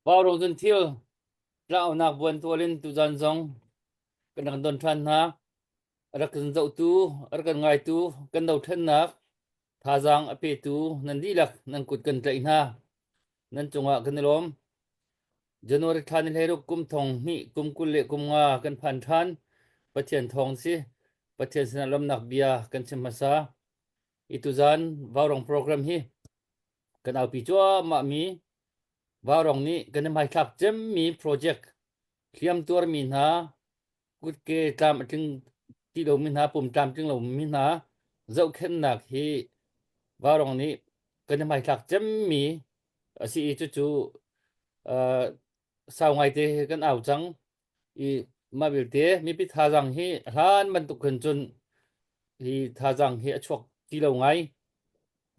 Vaurawng cun thil tlaunak buan tual in tuzan zong kan rak don ṭhan hna. A rak kan zohtu, a rak kan ngaitu, kan dothlennak thazaang a petu nan dihlak nan kut kan tlaih hna. Nan cungah kan i lawm. January thla ni 16 kum thong hnih kum 25 kan phan ṭhan. Pathian thawng si. Pathian sinah lawmnak bia kan chim hmasa. I tuzan Vaurawng program hi kan aupi cuahmah mi Vaurawng nih kan i hmaithlak cemmi project hliam tuarmi hna kutke tlam a tling ti lomi hna pum tlam tling lomi hna zohkhenhnak hi Vaurawng nih kan i hmaithlak cemmi a si i cucu uh, sau ngaite kan au cang i mah vialte mipi thazaang hi hlan bantuk khan cun hi thazaang hi a chuak ti lo ngai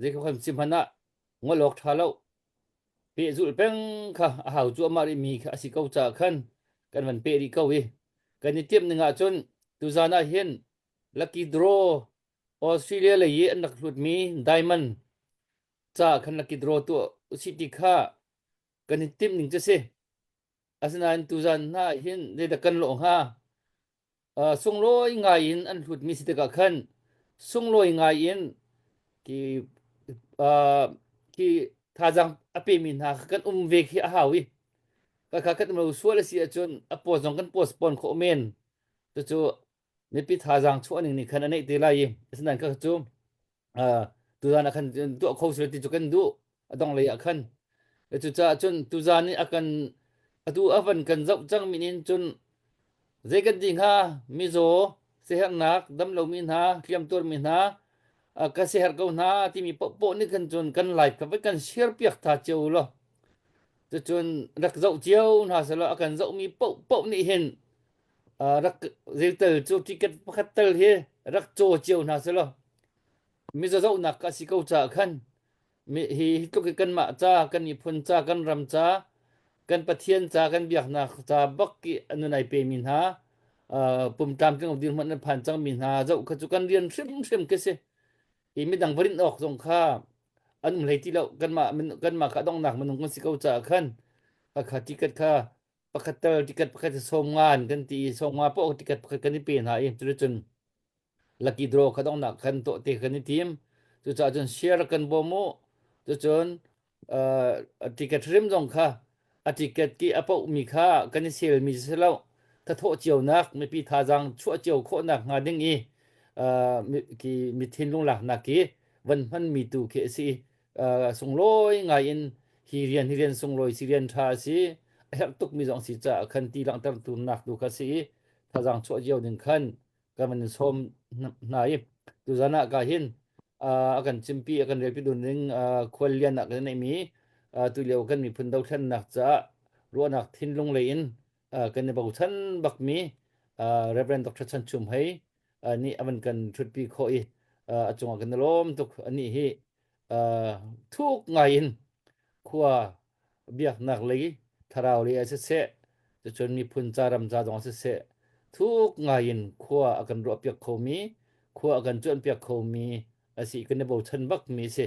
zei kha kan sim hmanh ah ngol awk ṭha lo pehzulh peng kha a hau cuahmah rih mi kha a si ko caah khan kan van peh rih ko i kan i timh ning ahcun tuzan ah hin lucky draw Australia lei i an rak hlutmi diamond ca khan lucky draw tuah usih ti kha kan i timh ning cu si. Asinain tuzan hna hin zeidah kan lawh hnga? Uh, sunglawi ngai in an hlutmi si tikah khan sunglawi ngai in ki uh, ki thazaang a pemi hna kha kan um ve khi a hau i ka kha kan um lo sual a si ahcun a post zong kan post pon khawh men cucu mipi thazaang chuah ning nih khan a neih te lai i asinain kha cu tuzan ah khan tuah kho sila ti cu kan duh a dong lei ah khan cucaah cun tuzan i a kan atu a van kan zoh cang min in cun zei kan ti hnga mizaw siherhnak damlomi hna hliamtuarmi hna ka siherh ko hna timi paohpaoh nih khan cun kan live kha vai kan share piak tha cio law cucun rak zoh cio hna selaw a kan zohmi paohpaoh nih hin rak zeitel cu ticket pakhat tal hi rak caw cio hna selaw mizaw zohnak ka si ko caah khan mi hi hi tluk hi kanmah ca kan miphun ca kan ram ca kan Pathian ca kan biaknak ca bak i nun ai pemi hna pum tlamtling lo dirhmun an phan cangmi hna zoh kha cu kan rian hrimhrim khi si hi midang va rinh awk zong kha an um hlei ti lo kanmah kanmah kha donghnak minung kan si ko caah khan kha ticket kha pakhat tal ticket pakhat 50 an kan ti i 50 paoh ticket pakhat kan i pe hna i cuticun lucky draw kha donghnak khan tuah te kan i tim. Cucaah cun share kan bawm u. Cucun uh, ticket hrim zong kha a ticket ki a paohmi kha kan i selmi si lo thathawh cionak mipi thazaang chuah cio khawhnak hnga ding i uh, ki mi thinlung laknak ki van hmanmi tu khi a si uh, sunglawi ngai in hi rian hi rian sunglawi si rian ṭha a si a herh tukmi zong si caah khan ti langhter nak tu kha si i thazaang chuah cio ding khan kan van in sawm hna i tuzan ah ka hin a kan chimpi a kan relpi dun ding khual lian ah kan neihmi tulio kan miphun dothlennak caah ruahnak thinlung lei in kan i bochan bakmi Reverend Dr. Chan Chum Hei nih a van kan ṭhutpi khawh i a cungah kan i lawm tuk anih hi thuk ngai in khua biaknak lei thlarau lei ah siseh cucun miphun ca ram ca zong ah siseh thuk ngai in khua a kan ruahpiak khomi khua a kan cuanpiak khomi a si kan i bochan bakmi a si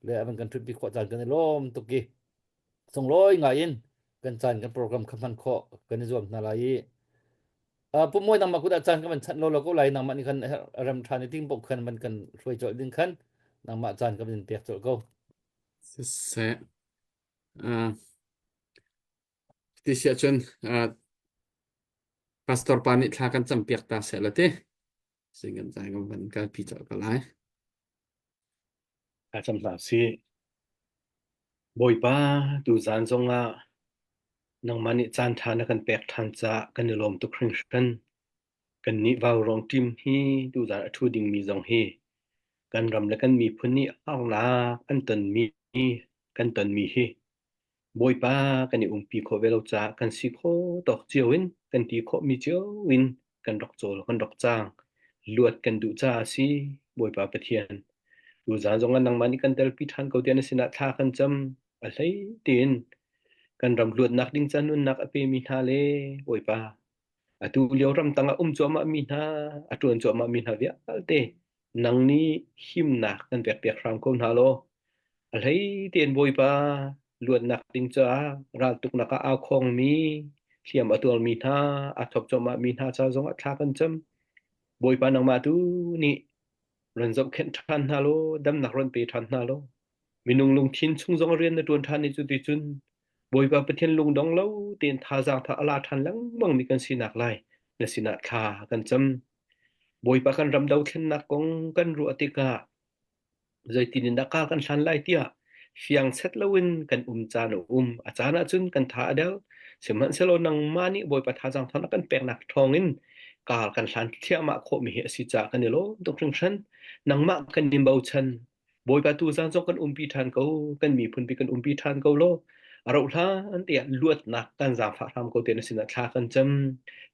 le a van kan ṭhutpi khawh caan kan i lawm tuk i sunglawi ngai in kan caan kan program kha hman khawh kan i zuam hna lai i Pumawi nangmah kut ah caan ka van chanh lawlaw ko lai nangmah nih khan rem ṭhan i ting paoh khan van kan hruai colh ding khan nangmah caan ka van in pek colh ko. Siseh. Uh, ti si ahcun uh, pastor pa nih thla kan campiak ta seh la ti. Sing kan caan kan van kalpi colh ko lai. Thla cam hna sih. Bawipa, tuzaan zongah nangmah nih caanṭha na kan pek ṭhan caah kan i lawm tuk hringhran. Kannih vaurawng ṭim hi tuzaan a ṭhu dingmi zong hi kan ram le kan miphun nih harnak an tonmi kan tonmi hi Bawipa kan i umpi khawh ve lo caah kan si khawh tawk cio in kan ti khawhmi cio in kan rak cawl kan rak caang. Luat kan duh caah a si Bawipa Pathian. Tuzaan zongah nangmah nih kan telpi ṭhan ko tiah na sinah thla kan cam. A hlei tein kan ram luatnak ding ca nunnak a pemi hna le Bawipa atu lio ramtang ah um cuahmahmi hna a ṭuan cuahmahmi hna vialte nang nih himnak kan pekpiak hram ko hna law a hlei tein Bawipa Luatnak ding caah raltuknak ah aa khawngmi, hliam a tuarmi hna, aa thawk cuahmahmi hna ca zongah thla kan cam. Bawipa nangmah tu nih ron zohkhenh ṭhan hna law damnak ron pe ṭhan hna law minung lungthin chung zong rian na ṭuan ṭhan i cuticun Bawipa Pathian lungdong lo tein thazaang tha a la ṭhan lengmang mi kan sinak lai na sinah thla kan cam. Bawipa kan ram dothlennak kong kan ruah tikah zeitin in dah kar kan hlan lai tiah fiang set loin kan um caan a um. A caan ahcun kan tha a del. Sihmanhsehlaw nangmah nih Bawipa thazaang thawng na kan peknak thawngin kar kan hlan thliahmah khawhmi hi a si caah kan i lawm tuk hringhran. Nangmah kan in bochan. Bawipa tuzaan zong kan umpi ṭhan ko, kan miphun pi kan umpi ṭhan ko law, a rauh hlan tiah luatnak kan zaangfah hram ko tiah na sinah thla kan cam.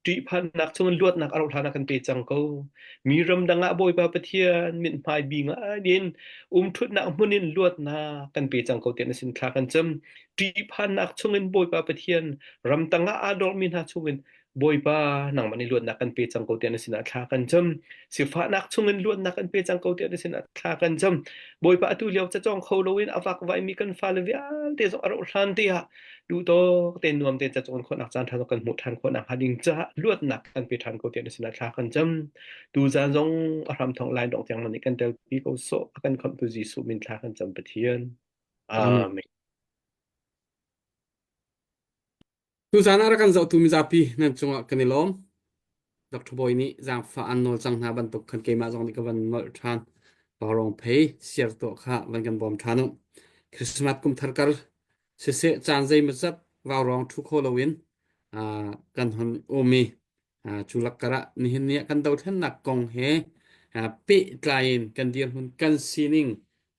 Ṭihphannak chungin luatnak a rauh hlan ah kan pe cang ko. Mi ramdang ah Bawipa Pathian mithmai bi ngai in umṭhutnak hmun in luatnak kan pe cang ko tiah na sin thla kan cam. Ṭihphannak chungin Bawipa Pathian ramtang ah aa dormi hna chungin Bawipa, nangmah nih luatnak kan pe cang ko tiah na sinah thla kan cam. Sifahnak chungin luatnak kan pe cang ko tiah na sinah thla kan cam. Bawipa, atu lio cacawng kho loin a vakvaimi kan fale vialte zong a rauh hlan te ah duhtawk tein nuam tein cacawn khawhnak caan ṭha zong kan hmuh ṭhan khawhnak hnga ding caah luatnak kan pe ṭhan ko tiah na sinah thla kan cam. Tuzaan zong a hram thawng lai dong tiang na nih kan telpi ko sawh. A kan khamhtu Jesuh min thla kan cam Pathian. Amen. Tuzaan ah rak kan zohtu mizapi nan cungah kan i lawm. Dr. Bawi nih zaangfah an nawl cang hna bantuk khan keimah zong nih ka van nolh ṭhan. Vaurawng phei siar tuah kha van kan bawm ṭhan u. Christmas kum thar kar siseh caan zeimawzat vaurawng ṭhu kho loin uh, kan hon um i uh, cu lakkar ah nihin ni ah kan dothlennak kong he uh, pehtlai in kan dirhmun kan sining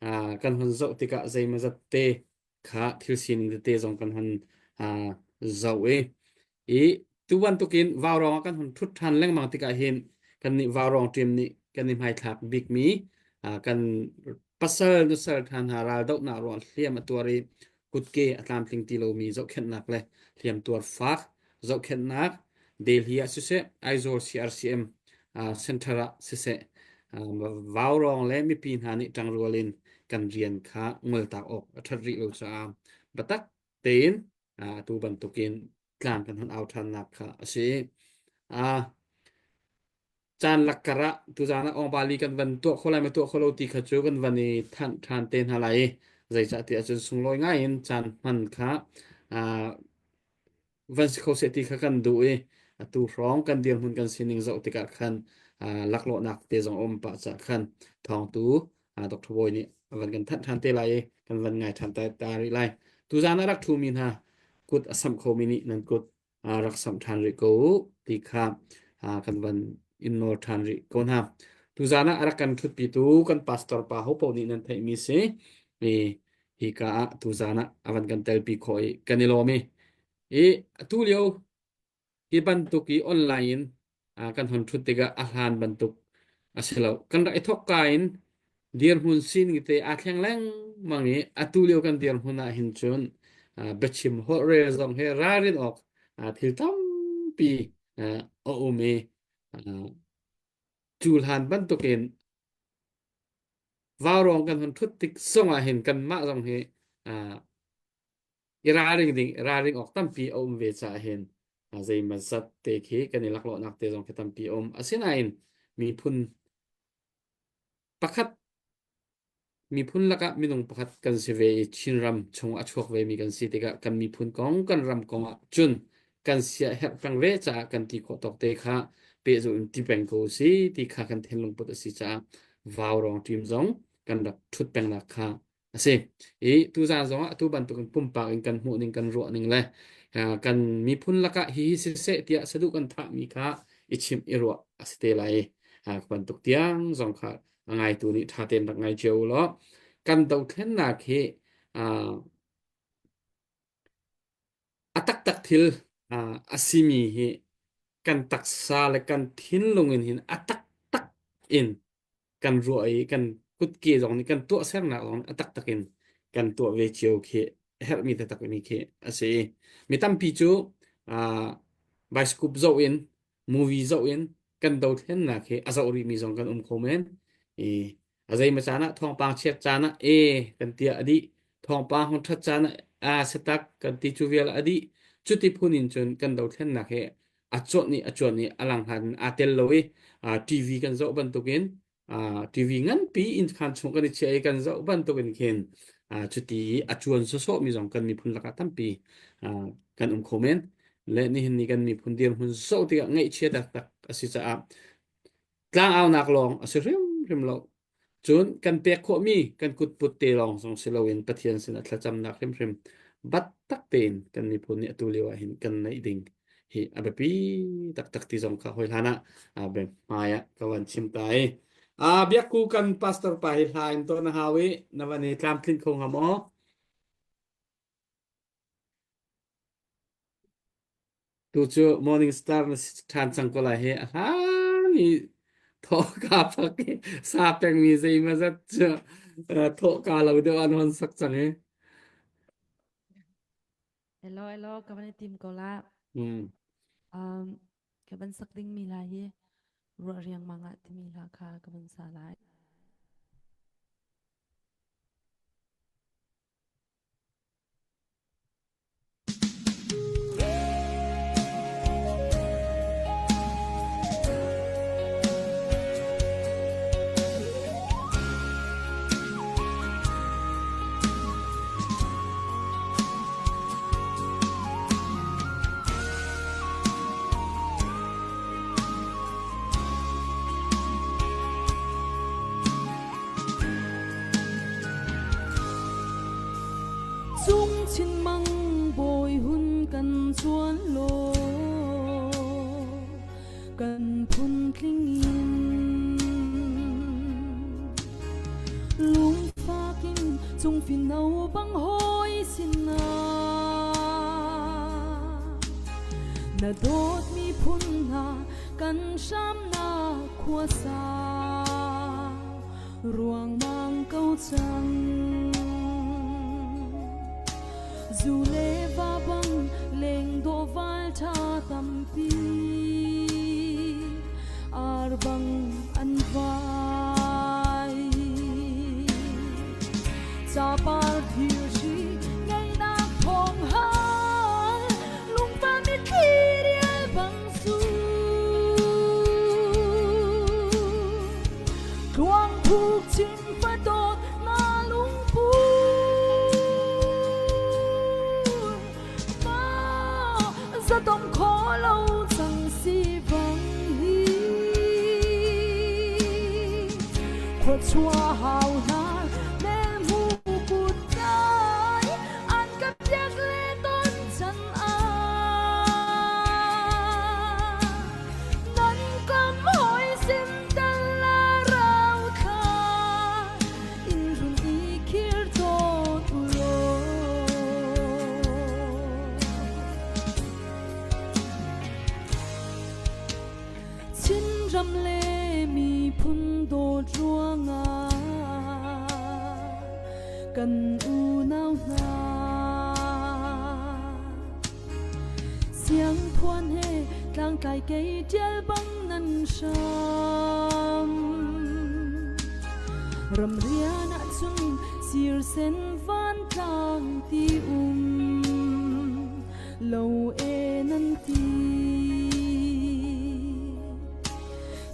uh, kan hon zoh tikah zeimawzat te kha thil sining tete zong kan hon uh, zoh i i tu bantukin vaurawng ah kan hun thut ṭhan lengmang tikah hin kan nih vaurawng ṭim nih kan i hmaithlak bikmi uh, kan pasal nusal ṭha hna ral dohnak ruang hliam a tuar i kutke a tlamtling ti lomi zohkhenhnak le hliam tuar fak zohkhenhnak Delhi ah siseh Aizawl CRCM uh, center ah siseh uh, vaurawng le mipi hna nih ṭangrual in kan rian kha ngoltak awk a ṭhat rih lo caah biatak tein atu bantukin tlang kan hun au ṭhannak kha a si. Uh, caan lakkar ah tuzaan ah Ong-Bali kan van tuah kho lai ma tuah kho lo ti kha cu kan van i thanh ṭhan te hna lai i zeicah ti ahcun sunglawi ngai in caan hman kha uh, van si kho seh ti kha kan duh i atu hrawng kan dirhmun kan sining zoh tikah khan laklawhnak te zong a um pah cah khan thawngtu Dr. Bawi nih a van kan thanh ṭhan te lai i kan van ngai ṭhan ta, ta rih lai. Tuzaan a rak ṭhumi hna kut a samh khomi nih nan kut rak samh ṭhan rih ko u ti kha kan van in nawl ṭhan rih ko hna. Tuzaan ah a rak kan ṭhutpitu kan pastor pa hopo nih nan theihmi si i hika ah tuzaan ah a van kan telpi khawh i kan i lawm i i atu lio hi bantuk i online in kan hon ṭhut tikah a hlan bantuk a si lo. Kan rak i thawk ka in dirhmun sining te aa thleng lengmang i atu lio kan dirhmun ah hin cun biachim holhrel zong hi ralrin awk thil tampi a um i cu hlan bantukin vaurawng kan hun ṭhut tik zongah hin kanmah zong hi i ralring ding ralring awk tampi a um ve caah hin zeimawzat te khi kan i laklawhnak te zong khi tampi a um. Asinain miphun pakhat miphun lakah minung pakhat kan si ve i Chinram chung a chuak vemi kan si tikah kan miphun kong kan ram kong ah cun kan sia herh peng ve caah kan ti khawh tawk te kha pehzulh in ti peng ko si ti kha kan thinlung put a si caah vaurawng ṭim zong kan rak ṭhut pengnak kha a si. I tuzaan zongah atu bantukin pumpak in kan hmuh ning kan ruah ning le kan miphun lakah hihi siseh tiah saduh kan thahmi kha i chimh i ruah a si te lai. Bantuk tiang zong kha a ngaitu nih ṭha tein rak ngai cio u law kan dothlennak hi a taktak thil a simi hi kan taksa le kan thinlung in hin a taktak in kan ruah i kan kutke zong nih kan tuahsernak zong nih a taktak in kan tuah ve cio khi a herhmi taktak mi khi a si. Mi tampi cu uh, bioscope zoh in movie zoh in kan dothlennak hi a zoh rihmi zong kan um kho men. I a zeimaw caan ah thawngpang chiat caan ah e kan tiah a dih thawngpang hung ṭhat caan ah A si tak kan ti cu vial a dih. Cuti phun in cun kan dothlennak hi a cuanh i a cuan i a langhan in aa tel lo i TV kan zoh bantukin TV nganpi inn khaan chung kan i chiah i kan zoh bantukin khin cuti i a cuan sawsawhmi zong kan miphun lakah tampi kan um kho men. Le nihin ni kan miphun dirhmun zoh tikah ngaihchia taktak a si caah tlangaunak lawng a si hrimhrim lo. Cun kan pek khawhmi kan kutput te lawng zong si loin Pathian sinah thlacamnak hrimhrim bat tak tein kan miphun nih atu lio ah hin kan neih ding hi a biapi taktak ti zong kha hawi hlan ah hmai ah ka van chim ta i biakku kan pastor pa hi hla in tawn a hau i na van i tlamtlinh kho hnga maw? Tu cu Morning Star na si ṭhan cang ko lai hi. A hlan i thawhka pak i sa pengmi zeimawzat cu thawhka lo deuh an hon sak cang i. Hello, hello, ka van i tim ko la. Ka van sak dingmi hla hi ruah riangmang ah timi hla kha ka van sa lai. Cung chin mang bawi hun kan chuan law kan phun tling in lungfak in cung fino bang hoi sinah na dawtmi phun hna kan hramnak khuasa ruangmang ko cang. Zu le va bang leng dawh val ṭha tampi ar bang an vai. Capar thir hri ngeinak thawng hal lungfa mitthli rial bang su. Tluang phuk chin fadawt na lungpu Ma zatom kho lo cang si vang hi Khuachua hau hna mel mu kut dai an ka piak le ton chan ah Nan kam hoi sim tal la rau thla in run i khir tawn u law. Chinram le miphun dawt ruangah kan unau hna Siangthuan he tlangtlai kei ṭial bang nan hram. Ramrian ahcun sirsen vantlang ti um lo e nan ti.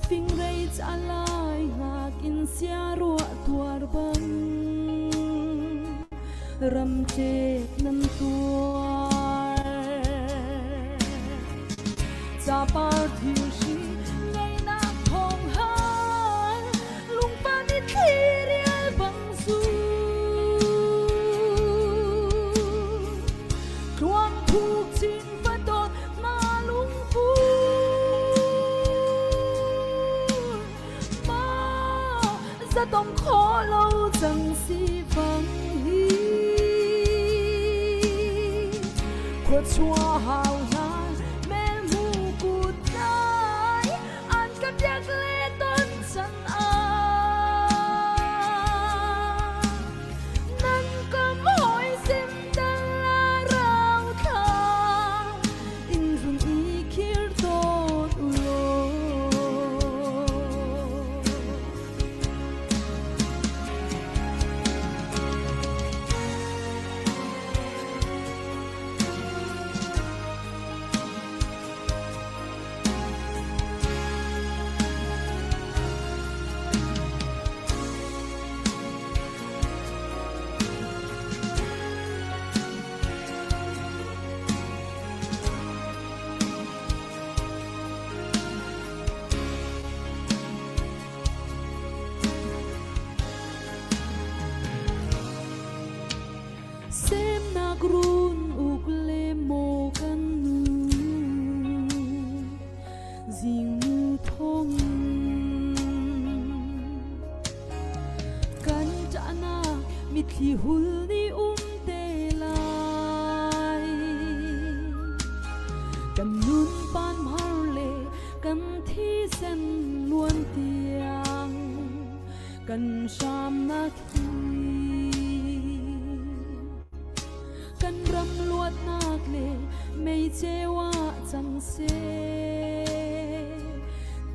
Fingrei ca lai hngak in siaruah tuar bang ramṭek nan tuar. Capar thirhri ngeinak thawng hal lungpa mitthli rial bang zu. Tluang thuk chin fadawt na lungpu ma zatong kho lo cang si fang hi khuachua hau hna mel mu kut dai an ka biak le ton chan ah nan kam hoi sim tal la rau thla in run i khir tawn u law. Thli hul nih um te lai. Kan nun pan har le kan thisen luan tiang kan hramnak hi kan ram luatnak le meiceu ah cang seh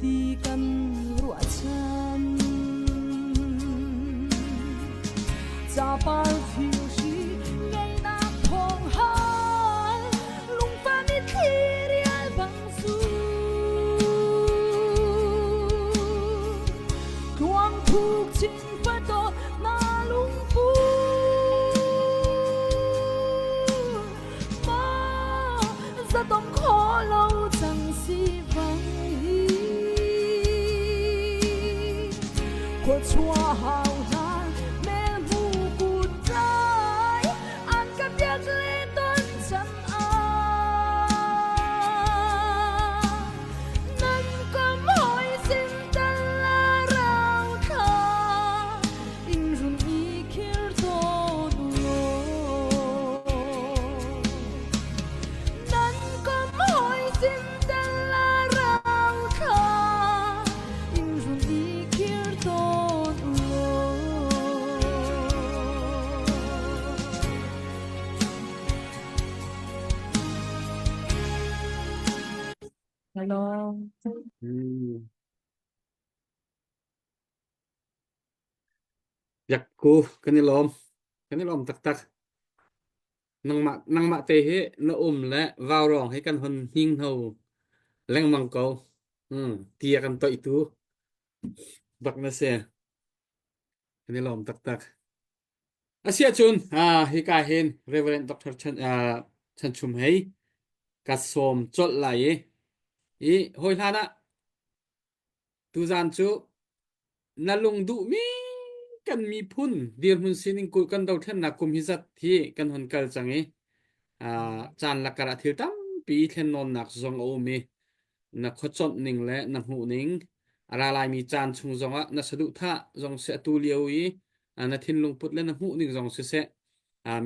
ti kan ruahchan. Capar thil ngeinak thawng hal lungfa mitthli rial bang su tluang thuk chin fadawt na lungpu ma zatong kho lo cang si vang hi khua chua hau hlan mel mu kut tlai an ka biak le ton chan Nan kam hoi sin tal la rau thla in run i khir tawn law. Nan kam hoi sin tal la rau thla in run i khir tawn law. Hello. Hmm. Biakku kan i lawm. Kan i lawm taktak. Nangmah nangmah te hi na um le vaurawng hi kan hon hning ho lengmang ko. Hmm. Tia kan toih tu bak na si. Kan i lawm taktak. Asiahcun hika hin Reverend Dr. Chan, Chan Chum Hei ka sawm colh lai i i hawi hlan ah tuzaan cu na lung duhmi kan miphun dirhmun sining kul kan dothlennak kum hi zat hi kan hon kal cang i caan lakar ah thil tampi thlennawnnak zong a um i na khuaconh ning le na hmuh ning a ra laimi caan chung zongah na saduhthah zong si atu lio i na thinlung put le na hmuh ning zong siseh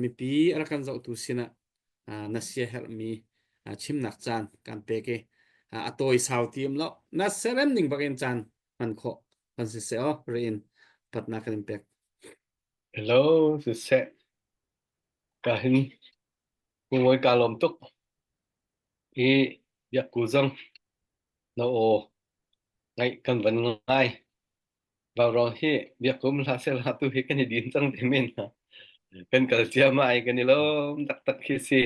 mipi a rak kan zohtu sinah na siaherhmi chimnak caan kan pek i a tawi sau ti um lo na serem ning bakin caan hman khawh kan si seh aw riin patnak kan in pek. Hello, siseh. Ka hin ngoi ka lawm tuk. I biakku zong na aw ngaih kan van ngai. Vaurawng hi biakkum hlah sehla tu hi kan i din cang te men hna. Kan kal ciammai kan i lawm taktak khi si.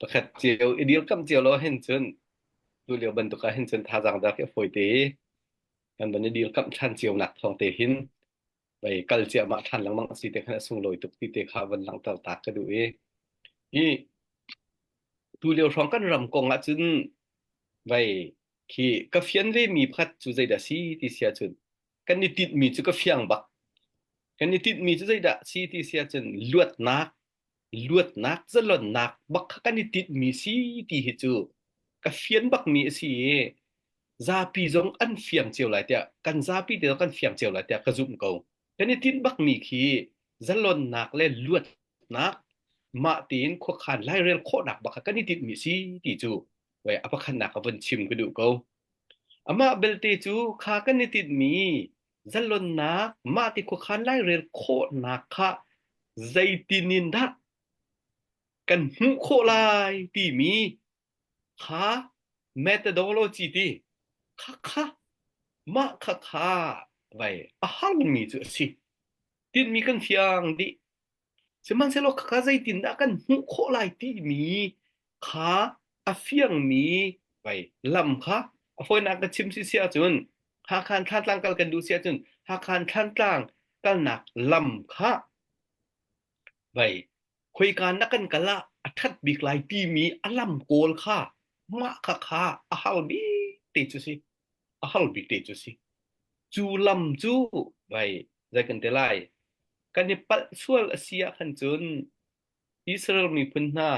Pakhat cio i dirkamh cio lo hin cun tu lio bantuk ah hin cun thazaang dak hi a fawi te i kan van i dirkamh ṭhan cio nak thawng te hin vei kal ciahmah ṭhan lengmang a si te khan a sunglawi tuk ti te kha van langhter ta ka duh i hi tu lio hrawng kan ram kong ah cun vei Khi ka fian ve mi pakhat cu zeidah si ti si ahcun kan i tinhmi cu ka fiang bak. Kan i tinhmi cu zeidah si ti si ahcun luatnak, luatnak, zalonnak bak kha kan i tinhmi si ti hi cu ka fian bakmi a si i zapi zong an fiang cio lai tiah kan zapi te zong kan fiang cio lai tiah ka zumh ko. Kan i tinh bakmi khi zalonnak le luatnak mah tein khuakhan lairel khawhnak bak kha kan i tinhmi si ti cu Wei a pakhatnak ka vun chim ka duh ko. Amah belte cu kha kan i tinhmi zalonnak mah ti khuakhan lairel khawhnak kha zeitin in dah kan hmuh khawh lai timi kha methodology ti kha kha mah kha kha vai a harmi cu a si. Tinhmi kan fiang dih. Sihmanhsehlaw khakha zeitindah kan hmuh khawh lai timi kha a fiangmi vai lam kha a fawinak ka chim si si ahcun Hakha in Thlantlang kal kan duh si ahcun Hakha in Thlantlang kalnak lam kha vai khoika na kan kal ah a ṭhat bik lai timi a lam kawl kha mah kha kha a har bik te cu si a har bik te cu si cu lam cu vai zei kan ti lai Kan i palh sual a si ah khan cun Israel miphun hna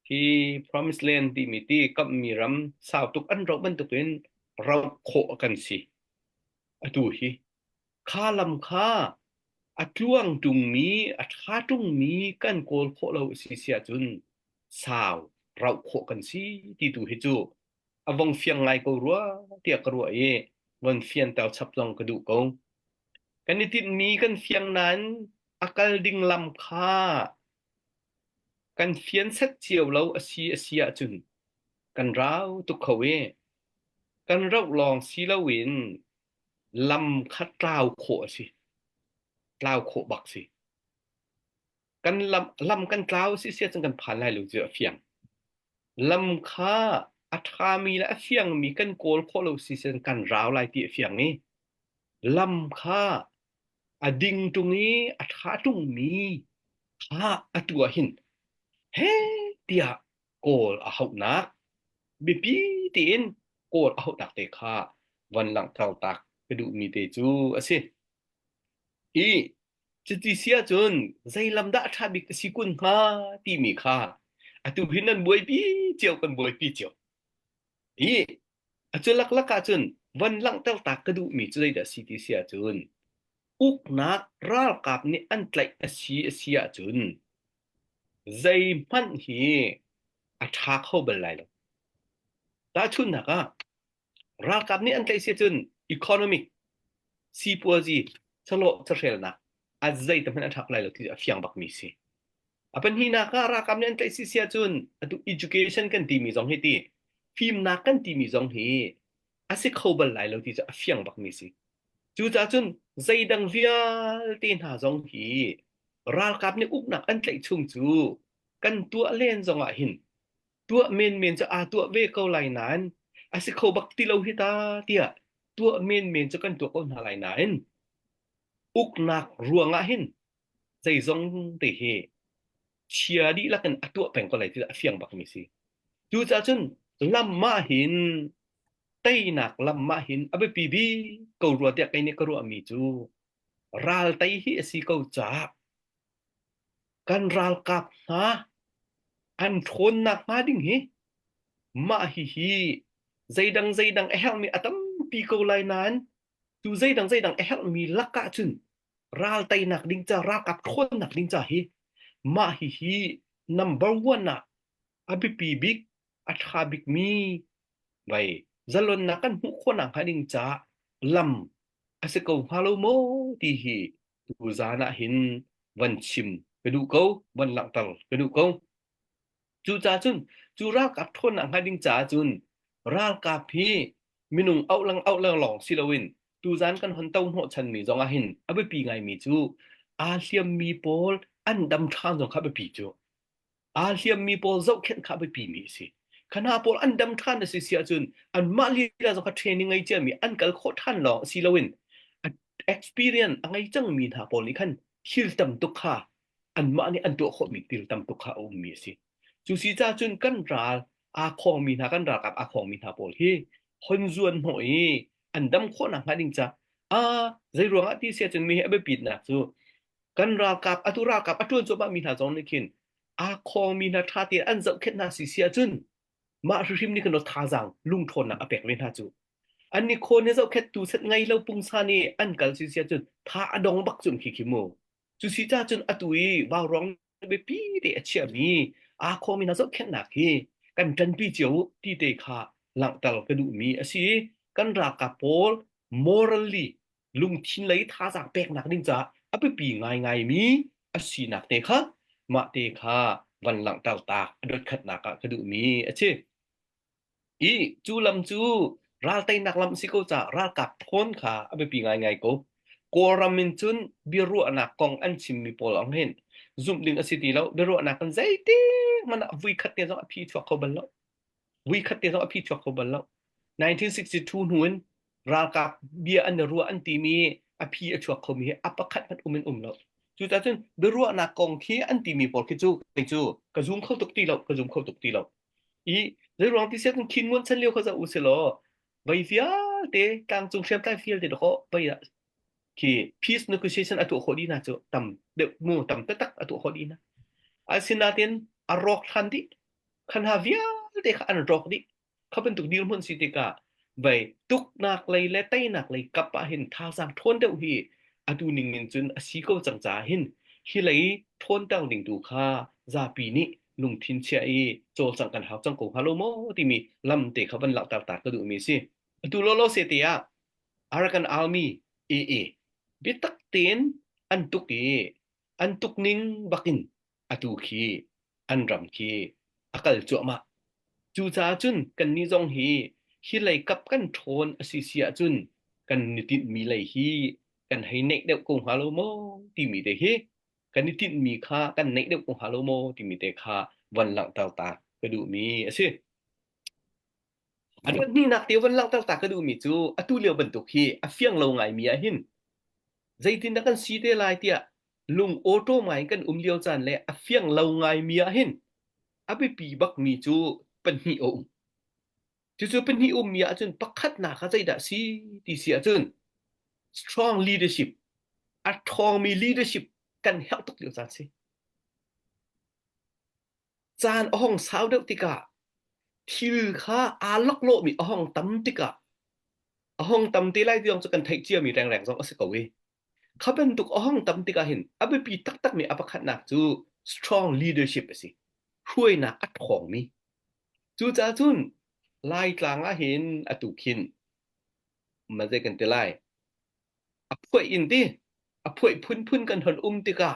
hi Promised Land timi ti kamhmi ram sau tuk an roh bantukin roh khawh kan si. Atu hi kha lam kha A tluang ṭungmi, a ṭha ṭungmi kan kawl khawh lo a si si ahcun sau rauh khawh kan si ti tu hi cu a vong fiang ngai ko rua tiah ka ruah i von fianter chap zong ka duh ko. Kan i tinhmi kan fiang nain a kal ding lam kha kan fian set cio lo a si a si ahcun kan rau tuk kho i kan rauh lawng si loin lam kha tlau khawh a si. Tlau khawh bak si. Kan lam, lam kan tlau si sia cun kan phan lai lo cu a fiang. Lam kha a ṭhami le a fiangmi kan kawl khawh lo si cun kan rau lai ti a fiang i lam kha a ding ṭung i a ṭha ṭungmi kha atu ah hin heh tiah kawl a hauhnak biapi tiin kawl a hauhnak te kha van langhter tak ka duhmi te cu a si. I cuti si ahcun zei lam dah a ṭha bik a si kun hnga timi kha atu hin nan buaipi cio kan buaipi cio. I a cu laklak ahcun van langhter tak ka duhmi cu zeidah si ti si ahcun uknak ralkap nih an tlaih a si a si ahcun zeihmanh hi a ṭha kho bal lai lo. Tahchunhnak ah ralkap nih an tlaih si ahcun economic sipuazi chawlawh chahrelnak a zei te hmanh a ṭhak lai lo ti a fiang bakmi si. A pahnihnak ah ralkap nih an tlaih si si ahcun atu education kan timi zong hi ti fimnak kan timi zong hi a si kho bal lai lo ti cu a fiang bakmi si. Cucaah cun zeidang vialte hna zong hi ralkap nih uknak an tlaih chung cu kan tuah len zong ah hin tuah menmen cu aa tuah ve ko lai nain a si kho bak ti lo hi ta tiah tuah menmen cu kan tuah ko hna lai nain uknak ruang ah hin zeizong te hi chia dihlak in a tuah peng ko lai ti a fiang bakmi si. Cucaah cun lam mah hin teinak lam mah hin a biapi bik ko rua tiah kei nih ka ruahmi cu ral tei hi a si ko caah kan ralkap hna an ṭhawnnak hnga ding hi mah hihi zeidang zeidang a herhmi a tampi ko lai nain cu zeidang zeidang a herhmi lakah cun ral teinak ding ca ralkap ṭhawnnak ding ca hi mah hihi number one ah a biapi bik a ṭha bikmi vai zalonnak kan hmuh khawhnak hnga ding caah lam a si ko hnga lo maw ti hi tuzaan ah hin van chim ka duh ko van langhter ka duh ko cucaah cun cu ralkap ṭhawnnak hnga ding caah cun ralkap hi minung auh lang auh lang lawng si loin tuzaan kan hon to hnawh chanmi zong ah hin a biapi ngaimi cu aa hliammi pawl an dam ṭhan zong kha biapi cu aa hliammi pawl zohkhenh kha a biapimi a si. Khana pawl an dam ṭhan a si si ahcun anmah lila zong kha training ngei ciami an kal khawh ṭhan lawng si loin experience a ngei cangmi hna pawl nih khan thil tam tuk kha anmah nih an tuah khawhmi thil tam tuk kha a ummi a si. Cu si caah cun kan ral aa khawngmi hna kan ralkap aa khawngmi hna pawl hi hon zuan hnawh i an dam khawh nakhnga ding ca a zei ruangah ti si ahcun mi hi a biapitnak cu kan ralkap atu ralkap a ṭuan cuahmah mi hna zong nih khin aa khawngmi hna ṭha tein an zohkhenh hna si si ahcun mah hrimhrim nih khan thazaang lungṭhawnnak a pek ve hna cu an ni khawn hi zohkhettu set ngei lo pungsan i an kal si si ahcun tha a dong bak cun khi khi mu cu si ca cun atu i vauruang biapi te a chiahmi aa khawngmi hna zohkhenhnak hi kan ṭanpi cio ti te kha langhter ka duhmi a si kan ralkap pawl morally lungthin lei thazaang peknak ding caah a biapi ngaingaimi a sinak te kha mah te kha van langhter tak a dotkhatnak ah ka duhmi a si. I cu lam cu ral teinak lam si ko caah ralkap thawn kha a biapi ngaingai ko. Kawlram in cun biaruahnak kong an chimmi pawl ang hin zumh ding a si ti lo. Biaruahnak in zeitik hmanh ah vuikhat te zong a phi chuak kho bal lo. Vuikhat te zong a phi chuak kho bal lo. 1962 hnu in ralkap bia an i ruah an timi a phi a chuak khomi hi a pakhat hmanh um in um lo. Cucaah cun biaruahnak kong khi an timi pawl khi cu kei cu ka zum kho tuk ti lo, ka zum kho tuk ti lo. I zeiruang ti siah khin nguan chan lio kha zoh u si law vei vialte tlangcung hriamtlai vialte dawkaw vei ah khi peace negotiation a tuah khawh dih hna cu tam deuh mu tam taktak a tuah khawh dih hna. Asinain a rawk ṭhan dih. Khan ha vialte kha an rawk dih. Kha bantuk dirhmun si tikah vei tuknak lei le teinak lei kap ah hin thazaang ṭhawn deuh hi Atu ning in cun a si ko cang caah hin hi lei ṭhawnter ding tu kha zapi nih lungthin chia i cawlcangh kan hau cang ko hnga lo maw timi lam te kha van langhter ta ka duhmi a si. Atu lawlaw se te ah Arakan Army AA biatak tein an tuk i an tuk ning bakin atu khi an ram khi a kal cuahmah. Cucaah cun kannih zong hi hi lei kap kan ṭhawn a si si ahcun kan i tinhmi lei hi kan hei neih deuh ko hnga lo maw timi te hi kan i tinhmi kha kan neih deuh ko hnga lo maw timi te kha von langhter ta ka duhmi a si. A hnihnak te von langhter ta ka duhmi cu atu lio bantuk hi a fiang lo ngaimi ah hin zeitindah kan si te lai tiah lung awṭaw ngai in kan um lio caan le a fiang lo ngaimi ah hin a biapi bakmi cu pahnih a um. Cucu pahnih ummi ahcun pakhatnak kha zeidah si ti si ahcun strong leadership, a ṭhawngmi leadership kan herh tuk lio caan si. Caan a hong sau deuh tikah thil kha aa laklawhmi a hong tam tikah a hong tam te lai ti zong cu kan theih ciami rengreng zong a si ko i Kha bantuk a hong tam tikah hin a biapi taktakmi a pakhatnak cu strong leadership a si. Hruainak a ṭhawngmi. Cucaah cun Laitlang ah hin atu khin ma zei kan ti lai a phuaih in ti a phuaih phunphun kan hon um tikah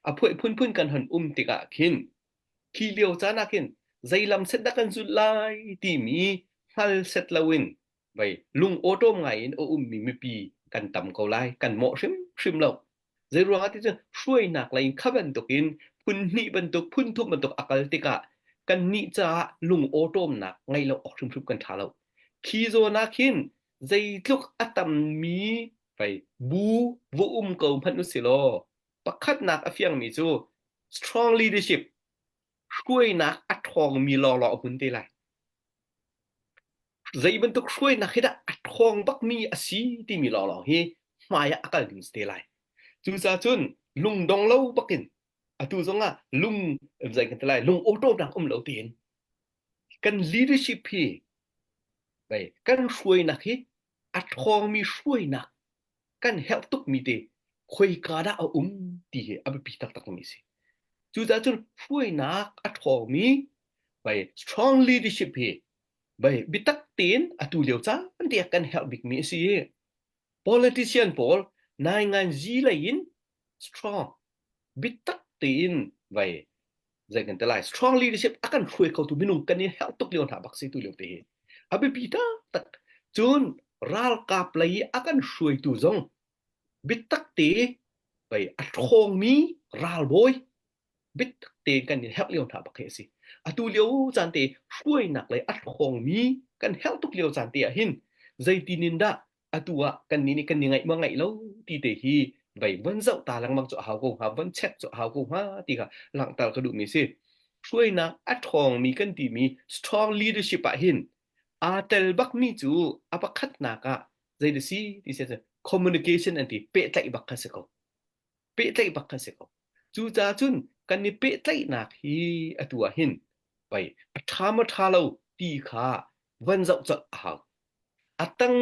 a phuaih phunphun kan hon um tikah khin khi lio caan ah khin zei lam set dah kan zulh lai timi hngal set loin Vei lung awṭawm ngai in a ummi mipi kan tam ko lai, kan mawh hrimhrim lo. Zeiruangah ti cun hruainak lei in kha bantukin phun hnih bantuk, phun thum bantuk a kal tikah kannih caah lung awṭawmnak ngeih lo awk hrimhrim kan ṭha lo. Khi zawn ah khin zeitluk a tammi vei bu va um ko hmanh u silaw pakhatnak a fiangmi cu strong leadership hruainak a ṭhawngmi lawnglawng a hmun te lai. Zei bantuk hruainak hi dah a ṭhawng bakmi a si timi lawnglawng hi hmai ah a kal ding si te lai. Cucaah cun lungdong lo bakin atu zongah lung zei kan ti lai lung awṭawmnak um lo tein kan leadership hi kan hruainak hi a ṭhawngmi hruainak kan herh tukmi te khoika dah a um ti hi a biapi taktakmi a si. Cucaah cun hruainak a ṭhawngmi strong leadership hi Bai biatak tein atu lio caan te ah kan herh bikmi a si i politician pawl nainganzi lei in strong biatak tein vai zei kan ti lai strong leadership a kan hruai khotu minung kan i herh tuk lio hna bak si tu lio te hi a biapi taktak cun ralkap lei i a kan hruaitu zong biatak te vai a ṭhawngmi ralbawi biatak tein kan i herh lio hna bak hi a si. Atu lio caan te hruainak lei a ṭhawngmi kan herh tuk lio caan te ah hin zeitin in dah atu ah kan nih nih kan i ngaih ma ngaih lo ti te hi vei von zoh ta lengmang cu a hau ko hnga von check cu a hau ko hnga ti kha langhter ka duhmi si. Hruainak a ṭhawngmi kan timi strong leadership ah hin aa tel bakmi cu a pakhatnak ah zei da si ti si communication an ti pehtlaih bak kha si ko. Pehtlaih bak kan si ko. Cucaah cun kan i pehtlaihnak hi atu ah hin pei a ṭha maw ṭha lo ti kha van zoh colh a hau. A tang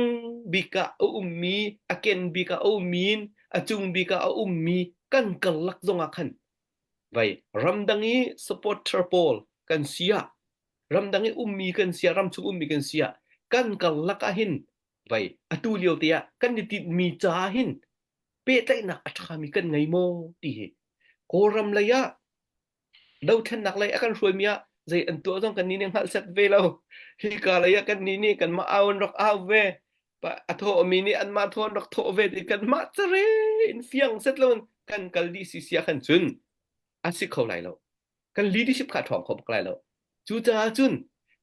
bik ah a ummi, a ken bik ah a ummi in a cung bik ah a ummi kan karlak zongah khan vai ramdang i supporter pawl kan si ah ramdang i ummi kan si ah ramchung ummi kan si ah kan karlak ah hin vai atu lio te ah kan i tinhmi caah hin pehtlaihnak a ṭhami kan ngei maw ti hi Kawlram lei ah dothlennak lei a kan hruaimi ah zei an tuah zong kan nih nih hngalh set ve lo hika lei ah kan nih nih kanmah au an rak au ve a thawhmi nih anmah thaw an rak thawh ve ti kanmah care in fiang set lo in kan kal dih si sia khan cun a si kho lai lo kan leadership kha a ṭhawng kho bak lai lo cucaah cun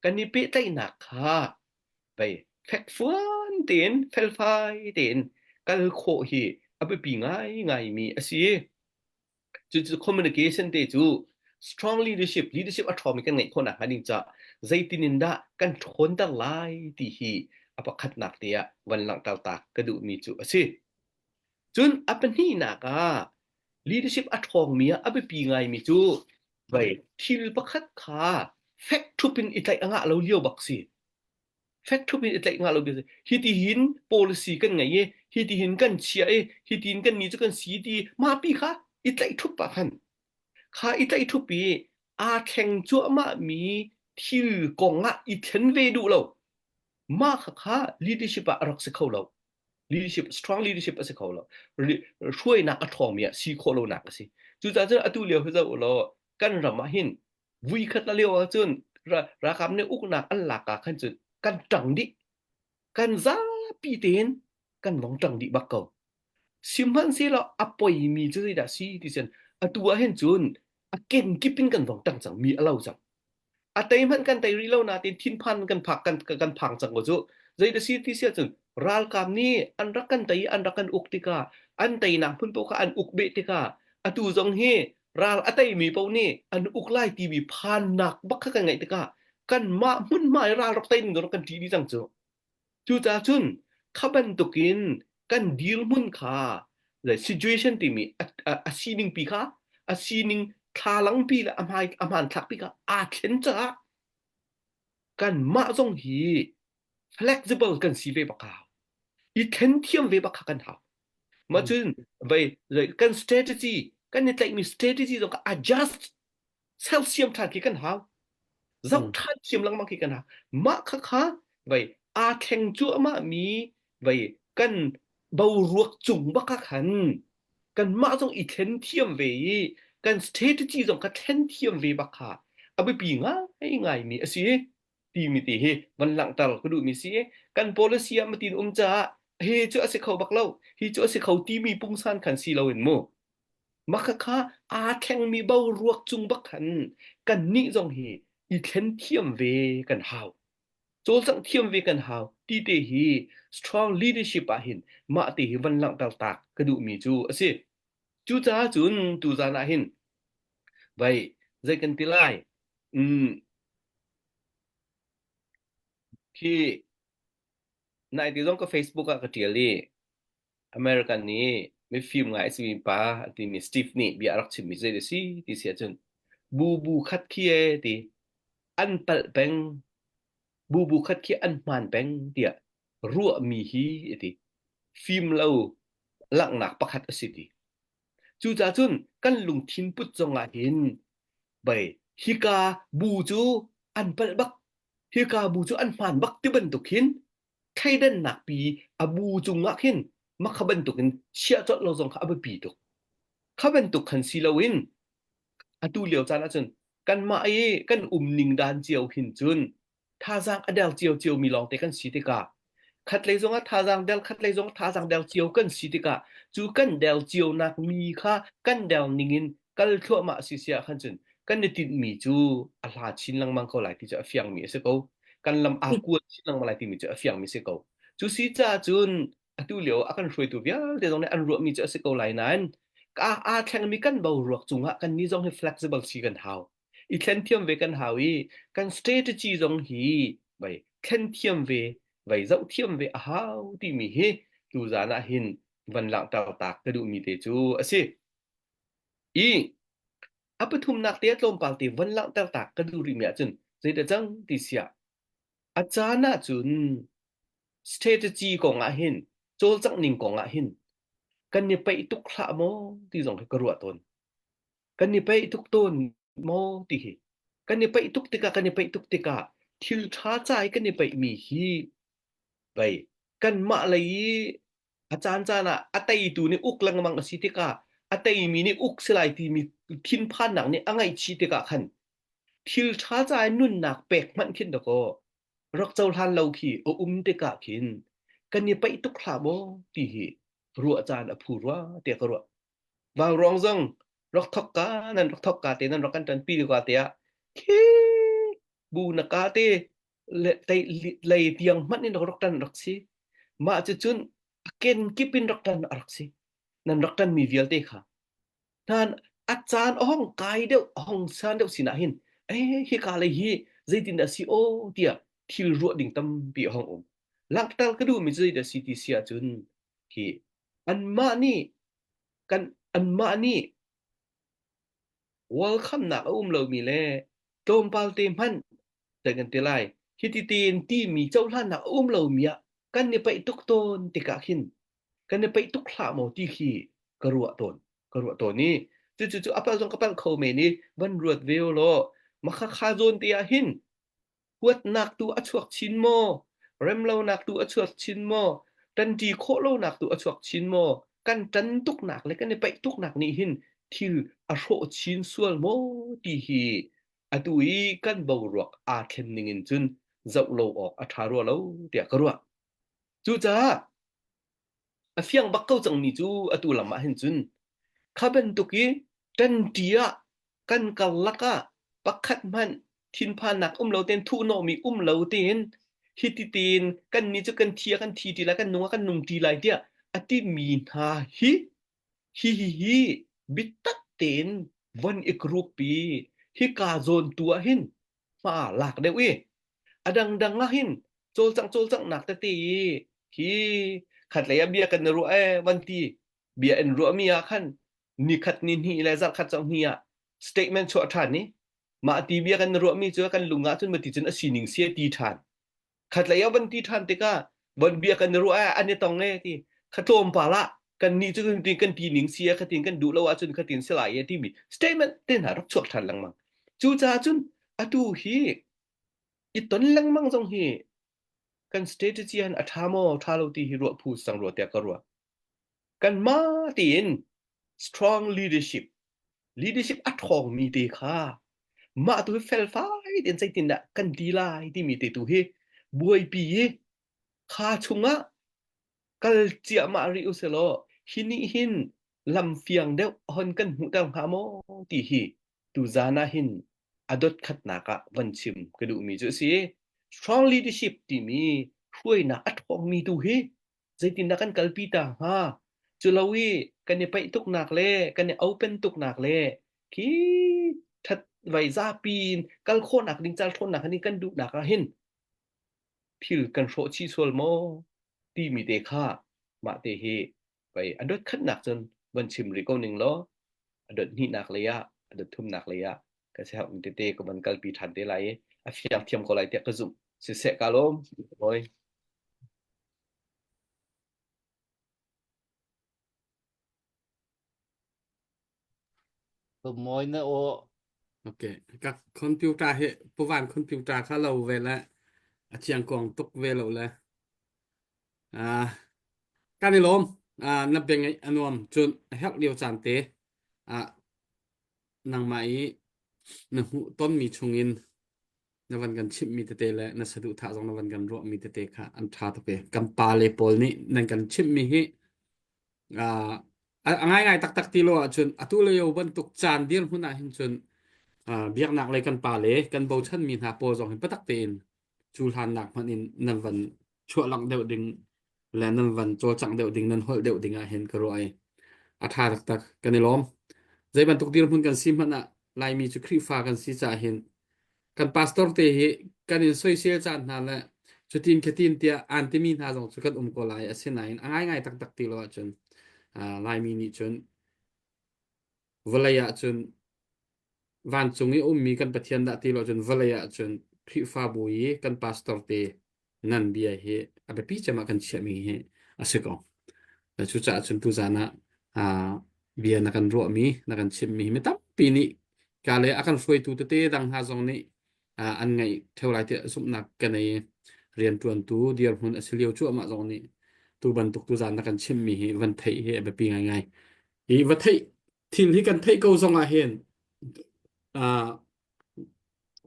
kan i pehtlaihnak kha Vei fekfuan tein felfai tein kal khawh hi a biapi ngaingaimi a si. Cucu communication te cu strong leadership, leadership a ṭhawngmi kan ngeih khawhnak hnga ding caah zeitin in dah kan ṭhawnter lai ti hi a pakhatnak te ah van langhter ta ka duhmi cu a si. Cun a pahnihnak ah leadership a ṭhawngmi ah a biapi ngaimi cu vei thil pakhat kha fek ṭhup in i tlaih a ngah lo lio bak si. Fek ṭhup in i tlaih ngah lo bia si. Hiti hin policy kan ngei i Hi ti hin kan chia i hi tin kan ni cu kan si ti mah pi kha i tlaih ṭhup ah khan kha i tlaih ṭhup i aa thleng cuahmah mi thil kong ah i thlen ve duh lo. Mah kha kha leadership ah a rak si kho lo. Leadership strong leadership a si kho lo. Hruainak a ṭhawngmi ah si khawh lonak a si. Cucaah cun atu lio hi zoh u law kan ram ah hin vui khat la lio ahcun ralkap nih uknak an lak ah khan cun kan ṭang dih. Kan zapi tein kan vong ṭang dih bak ko. Sihmanhsehlaw a poimi cu zeidah si ti cun atu ah hin cun a kenkip in kan vong ṭang cang mi a lo cang. A tei hmanh kan tei rih lo nain thinphan kan phak kan kan phang cang ko cu. Zei si ti si ahcun ralkap nih an rak kan tei an rak kan uk tikah an teinak hmun paoh kha an uk beh tikah atu zong hi ral a teimi paoh nih an uk lai timi phannak bak kha kan ngeih tikah kanmah hmunhma i ral rak tei ding rak kan ṭih dih cang cu. Cucaah cun kha bantukin kan dirhmun kha le situation timi a, a, a sining pi kha a sining thlalangpi le a hmai a hmanthlak pi kha aa thlen caah kanmah zong hi flexible kan si ve bak hau. I thlen thiam ve bak kha kan hau. Mah cun vei kan strategy kan i tlaihmi strategy zong kha adjust sersiam ṭhan khi kan hau. Zoh ṭhan thiam lengmang khi kan hau. Mah kha kha vei aa thleng cuahmah mi vei kan boruak cung bak ah khan kanmah zong i thlen thiam ve i kan strategy zong kha thlen thiam ve bak kha a biapi ngai ngaimi a si timi ti hi van langhter ka duhmi si. Kan policy ah matin um caah hi cu a si kho bak lo, hi cu a si kho timi pungsan khan si loin mu. Mah khakha aa thlengmi boruak cung bak khan kannih zong hi i thlen thiam ve kan hau. Cawlcangh thiam ve kan hau ti te hi strong leadership ah hin mah te hi van langhter tak ka duhmi cu a si. Cucaah cun tuzan ah hin vai zei kan ti lai? Mm, khi nai ti zong ka Facebook ah ka ṭial i American nih mifim ngai a simi pa a timi Steve nih bia a rak chimmi zei a si ti si ahcun bu bu khat khi e ti an palh peng bu bu khat khi an hmaan peng tiah ruahmi hi a ti fim lo langhnak pakhat a si ti cucaah cun kan lungthin put zongah hin bai hika bu cu an palh bak hika bu cu an hmaan bak ti bantuk hin thleidannak pi a bu cungah khin makha bantukin chiah colh lo zong kha a biapi tuk. Kha bantuk khan si loin atu lio caan ahcun kanmah i kan umning dan cio hin cun thazaang a der cio ciomi lawngte kan si tikah khatlei zongah thazaang del khatlei zongah thazaang del cio kan si tikah cu kan del cionak mi kha kan del ningin kal thluahmah si siah khan cun kan i tinhmi cu a hla chin lengmang ko lai ti cu a fiangmi a si ko. Kan lam aa kual chin lengmang lai timi cu a fiangmi a si ko. Cu si caah cun atu lio a kan hruaitu vialte zong nih an ruahmi cu a si ko lai nain aa aa thlengmi kan boruak cungah kan nih zong hi flexible si kan hau. I thlen thiam ve kan hau i kan strategy zong hi vai thlen thiam ve vai zoh thiam ve a hau timi hi tuzan ah hin van langhter tak ka duhmi te cu a si. I a pathumnak te tlawmpal te von langhter ta ka duh rihmi ahcun zeidah cang ti siah a caan ahcun strategy kong ah hin cawlcangh ning kong ah hin kan i peih tuk hlah maw ti zong hi ka ruah tawn. Kan i peih tuk tawn maw ti hi. Kan i peih tuk tikah kan i peih tuk tikah thil ṭha ca i kan i peihmi hi vei kanmah lei i A caancaan ah a teitu nih uk lengmang a si tikah a teimi nih uk si lai timi thinphannak nih a ngaihchih tikah khan thil ṭha ca i nunnak pek hmanh khin dakaw rak cohlan lo khi a um tikah khin kan i paih tuk hlah maw ti hi ruah caan a phu rua tiah ka ruah. Vauruang zong rak thok ka nan rak thok ka te nan rak kan ṭanpi ka te ah khi bu na ka te lei tiang hmanh in rak ṭan rak si. Mah cucun a kenkip in rak ṭan a rak si. Nan rak ṭanmi vialte kha. Hnan a caan a hong kai deuh, a hong san deuh sinah hin, eh, hika lei hi zeitindah si aw tiah thil ruah ding tampi a hong um. Langhter ka duhmi cu zeidah si ti si ahcun hi anmah nih kan anmah nih welcome-nak a um lomi le tlawmpal te hmanh zei kan ti lai hiti tiin timi cohlannak a um lomi ah kan i paih tuk tawn tikah khin. Kan i peih tuk hlah maw ti khi ka ruah tawn. Ka ruah tawn i cucu cu a palh zong ka palh kho men i van ruat ve u law makha kha zawn te ah hin huatnak tu a chuak chin maw? Remlonak tu a chuak chin maw? Ṭanṭi khawh lonak tu a chuak chin maw? Kan ṭan tuknak le kan i paih tuknak nih hin thil a hrawh chin sual maw ti hi atu i kan boruak aa thlen ning in cun zoh lo awk a ṭha rua lo tiah ka ruah. Cucaah a fiang bak ko cangmi cu atu lam ah hin cun kha bantuk i ṭanṭi ah kan karlak ah pakhat hmanh thinphannak um lo tein thuhnawhmi um lo tein hiti tiin kannih cu kan thi ah kan thi ṭi lai kan nung ah kan nung ṭi lai tiah a timi hna hi hi hi hi biatak tein von i group pi hika zawn tu ah hin hma lak deuh i a dangdang ah hin cawlcangh cawlcanghnak tete i hi khatlei ah bia kan i ruah ee van ti bia in ruahmi ah khan nikhat ni hnih le zarhkhat zong hnih ah statement chuah ṭhan i mah ti bia kan ruahmi cu kan lung ah cun mati cun a sining si ti ṭhan khatlei ah van ti ṭhan tikah von bia kan ruah ah an i tong e ti kha tlawmpal ah kan nih cu kan kan ti ning si a khatin kan duh lo ahcun khatin si lai e timi statement te hna rak chuak ṭhan lengmang cucaah cun atu hi i ton lengmang zong hi kan strategy han a ṭha maw ṭha lo ti hi ruah phu sang rua tiah ka ruah Kanmah tein strong leadership, leadership a ṭhawngmi te kha mah tu hi felfai tein zeitindah kan ti lai timi te tu hi buaipi i kha chungah kal ciahmah rih usilaw hi nih hin lam fiang deuh hon kan hmuhter hnga maw ti hi tuzan ah hin a dot khatnak ah van chim ka duhmi cu a si. Strong leadership timi hruainak a ṭhawngmi tu hi zeitindah kan kalpi ta hnga? Cu lo i kan i paih tuknak le kan i open tuknak le khi ṭhat vai zapi in kal khawhnak ding cal ṭhawnnak ding kan duhnak ah hin thil kan hrawh chih sual maw timi te kha mah te hi vai a dot khatnak cun van chim rih ko ning law a dot hnihnak lei ah a dot thumnak lei ah ka siaherh ning tete ka van kalpi ṭhan te lai i a fiang thiam ko lai tiah ka zumh. Siseh ka lawm. Oi. Mawi na aw. Okay. Ka computer hi puvan computer kha lo ve le a chiang kong tuk ve lo le. Ah kan i lawm. Ah na bia ngaih a nuam. Cun a herh lio caan te ah nangmah i na hmuh tonmi chungin na van kan chimhmi tete le na saduhthah zong na van kan ruahmi tete kha an ṭha tuk i kan pale pawl nih nan kan chimhmi hi uh, a ngaingai taktak ti lo ahcun atu lio bantuk caan dirhmun ah hin cun uh, biaknak lei kan pale kan bochanmi hna pawl zong hin patak tein cu hlannak hmanh in nan van chuah langh deuh ding le nan van cawlcangh deuh ding nan holh deuh ding ah hin ka ruah i a ṭha taktak kan i lawm zei bantuk dirhmun kan si hmanh ah Laimi cu Khrihfa kan si caah hin kan pastor te hi kan in soisel caan hna le cutin khatin tiah aan timi hna zong cu kan um ko lai asinain a ngaingai taktak ti lo ahcun Laimi nih cun vawlei ah cun vancung i ummi kan Pathian dah ti lo cun vawlei ah cun Khrihfabu i kan pastor te nan bia hi a biapi cem ah kan chiahmi hi a si ko. Cucaah cun tuzaan ah bia na kan ruahmi, na kan chimmi mi tampi nih ka le a kan hruaitu tete dang hna zong nih an ngaih theo lai tiah zumhnak ka nei i rianṭuantu dirhmun a si lio cuahmah zong nih tu bantuk tuzaan na kan chimmi hi van theih hi a biapi ngaingai. Hi va theih thil hi kan theih ko zong ah hin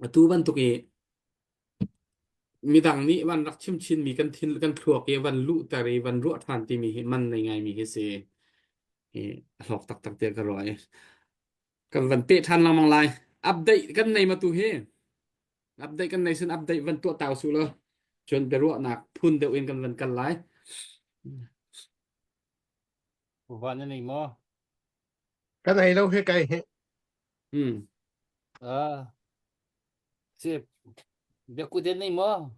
atu bantuk i Midang nih van rak chim chinmi kan thin kan thluak i van luhter i van ruah ṭhan timi hi man nei ngaimi hi si. Hi a hlawk taktak tiah ka ruah i kan van peh ṭhan lengmang lai. Update kan nei ma tu hi? Update kan nei sin update van tuah tau su law cun biaruahnak phun deuh in kan van kal lai. Van na nei maw? Kan ei lo hi kai hi. Hmm. Ah. Si biakuten nei maw?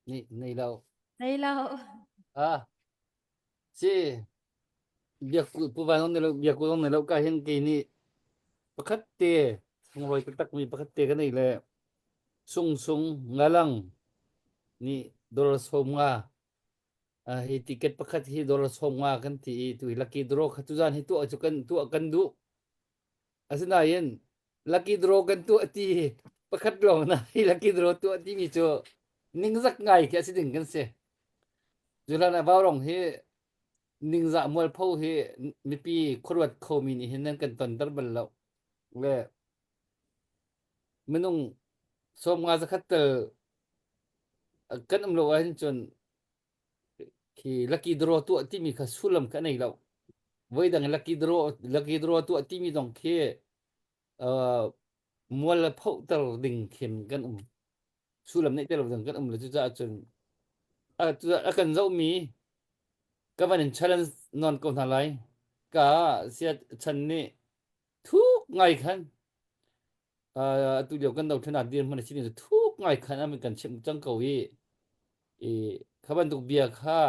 Nei nei lo. Nei lo. Ah. Si biakku pu van nei lo biakku zong nei lo ka hin kei nih pakhat te sunglawi taktak mi pakhat te ka nei le sung sung ngalang nih dollar som nga. Hi ticket pakhat hi dollar 50 kan ti i tu hi lucky draw kha tuzan hi tuah cu kan tuah kan duh. Asinain lucky draw kan tuah ti pakhat lawng na hi lucky draw tuah timi cu ningzak ngai khi a si ding kan si. Zulan ah vaurong hi ningzah mualpho hi mipi khuaruat khomi nih hin nan kan tonter bal lo. Le minung 50 zakhat tel kan um lo ahhin cun khi lucky draw tuah timi kha sullam kha nei lo. Voidang lucky draw lucky draw tuah timi zong khi uh, mual a phohter ding khin kan um. Sullam neih te lo ding kan um le cucaah cun a, a kan zohmi ka van in challenge non ko hna lai. Ka siat chan nih thuk ngai khan atu lio kan dothlennak dirhmun a si cu thuk ngai khan an kan chimh cang ko i i kha bantuk bia kha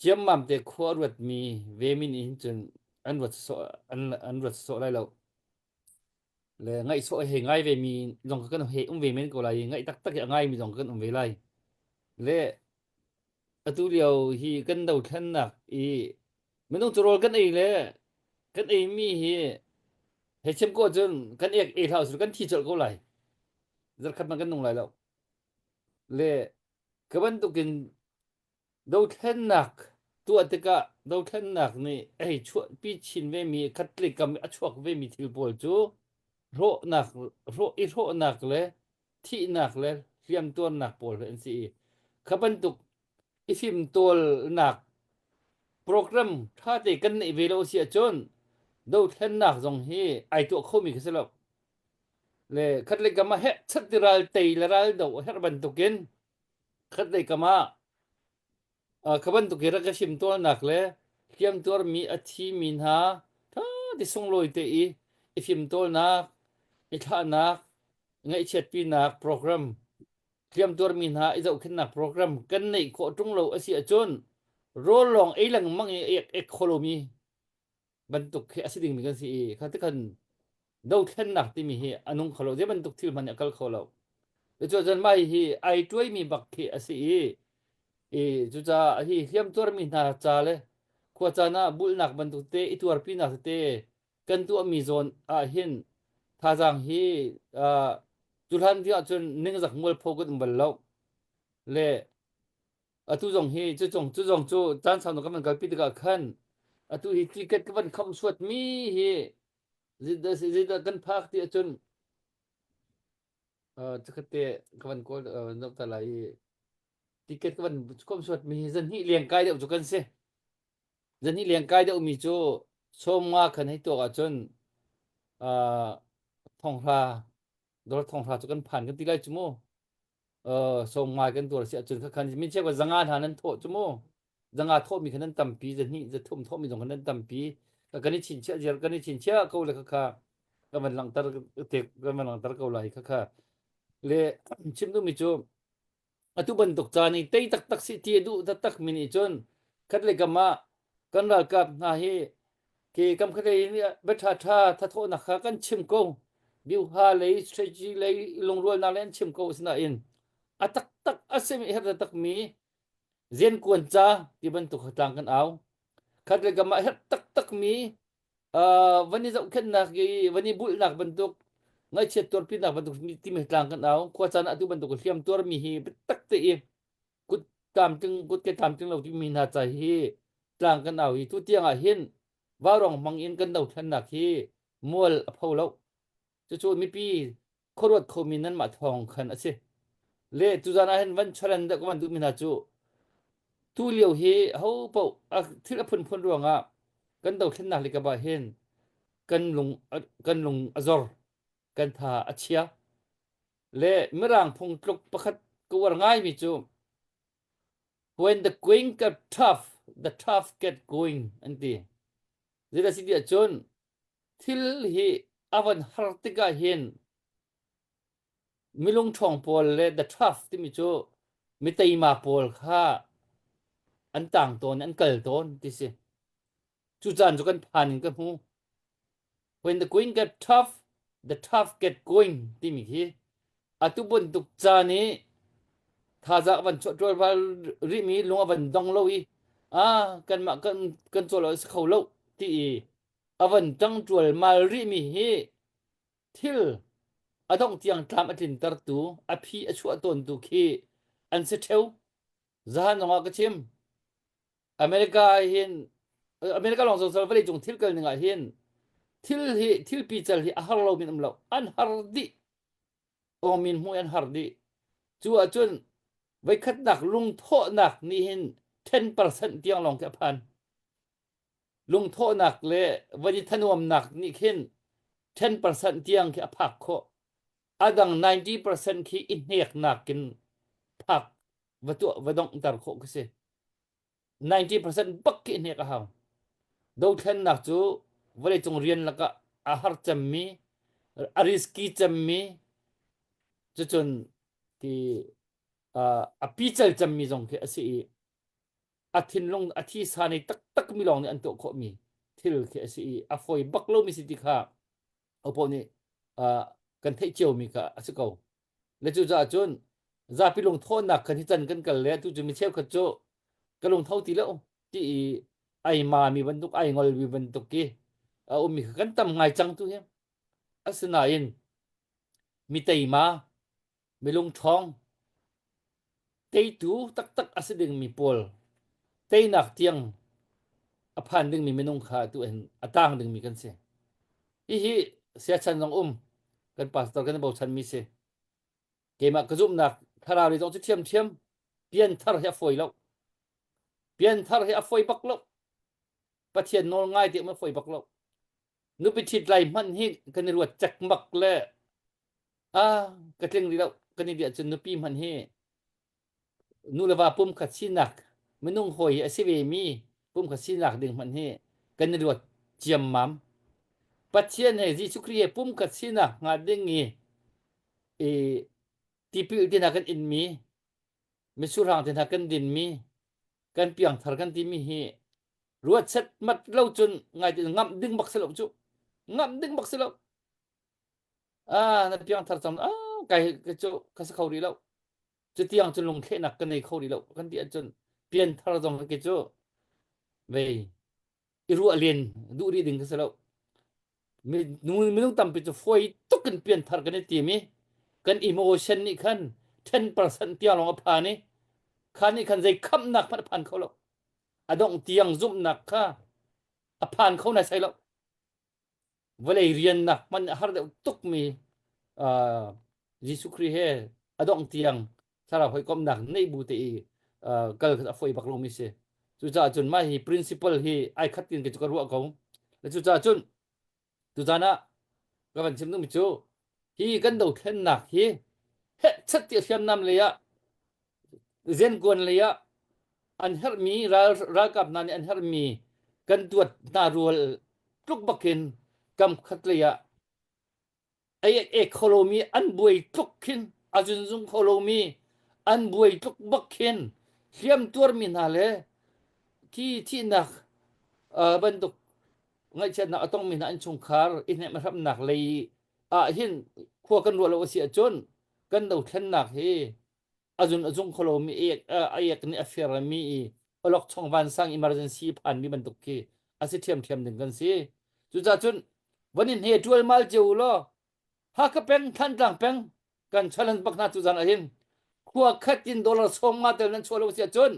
ciammam te khua ruatmi ve mi nih hin cun an ruat sawh an an ruat sawh lai lo le ngaih sawh he ngai ve mi zong kan he um ve men ko lai i ngaih taktak i a ngai mi zong kan um ve lai le atu lio hi kan dothlennak i minung cu rawl kan ei le kan ei mi hi hei chim ko cun kan ek ei hlah usih kan thi colh ko lai zarkhat man kan nung lai lo le ka bantukin dothlennak tuah tikah dothlennak nih a hei chuahpi chin ve mi khatlei kam i a chuak ve mi thil pawl cu hrawhnak hrawh i hrawhnak le thihnak le hliamtuarnak pawl hi an si i kha bantuk i fimtawlnak program ṭhate kan neih ve lo si ahcun dothlennak zong hi ai tuah khomi khi si lo. Le khatlei kam ah heh chat ti ral tei le ral do a herh bantukin khatlei kam ah kha bantuk i rak ka fimtawlnak le hliamtuarmi a thimi hna ṭha ti sunglawi te i i fimtawlnak i thlahnak ngaihchiatpinak program hliamtuarmi hna i zohkhenhnak program kan neih khawh ṭung lo a si ahcun rawl lawng ei lengmang i ek ek kho lomi bantuk khi a si dingmi kan si i kha ti khan dothlennak timi hi a nung kho lo zei bantuk thil hmanh nih a kal kho lo cucun mah hi ai tuaimi bak khi a si i i cucaah hi hliamtuarmi hna ca le khua caan ah bulhnak bantuk te i tuarpinak tete kan tuahmi zawn ah hin thazaang hi uh, cuhlan tiah cun ningzak mualpho kan um bal lo le atu zong hi cu zong cu zong cu caan sau kan van kalpi tikah khan atu hi ticket ka van kham suat mi hi zeidah kan phak ti ahcun cakhat te ka van kawl zoh ta lai i ticket ka van kham suat mi hi zan hnih leng kai deuh cu kan si zan hnih leng kai deuh mi cu sawmnga khan hei tuak ahcun thonghra dawr thonghra cu kan phan kan ti lai cu mu sawm ngai kan tuar si ahcun khakhan min cheu zanga hna nan thawh cu mu zanga thawhmi kha nan tampi zahnih zathum thawhmi zong kha nan tampi kan i chinchiah ziar kan i chinchiah ko le khakha kan van langhter te kan van langhter ko lai khakha le chim duhmi cu atu bantuk caan i tei taktak si ti a duh taktak mi nih cun khat le kam ah kan ralkap hna hi Khi kam khatlei in bia ṭhaṭha thathawhnak kha kan chim ko. Biuha lei, strategy lei lungrualnak lei an chim ko asinain a taktak a simi herh taktakmi riankuan ca ti bantuk kha tlang kan au. Khat le kam ah herh taktakmi uh, van i zohkhenhnak i van i bulhnak bantuk ngaihchiat tuarpinak bantuk timi tlang kan au. Khua caan ah atu bantuk hliam tuarmi hi biatak te i kut tlamtling kut ke tlamtling lo timi hna ca hi tlang kan au hi tu tiang ah hin vaurawng hmang in kan dothlennak hi mual a pho lo cucu mipi khuaruat khomi nanmah thawng khan a si le tuzan ah hin van charan dah ka van duhmi hna cu tu lio hi ho paoh thil a phunphun ruangah kan dothlennak le ka bah hin kan lung kan lung a zor kan tha a chia Le Mirang phungtluk pakhat ka uar ngaimi cu When the going get tough, the tough get going an ti. Zeidah si tiah cun thil hi a van har tikah hin milung ṭhawng pawl le the tough timi cu mi teima pawl kha an tang tawn an kal tawn ti si. Cu caan cu kan phan in ka hmu. When the going get tough, the tough get going timi khi atu bantuk caan i Thazaang a van chuah ṭualval rihmi lung a van dong lo i ah kanmah kan kan cawl a si kho lo ti i a van ṭang ṭualmal rihmi hi thil a dongh tiang tlam a tlintertu a phi a chuah tawntu khi an si ṭheo. Zahan zongah ka chim. America ah hin America lawng zong vawlei cung thil kal ning ah hin thil hi thil pical hi a har lo min um lo an har dih awmin hmuh an har dih cu ahcun voikhatnak lungthawhnak nih hin 10% tiang lawng khi a phan lungthawhnak le van i thanuamnak nih khin 10% tiang khi a phak khawh a dang 90% khi i hneknak in phak va tuah va donghter khawh khi si 90% bak khi hnek a hau dothlennak cu vawleicung rian lakah a har cemmi a risky cemmi cucun ti a pical cemmi zong khi a si i a thinlung a thisa nei taktak mi lawng nih an tuah khawhmi thil khi a si i a fawi bak lomi si ti kha opo nih kan theih ciomi kha a si ko. Le cucaah cun zapi lungthawhnak khan hi can kan kal le tu cu mi cheukhat cu ka lungtho ti lo ti i ai mami bantuk ai ngolmi bantuk ki a ummi kha kan tam ngai cang tu hi. Asinain mi teima mi lungṭhawng teitu taktak a si dingmi pawl teinak tiang a phan dingmi minung kha tu hin a tang dingmi kan si. Hihi siachan zong um kan pastor kan i bochanmi si. Keimah ka zumhnak thlarau lei zong cu ṭhiamṭhiam pianthar hi a fawi lo. Pianthar hi a fawi bak lo. Pathian nawl ngai ti a fawi bak lo. Nupi ṭhit lai hmanh hi kan i ruat cekmak le ah ka tling rih lo kan i ti ahcun nupi hmanh hi nu le va pumkhat sinak minung hawi hi a si ve mi pumkhat sinak ding hmanh hi kan i ruat ciammam. Pathian he Jesuh Khrih he pumkhat sinak hnga ding i i tipil te hna kan inmi misurhang te hna kan dinmi kan piangthar kan timi hi ruat set mat lo cun ngai te ngamh ding bak si lo cu ngamh ding bak si lo ah na piangthar cang ah kai cu ka si kho rih lo cutiang cun lungthlehnak ka nei kho rih lo kan ti ahcun pianthar zong khi cu vei i ruah len duh rih ding ka si lo minung tampi cu fawi tuk in pianthar kan i tim i kan emotion nih khan 10% tiang lawng a phan i kha nih khan zei khamnak hmanh a phan kho lo a dongh tiang zumhnak kha a phan kho nai sai lo vawlei riannak hmanh a har deuh tukmi uh, Jesuh Khrih he a dongh tiang thlarau hawikomhnak neih bu te i uh, kal a fawi bak lomi si. Cucaah cun mah hi principle hi ai khat tin ke cu ka ruah ko. Le cucaah cun tuzan ah ka van chim duhmi cu hi kan dothlennak hi heh chat ti hriamnam lei ah zenkuan lei ah an herhmi ral ralkap hna nih an herhmi kan tuat hna rual tluk bakin kam khat lei ah ei ek kho lomi an buai tluk khin a zunzung kho lomi an buai tluk bak khin hliam tuarmi hna le thi thihnak uh, bantuk ngaihchiatnak a tongmi hna an chungkhar i hnemh hramnak lei ah hin khua kan ruah lo a si ahcun kan dothlennak hi a zun a zung kho lomi ek a ek nih a firmi i awlokchong vansang emergency phanmi bantuk khi a si ṭhiamṭhiam ding kan si. Cucaah cun van in hne ṭualmal cio u law Hakha peng Thantlang peng kan challenge bak hna tuzan ah hin khua khat in dollar 50 tel nan chuah lo si ahcun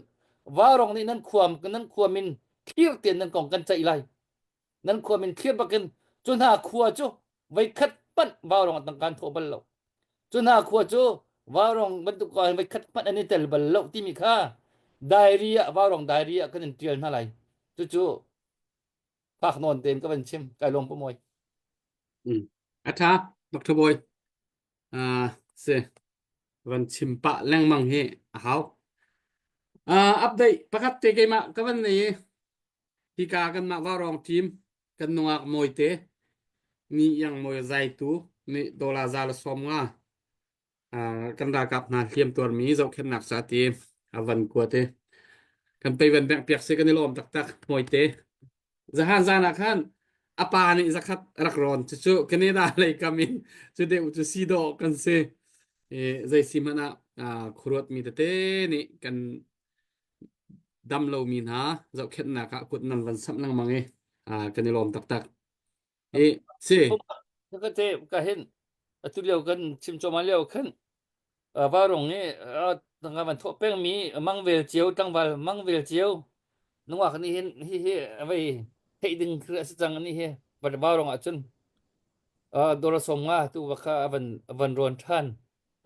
Vaurawng nih nan khua nan khua min thlir tein nan kong kan ceih lai. Nan khua min thlir bakin cu hna khua cu voikhat hmanh vaurawng tang kan thawh bal lo. Cu hna khua cu vaurawng bantuk ko hin voikhat hmanh an i tel bal lo timi kha diary ah vaurawng diary ah kan in tial hna lai. Cucu fak nawn tein ka van chim kai lawm pamoy. Mm. A tha Dr. Boy. Uh, si van chim pah lengmang hi a hau. Uh, update pakhat te keimah ka van nei i Hika kanmah Vaurawng team kan nungak mawite ni iang mawi zaitu nih dollar za le 50 kan ralkap hna hliam tuarmi zohkhenhnak ca ti a van kuat i kan pei van bengh piak si kan i lawm taktak mawite. Zahan zan ah khan a pa nih zakhat rak rawn cucu Canada lei kam in cu deuh cu si dawh kan si. I zei si hmanh ah. Khuaruat mi tete nih kan dam lomi hna zohkhenhnak ah kut nan van samh lengmang i kan i lawm taktak. I si. Ka te ka hin atu lio kan chim cuahmah lio khan varung i tangka van thawh pengmi mangvel cio tlangval mangvel cio nungak nih hin hi hi vei theih ding a si cang ani hi varung ah cun dora som nga tu va kha van van rawn ṭhan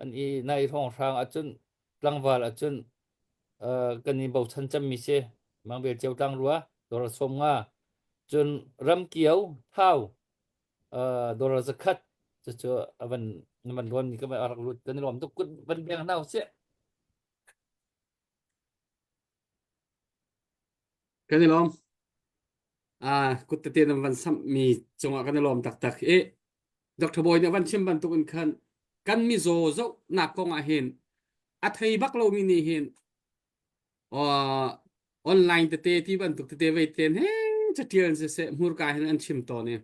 an i nai hrawng hrang ahcun tlangval ahcun kan i bochan cemmi si mangvel cio tlang rua dora som nga cun ramkio thau dollar zakhat cucu a van na van rawn mi ka van rak lut kan i lawm tuk kut van beng hna usih Kan i lawm. Ah, kut tete nan van samh mi cungah kan i lawm taktak i Dr. Bawi nih van chim bantuk in khan kan mizaw zohnak kong ah hin a thei bak lomi nih hin uh, online tete ti bantuk tete vei ten he catial siseh hmurka hin an chim tawn i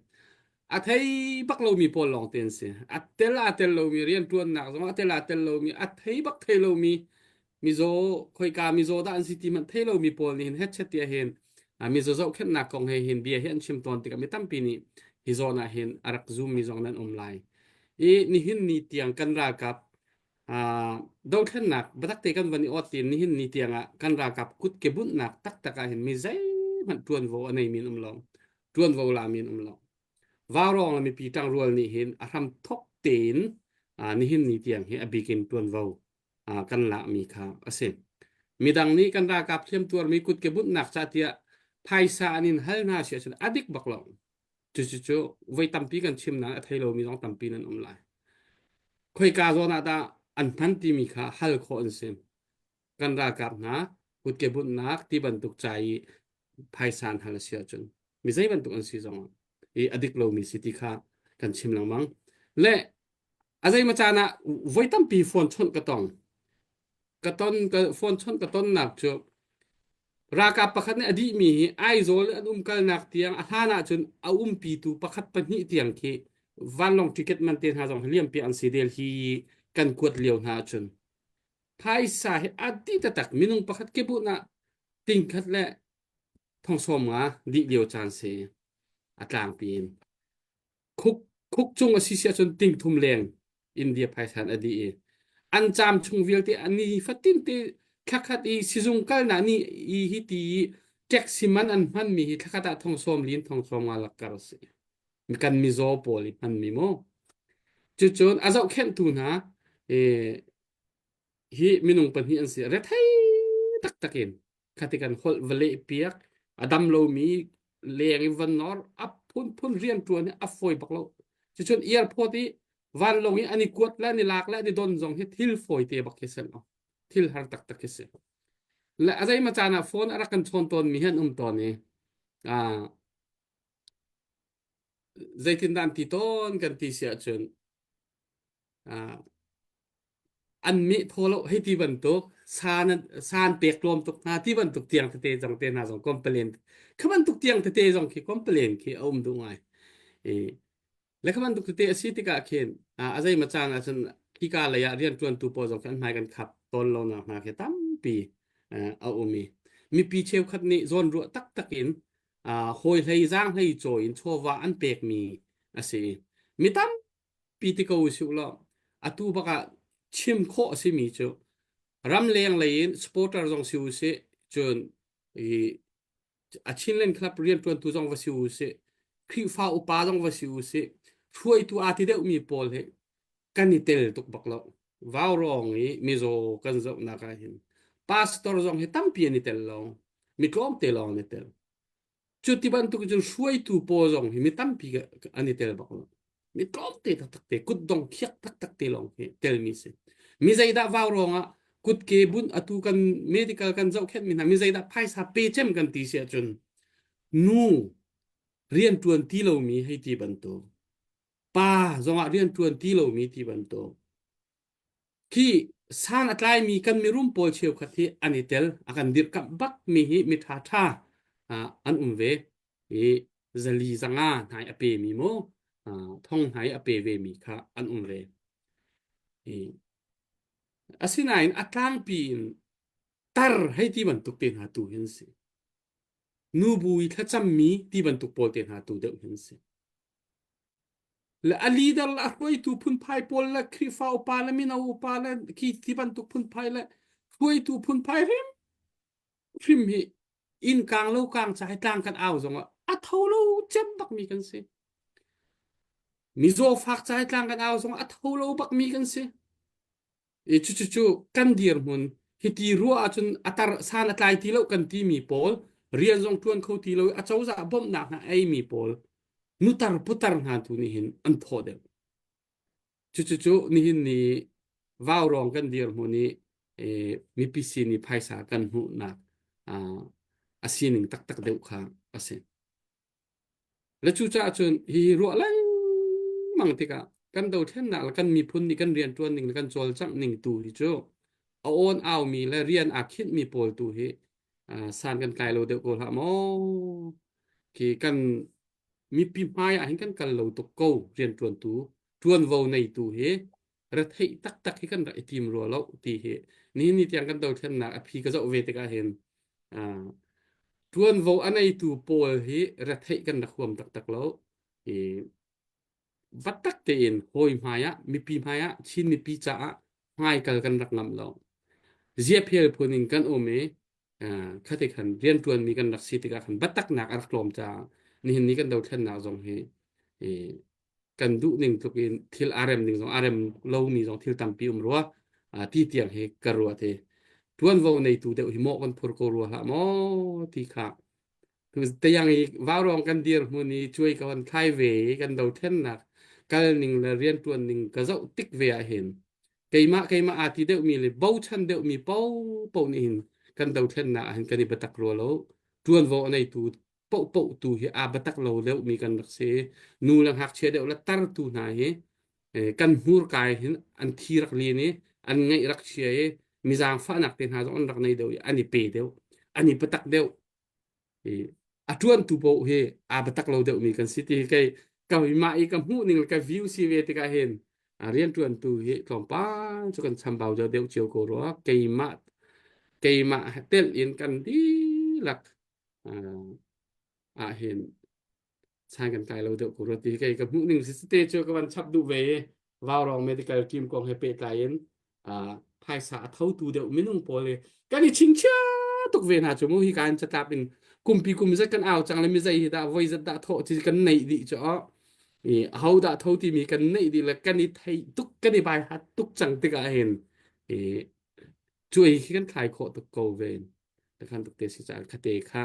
a thei bak lomi pawl lawng te an si a tel a tel lomi riantuannak zong a tel a tel lomi a thei bak thei lomi mizaw khoika mizaw dah an si ti hmanh thei lomi pawl nih hin hetchet tiah hin mizaw zohkhenhnak kong he hin bia hi an chim tawn tikah mi tampi nih hi zawn ah hin a rak zum mi zong nan um lai i nihin ni tiang kan ralkap dothlennak biatak te kan van i awt tin nihin ni tiang ah kan ralkap kut ke bunhnak taktak ah hin mi zeihmanh ṭuanvo a nei min um lo ṭuanvo la min um lo vaurawng le mipi ṭangrual nih hin a hram thok tein nihin ni tiang hi a bikin ṭuanvo kan lakmi kha a si midang nih kan ralkap hliamtuarmi kut ke bunhnak ca tiah phaisa an in hal hna si ahcun a dik bak lo Cucu voi tampi kan chim nain a thei lomi zong tampi nan um lai. Khoika zawn ah dah an hman timi kha hal khawh an si. Kan ralkap hna kutke bunhnak ti bantuk ca i phaisa an hal a si ahcun mi zei bantuk an si zong ah i a dik lomi si ti kha kan chim lengmang. Le a zeimaw caan ah voi tampi phone chawnh ka tong. Ka ton ka phone chawnh ka tonnak cu Ralkap pakhat nih a dihmi hi Aizawl an umkalnak tiang a hlan ahcun a umpitu pakhat pahnih tiang khi vanlawng ticket man te hna zong hi liampiak an si del hi kan kuat lio hna ahcun phaisa hi a dih taktak minung pakhat kebunh ah tingkhat le thongsawm nga dih lio caan si a tlangpi in. Khuk khuk cung a si si ahcun tingthum leng India phaisa a dih i an caam chung vialte a ni fatin te thlakhat i sizung kalnak ni i hi ti i taxi man an hmanmi hi thlakhat ah thong sawm lin thong sawm nga lakkar a si kan mizaw pawl i hmanmi mu cucun a zohkhenhtu hna hi minung pahnih an si rethei taktak in khati kan holh va leh piak a dam lomi leng in van nor a phunphun rian ṭuan hi a fawi bak lo cucun airport i vanlawng i an i kuat le an i lak le an i don zong hi thil fawi te bak khi si lo thil har taktak khi si le a zeima caan ah phone a rak kan chawn tawn mi hi an um tawn i zeitindah an ti tawn kan ti si ahcun an meh thaw lo hei ti bantuk san san pek tlawm tuk hna ti bantuk tiang tete zong te hna zong complain kha bantuk tiang tete zong khi complain khi a um duh ngai i le kha bantuk tete a si tikah khin a zei ma caan ahcun khika lei ah rianṭuantu pawl zong khi an hmai kan khap tawn lo nak hna khi tampi a um i mipi cheukhat nih zawn ruah taktak in hawi hlei zaang hlei cawi in chawva an pekmi a si mi tam pi ti ko usih law atu bak ah chim khawh a simi cu ramleng lei in supporter zong si usih cun i a Chinland Club rianṭuantu zong va si usih Khrihfa upa zong va si usih hruaitu aa ti deuhmi pawl hi kan i tel tuk bak lo vaurawng i mizaw kan zohnak ah hin pastor zong hi tampi an i tel lo mi tlawmte lawng an i tel Cu ti bantuk cun hruaitu pawl zong hi mi tampi an i tel bak lo. Mi tlawmte taktak te, kutdong khiak taktak te lawng hi telmi si. Mi zeidah vau ruangah kutke bunh atu kan medical kan zohkhenhmi hna mi zeidah phaisa pe cem kan ti si ahcun nu rianṭuan ti lomi hei ti bantuk pa zongah rianṭuan ti lomi ti bantuk Khi san a tlaimi kan mirum pawl cheukhat hi an i tel, a kan dirhkamh bakmi hi mi ṭhaṭha an um ve i zali zanga hna i a pemi mu thong hna i a pe vemi kha an um ve. I. Asinain a tlangpi in tar hei ti bantuk te hna tu hi an si. Nubu i thlacammi ti bantuk pawl te hna tu deuh hi an si. Le a leader le a hruaitu phunphai pawl le Khrihfa upa le mino upa le khi ti bantuk phunphai le hruaitu phunphai hrim hrim hi inn kang lo kang ca hi tlang kan au zongah a tho lo cem bakmi kan si. Mizaw fak ca hi tlang kan au zongah a tho lo bakmi kan si. I cucu kan dirhmun hiti ruah ahcun a tar san a tlai ti lo kan timi pawl rian zong ṭuan kho ti lo i a cozah bawmhnak hna eimi pawl nutar putar hna tu nih hin an thawh deuh. Cucucu nihin ni vaurawng kan dirhmun i mipi sin i phaisa kan hmuhnak a sining taktak deuh kha a si. Le cucaah cun hihi ruah lengmang tikah kan dothlennak le kan miphun nih kan rianṭuan ning le kan cawlcangh ning tu hi cu a awn aumi le rian aa khinhmi pawl tu hi san kan tlai lo deuh ko hlah maw? Khi kan mipi hmai ah hin kan kal lo tuk ko rianṭuantu ṭuanvo neitu hi retheih taktak hi kan rak i tim rua lo ti hi nihin ni tiang kan dothlennak a phi ka zoh ve tikah hin ṭuanvo a neitu pawl hi retheih kan rak huam taktak lo i vat tak tein hawi hmai ah mipi hmai ah Chin mipi caah hmaikal kan rak ngamh lo ziaphel phun in kan um i khate khan rianṭuanmi kan rak si tikah khan biataknak a rak tlawm caah nihin ni kan dothlennak zong hi kan duh ning tluk in thil aa rem ning zong aa rem lomi zong thil tampi um rua ti tiang hi ka ruah te tuanvo neitu deuh hi mawh kan phur ko rua hlah maw ti kha tayang i vaurong kan dir hmun i cuai ka hon thlai ve i kan dothlennak kal ning le riantuan ning ka zoh tik ve ah hin keimah keimah aa ti deuhmi le bochan deuhmi paohpaoh nih hin kan dothlennak ah hin kan i biatak rua lo tuanvo a neitu paohpaoh tu hi aa biatak lo deuhmi kan rak si. Nu le ngakchia deuh le tartu hna hi kan hmurka hin an thi rak lin i an ngaih rak chia i mi zaangfahnak te hna zong an rak nei deuh i an i pe deuh an i biatak deuh i a ṭuantu paoh hi aa biatak lo deuhmi kan si ti hi kei ka mah i ka hmuh ning le ka view si ve tikah hin rianṭuantu hi tlawmpal cu kan chambau deuh deuh cio ko rua keimah keimah telh in kan dihlak ah hin chan kan tlai lo deuh ko rua ti kei ka hmuh ning si te cu ka van chap duh ve i Vaurong medical team kong he pehtlai in phaisa a thotu deuh minung pawl hi kan i chingchia tuk ve hna cu mu hi kan catlap in kumpi kum zat kan au cang le mi zei hi dah voi zat dah thawh ci kan neih dih cu i ho dah tho timi kan neih dih le kan i theih tuk kan i bai hat tuk cang tikah hin i cuai khi kan thlai khawh tuk ko ve khan tuk te si caah khate kha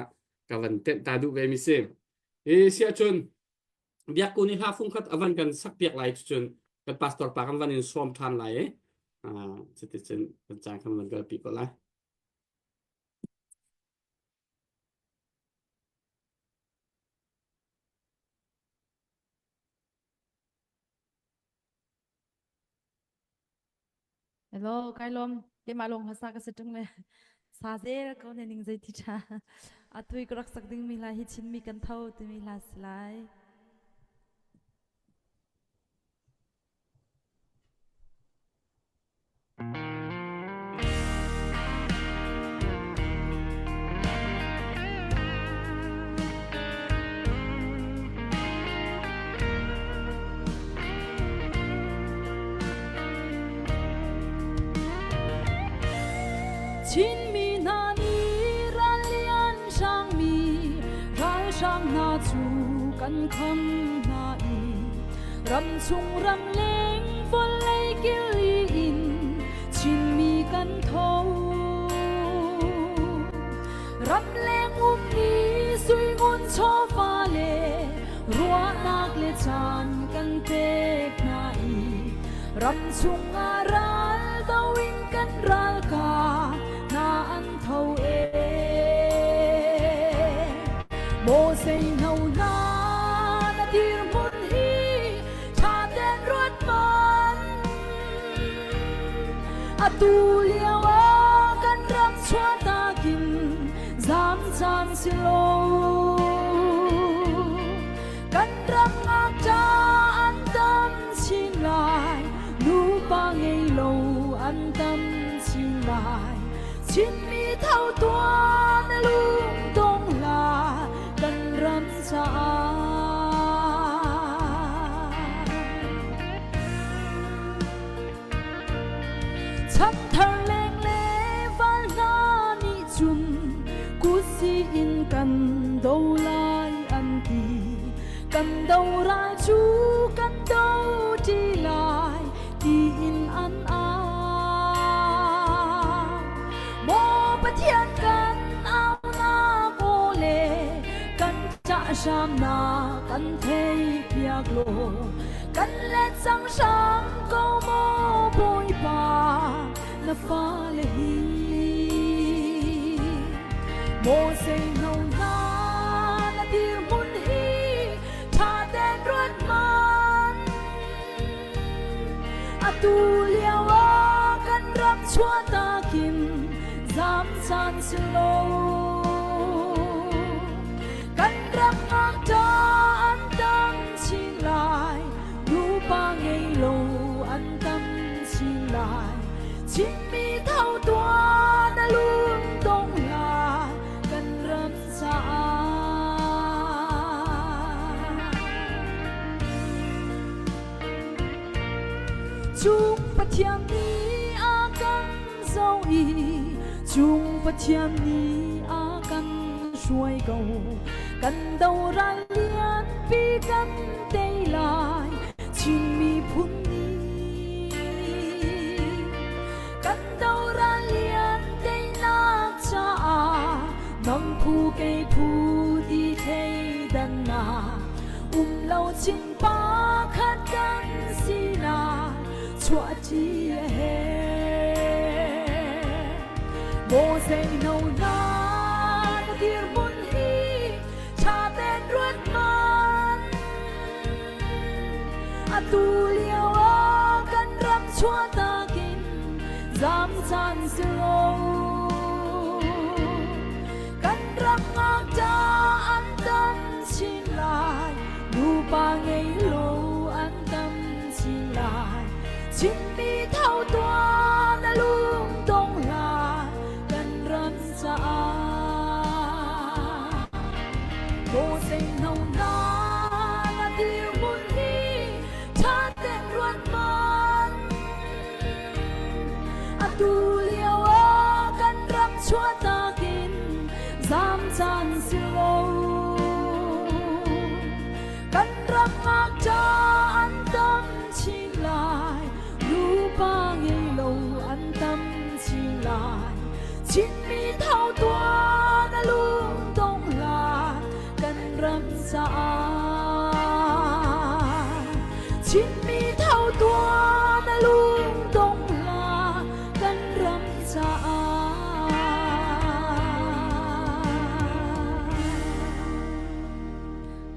ka van tenh ta duh ve mi si i siah cun biakku ni hla fung khat avan kan sak piak lai cun kan pastor pa kan van in sawm than lai i cuticun kan caan kan van kalpi ko lai. Hello, kai lom. Keimah lawng hlasa ka si ṭung le sa zel ko ne ning zei ti ṭha. Atu i ka rak sak dingmi hla hi Chinmi kan tho timi hla si lai. Chinmi hna nih rallian hrangmi ralhrang hna cu kan kham hna i ramchung ramleng vawlei kili in Chinmi kan tho. Ramleng ummi suingun chawva le ruahnak le caan kan pek hna i ram chungah ral do in kan ralkap hna an tho e. Maw seino hna na dirhmun hi ṭha tein ruat hmanh. Atu lio ah kan ram chuahtak in zaam caan si lo. Kan ram ngakṭa an tam chin lai, nupa ngei lo an tam. tho tuah na lung dong hlah kan ram caah. Chanthar leng le val hna nih cun kutsi in kan do lai an ti. Kan do ral cu kan do ṭi lai tiin an au. Maw Pathian kan aunak aw le kan ṭah hramnak kan theihpiak law kan let cang hram ko maw Bawipa na fale hi. Maw seino hna na dirhmun hi ṭha tein ruat hmanh. Atu lio ah kan ram chuahtak in zam caan si lo. Kan ram ngakṭa an tam chin lai, nupa ngei lo an tam chin lai. Chinmi tho tuah na lung dong hlah kan ram caah. Cung Pathian nih a kan zoh i cung Pathian nih a kan hruai ko. Kan doral lianpi kan tei lai Chin miphun nih. Kan doral lian teinak caah nang phu kei phu ti thleidannak um lo chin Pakhat kan sinak chuahṭi a herh. Maw zeino hna na dirhmun hi ṭha tein ruat hmanh. Atu lio ah kan ram chuahtak in zam caan si lo. Kan ram ngakṭa an tam chin lai. Nupa ngei lo an tam chin lai. Chinmi tho tuah na lung dong hlah kan ram caah. Maw seino hna na dirhmun hi ṭha tein ruat hmanh. Atu lio ah kan ram chuahtak in zam caan si lo. Kan ram ngakṭa an tam chin lai, nupa ngei lo an tam chin lai. Chinmi tho tuah na lung dong hlah kan ram caah. Chinmi tho tuah na lung dong hlah kan ram caah.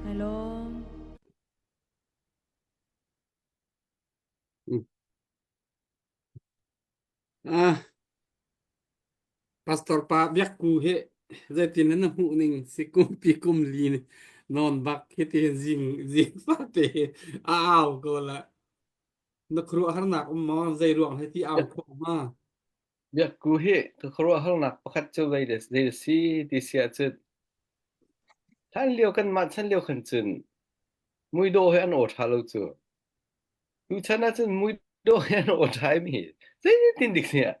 Hello. Ah, Pastor pa biakku hi zeitin na hmuh ning si kum pi kum li non bak hi ti zing zing fa te a au ko la na khuaruahharnak um maw zei ruang he ti au khawh ma Biakku hi ka khuaruahharnak pakhat cu zei zei si ti si ahcun hlan lio kanmah chan lio khan cun muidawh hi an aw ṭha lo cu. Tuchan ahcun muidawh hi an aw ṭha mi zeitin dik sia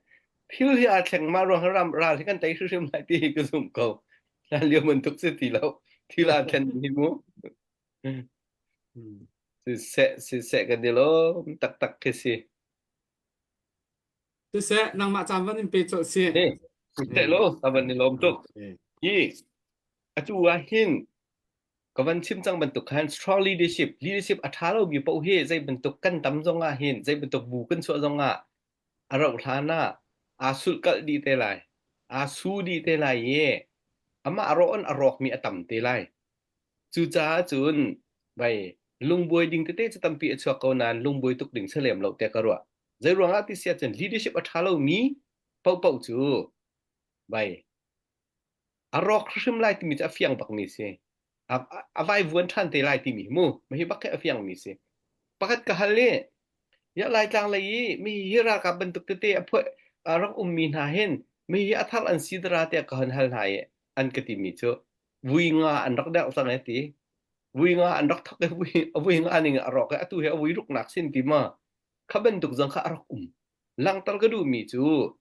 thil hi aa thleng mah ruang ram ral hi kan tei hrimhrim lai ti hi ka zumh ko. Hlan lio bantuk si ti lo. Thil aa thlen hi mu. Siseh siseh kan i lawm taktak khi si. Siseh nangmah caan van in pe colh si. Eh, siseh lo, a van i lawm tuk. Hi atu ah hin ka van chim cang bantuk khan strong leadership leadership a ṭha lomi paoh hi zei bantuk kan tam zong ah hin zei bantuk bu kan chuah zong ah a rauh hlan ah aa sulhkalh dih te lai aa su dih te lai i amah rawh in a rawkmi a tam te lai cucaah cun vai lungbuai ding tete cu tampi a chuak ko nain lungbuai tuk ding si lem lo tiah ka ruah zei ruangah ti si ahcun leadership a ṭha lomi paohpaoh cu vai A rawk hrim lai timi cu a fiang bakmi si. A, a vaivuan ṭhan te lai timi hi mu. Mahi bak hi a fiangmi si. Pakhat ka hal i, ya Laitlang lei i mi hi ralkap bantuk tete a phuah a rak ummi hna hin. Mi hi a thar an si dara tiah ka hon hal hna i an ka timi cu vui nga an rak derh cang e ti. Vui nga an rak thok i vui, vui nga ning a rawk i atu hi a vui ruknak sin ti ma. Kha bantuk zong kha a rak um. Langhter ka duhmi cu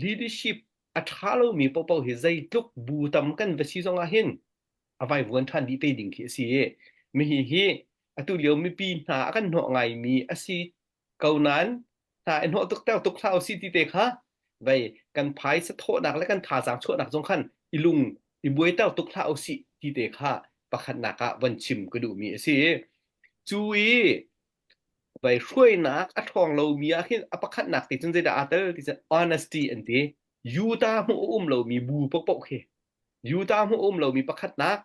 leadership a ṭha lomi paohpaoh hi zeitluk bu tam kan va si zongah hin a vaivuan ṭhan dih te ding khi a si i mihi hi atu lio mipi hna a kan hnawh ngaimi a si ko nain hna i hnawh tuk ter tuk hlah usih ti te kha vei kan phaisa thawhnak le kan thazaang chuahnak zong khan i lung i buaiter tuk hlah usih ti te kha pakhatnak ah von chim ka duhmi a si. Cu i vei hruainak a ṭhawng lomi ah khin a pakhatnak te cun zeidah aa tel ti cun honesty an ti. Utah hmuh a um lomi bu paohpaoh khi Utah hmuh a um lomi pakhatnak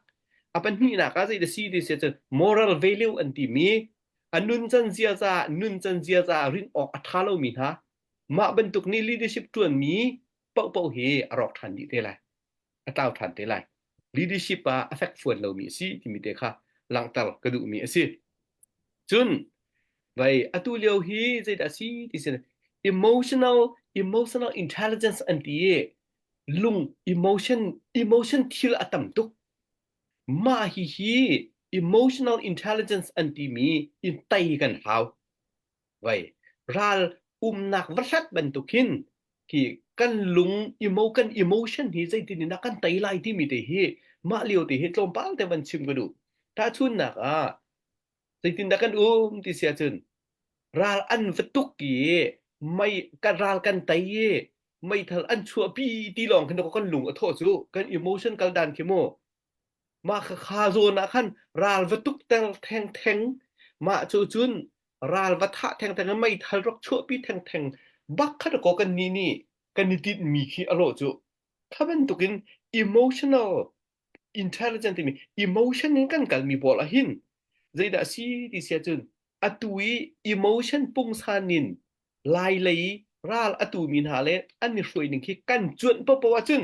a pahnihnak ah zeidah si ti si cun moral value an timi a nuncan ziaza nuncan ziaza rinh awk a ṭha lomi hna mah bantuk nih leadership ṭuanmi paohpaoh hi a rawk ṭhan dih te lai a tlau ṭhan te lai leadership ah a fekfuan lomi a si timi te kha langhter ka duhmi a si cun vai atu lio hi zeidah a si ti sin emotional emotional intelligence an ti i lung emotion emotion thil a tam tuk Mah hihi emotional intelligence an timi in tei kan hau. Vai ral umnak va hlat bantuk hin hi kan lung emo kan emotion hi zeitin in dah kan tei lai timi te hi mah lio te hi tlawmpal te van chim ka duh. Tahchunnak ah zeitindah kan um ti si ahcun ral an va tuk i mei kan ral kan tei i meithal an chuahpi ti lawng khin kan lung a thawh cu kan emotion kal dan khi mu mah kha kha zawn ah khan ral va tuk ter theng theng mah cu cun ral va thah theng theng meithal rak chuahpi theng theng bak kha ko kan ni nih kan i tinh mi khi a lawh cu kha bantukin emotional intelligent timi emotion in kan kalmi pawl ah hin zeidah a si ti si ahcun atu i emotion pungsan in lai lei ral atu mi hna le an i hruai ning khi kan cuanh popo ahcun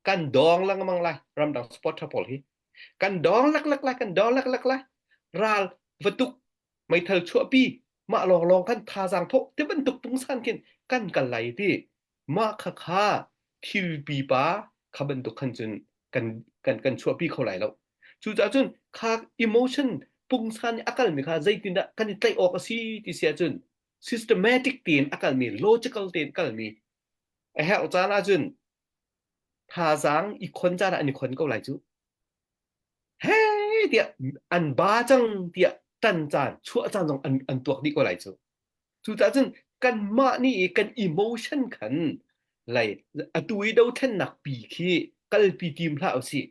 kan dawng lengmang lai ramdang supporter pawl hi kan dawng laklak lai kan dawng laklak lai ral vatuk meithal chuahpi mah lawnglawng kan thazaang thawh ti bantuk pungsan khin kan kal lai ti mah kha kha thil pipa kha bantuk khan cun kan kan kan chuahpi kho lai lo cucaah cun kha emotion pungsan i a kalmi kha zeitindah kan i tlaih awk a si ti si ahcun systematic tein a kalmi logical tein kalmi a herh caan ahcun thazaang i khon caan ah an i khon ko lai cu he tiah an ba cang tiah tan caan chuah caan zong an an tuak dih ko lai cu Cucaah cun kanmah nih i kan emotion khan lei atu i dothlennak pi khi kalpi tim hlah usih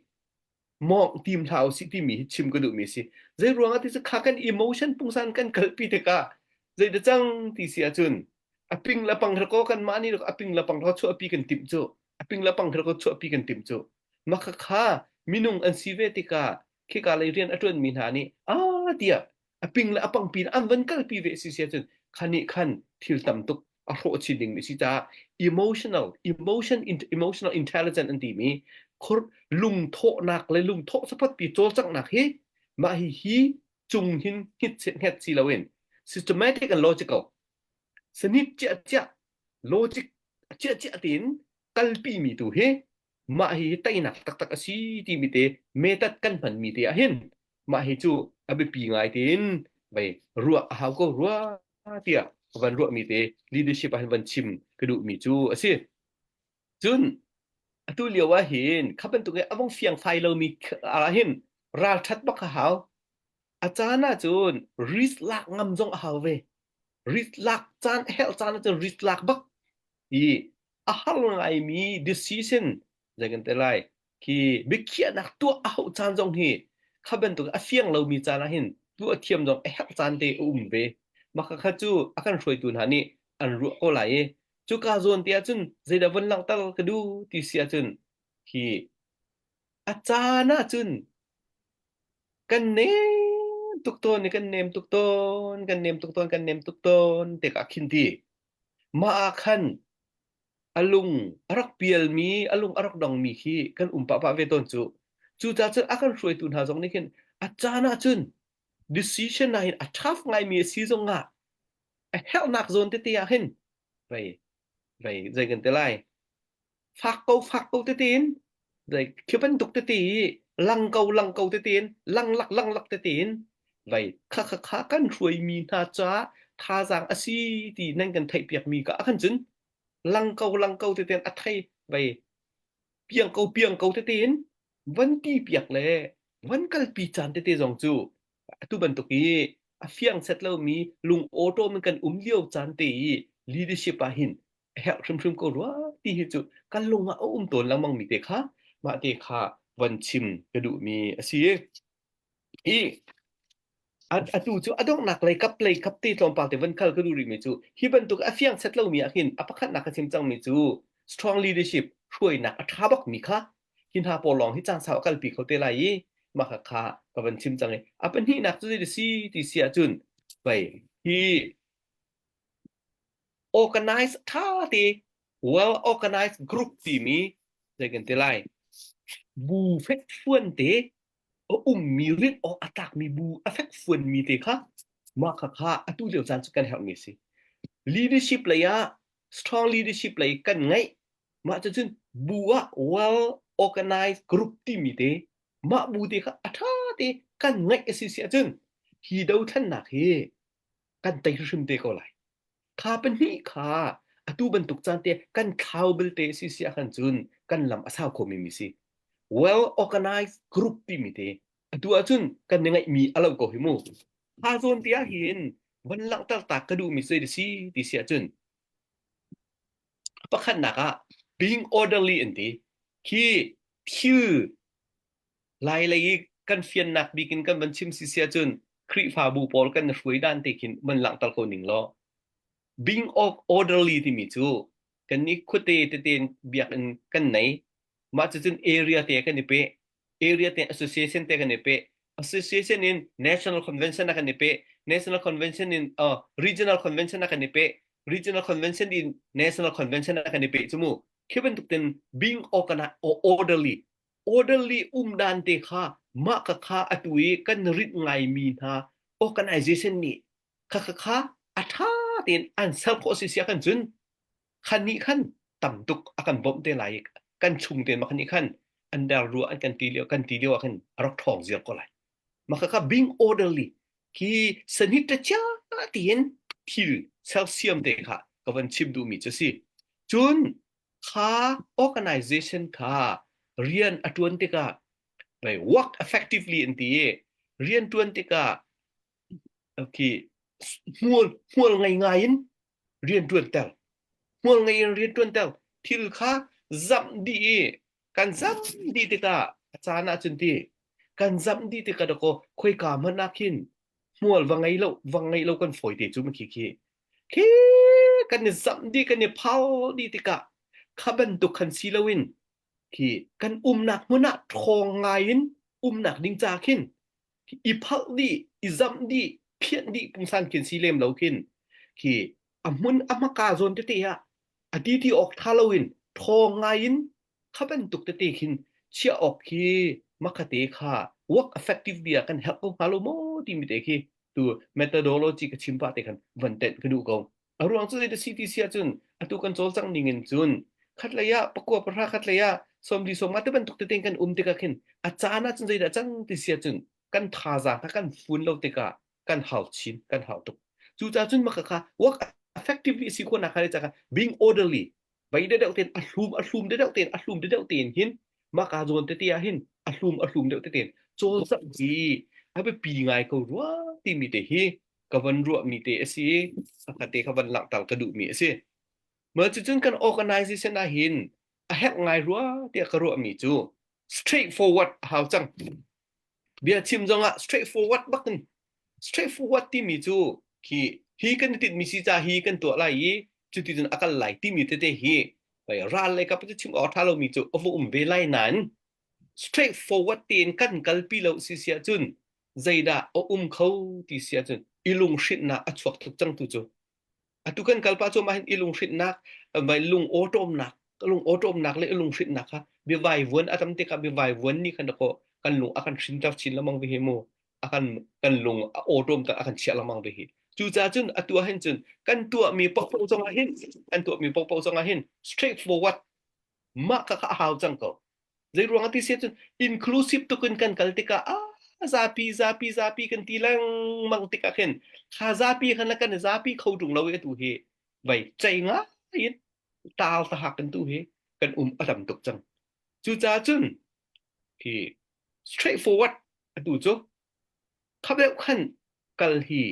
mawngh tim hlah usih timi hi chim ka duhmi a si. Zei ruangah ti cu kha kan emotion pungsan kan kalpi tikah zeidah cang ti si ahcun a ping le pang ko kanmah nih a ping le pang ro chuahpi kan timh cu a ping le pang ro chuahpi kan timh cu mah kha minung an si ve tikah khika lei rian a ṭuanmi hna nih ah tiah a ping le a pangpi in an van kalpi ve si si ahcun khan nih khan thil tam tuk a hrawh chin dingmi si caah emotional emotion emotional intelligence an timi khur lungthawhnak le lungthawh sapatpi cawlcanghnak hi mah hi hi cung hin hit hnget si loin systematic and logical sanit chia chia logic chia chia tiin kalpi mi tu hi mah hi teinak taktak a si timi te method kan hmanmi te ah hin mah hi cu a biapi ngai tein vei ruah a hau ko rua tiah ka van ruahmi te leadership ah hin van chim ka duhmi cu a si. Cun atu lio ah hin kha bantuk i a vong fiangfai lomi ah hin ralṭhat bak a hau. A caan ah cun risk lak ngam zong a hau ve. Risk lak caan a herh caan ah cun risk lak bak i a har ngaimi decision zei kan ti lai khi biakhiahnak tuah a hauh caan zong hi kha bantuk a fiang lomi caan ah hin tuah thiam zong a herh caan te a um ve. Mah kha cu a kan hruaitu hna nih an ruah ko lai i cuka zawn te ahcun zeidah von langhter ka duh ti si ahcun hi a caan ahcun kan nem tuk tawn i kan nem tuk tawn kan nem tuk tawn kan nem tuk tawn tikah khin ti mah ah khan a lung a rak pialmi a lung a rak dongmi khi kan um pahpah ve tawn cu cucaah cun a kan hruaitu hna zong nih khin a caan ah cun decision ah hin a tough ngaimi a si zong ah a herhnak zawn tete ah hin vei vei zei kan ti lai. Fak ko fak ko tete in like khi bantuk tete i lang ko lang ko tete in lang lak lang lak tete in vai kha kha kha kan hruaimi hna caah thazaang a si ti nan kan theihpiak mi ka khan cun lang ko lang ko tete in a thei vai piang ko piang ko tete in van ti piak le van kalpi caan tete zong cu atu bantuk i a fiang set lomi lung awṭawm in kan um lio caan te i leadership ah hin a herh hrimhrim ko rua ti hi cu kan lung ah a um tawn lengmang mi te kha mah te kha van chim ka duhmi a si. Hi atu cu a donghnak lei kap lei kap te tlawmpal te van khal ka duh rihmi cu hi bantuk a fiang set lomi ah hin a pakhatnak ka chim cangmi cu strong leadership hruainak a ṭha bakmi kha hi hna pawl lawng hi caan sau a kalpi kho te lai i mah kha kha ka van chim cang i a pahnihnak cu zei si ti si ahcun vei hi organize ṭha te well organized group timi zei kan ti lai bu fekfuan te a ummi rinh awk a tlakmi bu a fekfuanmi te kha mah kha kha atu lio caan cu kan herhmi a si. Leadership lei ah strong leadership lei kan ngeih mah cucun bu ah well organized group timi te mah bu te kha a ṭha te kan ngeih a si si ahcun hi dothlennak hi kan tei hrimhrim te ko lai. Kha pahnih kha atu bantuk caan te kan thlau belte si si ahkhan cun kan lam a sau khomi mi si. Well organized group timi te atu ahcun kan i ngeihmi a lo ko hi mu. Kha zawn te ah hin van langhter ta ka duhmi zei si ti si ahcun pakhatnak ah being orderly an ti. Khi thil Lailei i kan fiannak bik in kan van chim si si ahcun Khrihfabu pawl kan hruai dan te khin van langhter ko ning law being of orderly timi cu kan nih khuate tete biakinn kan nei mah cucun area te kan i pe area te association te kan i pe association in national convention a kan i pe national convention in uh, regional convention a kan i pe regional convention in national convention a kan i pe cu mu khi bantuk ten being organized or orderly orderly umdan te kha mah ka kha atu i kan rit ngaimi hna organization nih kha kha kha a ṭha tein an ser khawh si sia kan cun khan nih khan tam tuk a kan bawmh te lai i kan chung te mah nih khan an der rua an kan ti lio kan ti lio ah khan a rak ṭhawng ziar ko lai mah kha kha being orderly khi sanit ta chia tiin thil sersiam te kha ka van chim duhmi cu si cun Kha organization kha rian a ṭuan tikah work effectively an ti i rian ṭuan tikah okay, hmual hmual ngei ngai in rian ṭuan ter hmual ngei in rian ṭuan ter thil kha zamh dih i kan zamh dih tikah a caan ahcun ti kan zamh dih tikah dakaw khoika hmanh ah khin hmual va ngei lo va ngei lo kan fawi te cu ma khi khi khi kan i zamh dih kan i phau dih tikah kha bantuk khan si loin khi kan umnak hmun ah ṭhawng ngai in umnak ding ca khin i phalh dih i zamh dih phianh dih pungsan khin si lem lo khin khi a hmun a hmaka zawn tete ah a ti ti awk ṭha loin ṭhawng ngai in kha bantuk tete khin chiah awk khi makhate kha work effective bia kan herh ko hnga lo maw timi te khi tu methodology ka chim pah te khan van tenh ka duh ko. A ruang cu zei si ti si ahcun atu kan cawlcangh ning in cun khatlei ah pakua pahra khatlei ah sawmli sawmnga te bantuk tete kan um tikah khin a caan ahcun zeidah cang ti si ahcun kan thazaang kha kan fun lo tikah kan hau chin kan hau tuk. Cucaah cun maka kha work effectively si khawhnak kha le being orderly bai deuh tein a hlum a hlum deuh tein a hlum deuh tein hin maka zawn tete ah hin a hlum a hlum deuh tete cawlcangh hi a biapi ngai ko rua timi te hi ka van ruahmi te a si i a te ka van langhter ka duhmi a si. Mah cucun kan organization ah hin a herh ngai rua tiah ka ruahmi cu straightforward a hau cang. Bia chim zongah straightforward bak in straightforward timi cu khi hi kan i tinhmi si ca hi kan tuah lai i cuticun a kal lai timi tete hi ral lei kap cu chim awk ṭha lomi cu a va um ve lai nain straightforward tein kan kalpi lo si si ahcun zeidah a um kho ti si ahcun i lunghrinhnak a chuak tuk cang tu cu atu kan kalpa cu mah hin i lunghrinhnak vai lung awṭawmnak lung awṭawmnak le lunghrinhnak kha biavai vuan a tam tikah biavai vuan nih khan dakaw kan lung a kan hrinter chin lengmang ve hi mu a kan kan lung a awṭawm a kan chiah lengmang ve hi cucaah cun atu ah hin cun kan tuahmi paohpaoh zongah hin kan tuahmi paohpaoh zongah hin straightforward. Mah kha kha a hau cang ko. Zei ruang ah ti si cun inclusive tuk in kan kal tikah ah zapi zapi zapi kan ti lengmang tikah khin kha zapi khan kan zapi kho ṭung lo i atu hi vai cei ngai in tal tahak kan tu hi kan um a tam tuk cang. Cucaah cun hi straightforward atu cu kha deuh khan kal hi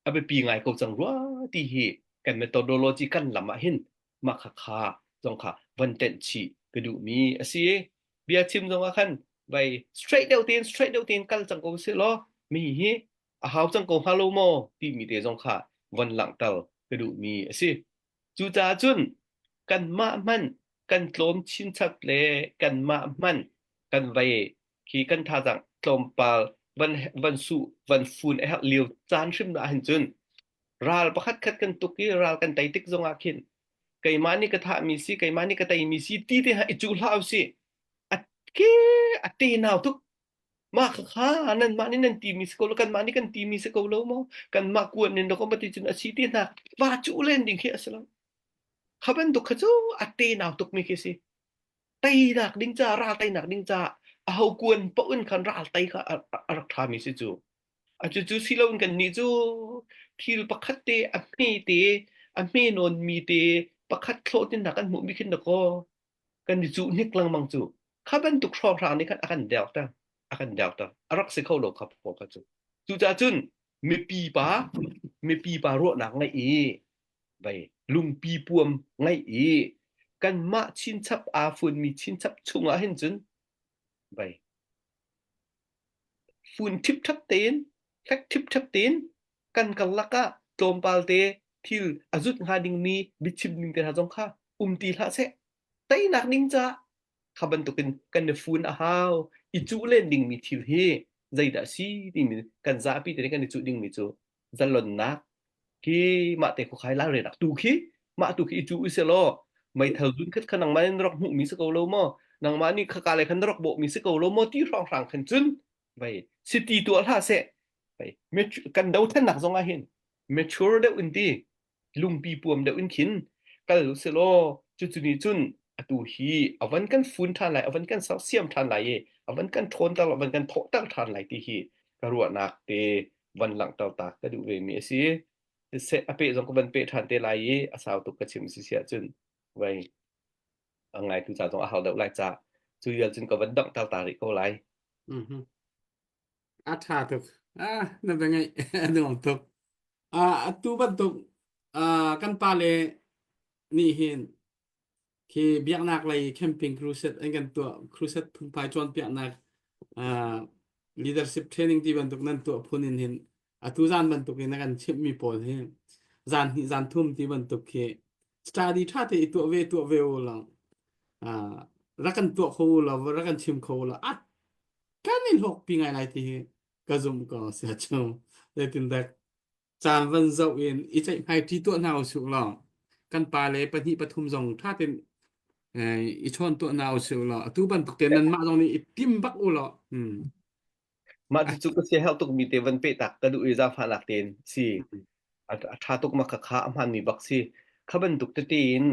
a biapi ngai ko cang rua ti hi kan methodology kan lam ah hin mah kha kha zong kha van tenh chih ka duhmi a si. Bia chim zong ah khan vai straight deuh tein straight deuh tein kal cang ko sih law mi hi a hau cang ko hnga lo maw timi te zong kha von langhter ka duhmi a si. Cucaah cun kanmah hmanh kan tlawm chinchap le kanmah hmanh kan vei khi kan thazaang tlawmpal van van su van fun a herh lio caan hrim ah hin cun ral pakhat khat kan tuk i ral kan tei tik zongah khin keimah nih ka thahmi si keimah nih ka teimi si ti te ha i cuh hlah usih a ke a te nau tuk mah kha nanmah nih nan timi si ko lo kanmah nih kan timi si ko lo maw kanmah kuan in dawk ti cun a si ti hna va cuh len ding khi a si lo kha bantuk kha cu a te nau tuk mi khi si teinak ding ca ral teinak ding ca a ho kuan paoh in khan ral tei kha a rak ṭhami si cu a cu cu si loin kan nih cu thil pakhat te a hme te a hme nawn mi te pakhat thlawhtinnak kan hmuh mi khin dakaw kan i cuh hnik lengmang cu kha bantuk hrawnghrang nih khan a kan derter a kan derter a rak si kho lo kha pawl kha cu cucaah cun mipi pa mipi pa ruahnak ngeih i vei lungpi puam ngeih i kanmah chinchap aa funmi chinchap chungah hin cun vei fun ṭhipṭhap tein hlek ṭhipṭhap tein kan karlak ah tlawmpal te thil a zut hnga dingmi biachim ding te hna zong kha um ti hlah seh teinak ding caah kha bantukin kan i fun a hau i cuh len dingmi thil hi zeidah si timi kan zapi te kan i cuh dingmi cu zalonnak khi mah te khuakhai lairelnak tu khi mah tu khi i cu usih law meithal zun khat kha nangmah nih na rak hmuhmi si ko lo maw nangmah nih khaka le khan na rak bawhmi si ko lo maw ti hrawnghrang khan cun vei city tuah hlah seh vei kan dothlennak zong ah hin mature deuh in ti lungpi puam deuh in khin kal usih law cucu nih cun atu hi a van kan fun ṭhan lai a van kan sersiam ṭhan lai i a van kan ṭhawnter a van kan thawhter ṭhan lai ti hi ka ruahnak te van langhter ta ka duh ve mi a si. Siseh a peh zong ka van peh ṭhan te lai i a sau tuk ka chim si si ahcun vai a ngaitu ca zong a hau deuh lai ca cu vial cun ka van donghter ta rih ko lai. Mhm. A ṭha tuk. Ah, na bia ngaih a nuam tuk. Ah, atu bantuk ah, kan pale nih hin khi biaknak lei camping crusade an kan tuah crusade phunphai cawnpiaknak ah, leadership training ti bantuk nan tuah phun in hin atu zan bantuk in na kan chimhmi pawl hi zan hnih zan thum ti bantuk khi study ṭha te i tuah ve tuah ve u law ah, rak kan tuah kho u law rak kan chim kho u law a kan i hlawkpi ngai lai ti hi ka zumh ko sia cu zeitindah caan van zoh in i ceihmai ṭi tuah hna usih law kan pa le pahnih pathum zong ṭha tein i chawn tuah hna usih law atu bantuk te nanmah zong nih i tim bak u law hmm. Mah cucu ka siaherh tukmi te van peh tak ka duh i zaangfahnak tein si. A ṭha tuk ma kha kha a hmaanmi bak si. Kha bantuk tete in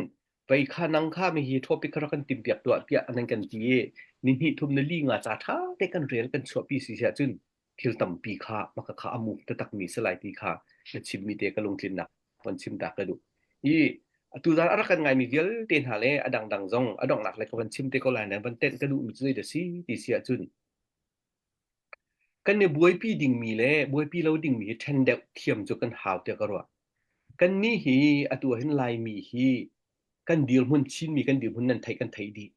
vei kha nang kha mi hi topic kha rak kan timpiak tuah tiah nan kan ti i ni hnih thum ni li nga ca ṭha te kan rel kan chuahpi si si ahcun thil tampi kha maka kha a muk taktakmi si lai ti kha na chimmi te ka lungtlinnak van chim ta ka duh. I atu zan a rak kan ngaimi vialte hna le a dangdang zong a donghnak le ka van chim te ko lai nan van tenh ka duhmi cu zeidah si ti si ahcun Kan i buaipi dingmi le buaipi lo dingmi hi ṭhen deuh thiam cu kan hau tiah ka ruah. Kannih hi atu ahhin Laimi hi kan dirhmun Chinmi kan dirhmun nan theih kan theih dih.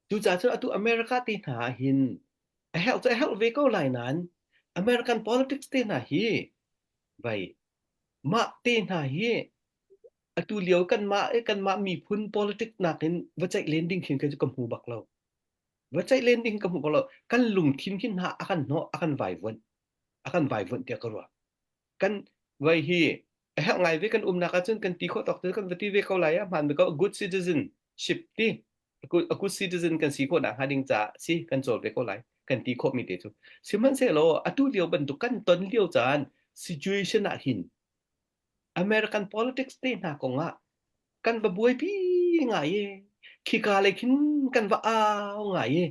Cucaah cun atu America te hna ahhin a herh cu a herh ve ko lai nain American politics te hna hi vei mah te hna hi atu lio kanmah kanmah miphun politics nakin va ceih len ding khin kei cu ka hmu bak lo. Va ceih len ding ka hmu ko lo. Kan lungthin khi hna a kan hnawh, a kan vaivuanh. A kan vaivuanh tiah ka ruah. Kan vai hi a herh ngai ve kan umnak ahcun kan ti khawh tawk cu kan va ti ve ko lai ah hmaan ve ko. A good citizenship ti a good citizen kan si khawh nakhnga ding caah si kan cawl ve ko lai kan ti khawhmi te cu. Sihmanhsehlaw atu lio bantuk kan ton lio caan situation ah hin American politics te hna kong ah kan va buaipi ngai i. Khika lei khin kan va au ngai i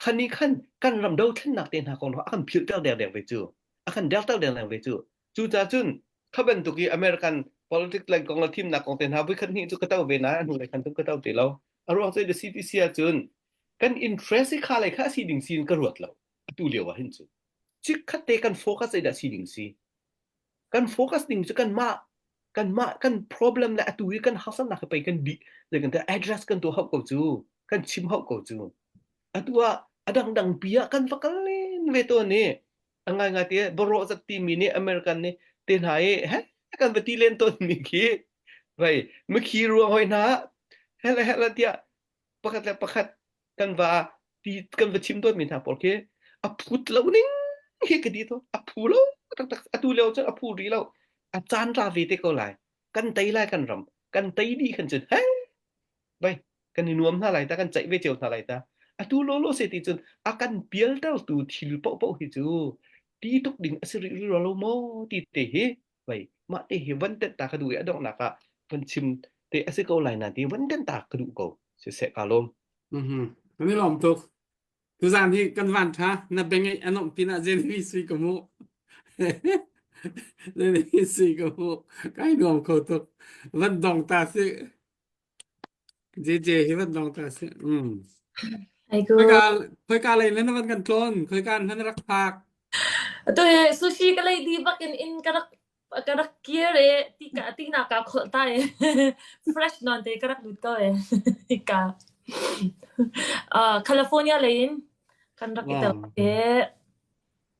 khan nih khan kan ram dothlennak te hna kong a kan philhter dengdeng ve cu. A kan derter dengdeng ve cu. Cucaah cun kha bantuk i American politics lei kong le thimnak kong te hna voikhat hnih cu ka to ve nain a hnulei khan cun ka to ti lo. A ruang cu the CTC ahcun kan interest i kha lei kha a si ding si in ka ruat lo. Atu lio ah hin cu. Chikkhat te kan focus zeidah si ding si. Kan focus ding cu kanmah kanmah kan problem le atu i kan harsatnak hi pei kan bih zei kan address kan tuah hau ko cu kan chim hau ko cu atu ah a dangdang pi ah kan va kal len ve tawn i a ngaingai te barawh zat timi nih American nih te hna i he kan va ti len tawn mi khi vai mikhi ruang hoi hna hele hele tiah pakhat le pakhat kan va ti kan va chim tawn mi hna pawl khi a phut lo ning hi ka ti to a phu lo taktak atu lio cun a phu ri lo a caan ra ve te ko lai kan tei lai kan ram kan tei dih khan cun he vai kan i nuam hna lai ta kan ceih ve cio hna lai ta atu lawlaw se ti cun a kan pialtertu thil paohpaoh hi cu ti tuk ding a si rih rih lo maw ti te hi vai mah te hi van tenh ta ka duh i a donghnak ah van chim te a si ko lai na ti van tenh ta ka duh ko siseh ka lawm Mhm. Kan i lawm tuk. Tuzaan hi kan van ṭha na bengeih a nuamh pinah Jenny sui ka hmuh. Jenny sui ka hmuh. Kai nuam kho tuk. Van dong ta si. JJ hi van dong ta si. Mm. Ai ku. Khoika khoika lei na van kan tlawn, khoika nan rak phak. Atu hi sushi ka lei di bak in in ka rak ka rak kir e ti ka ti na ka khol ta e fresh non te ka rak lut ko e ka uh, California lei in kan rak i tel Wow. e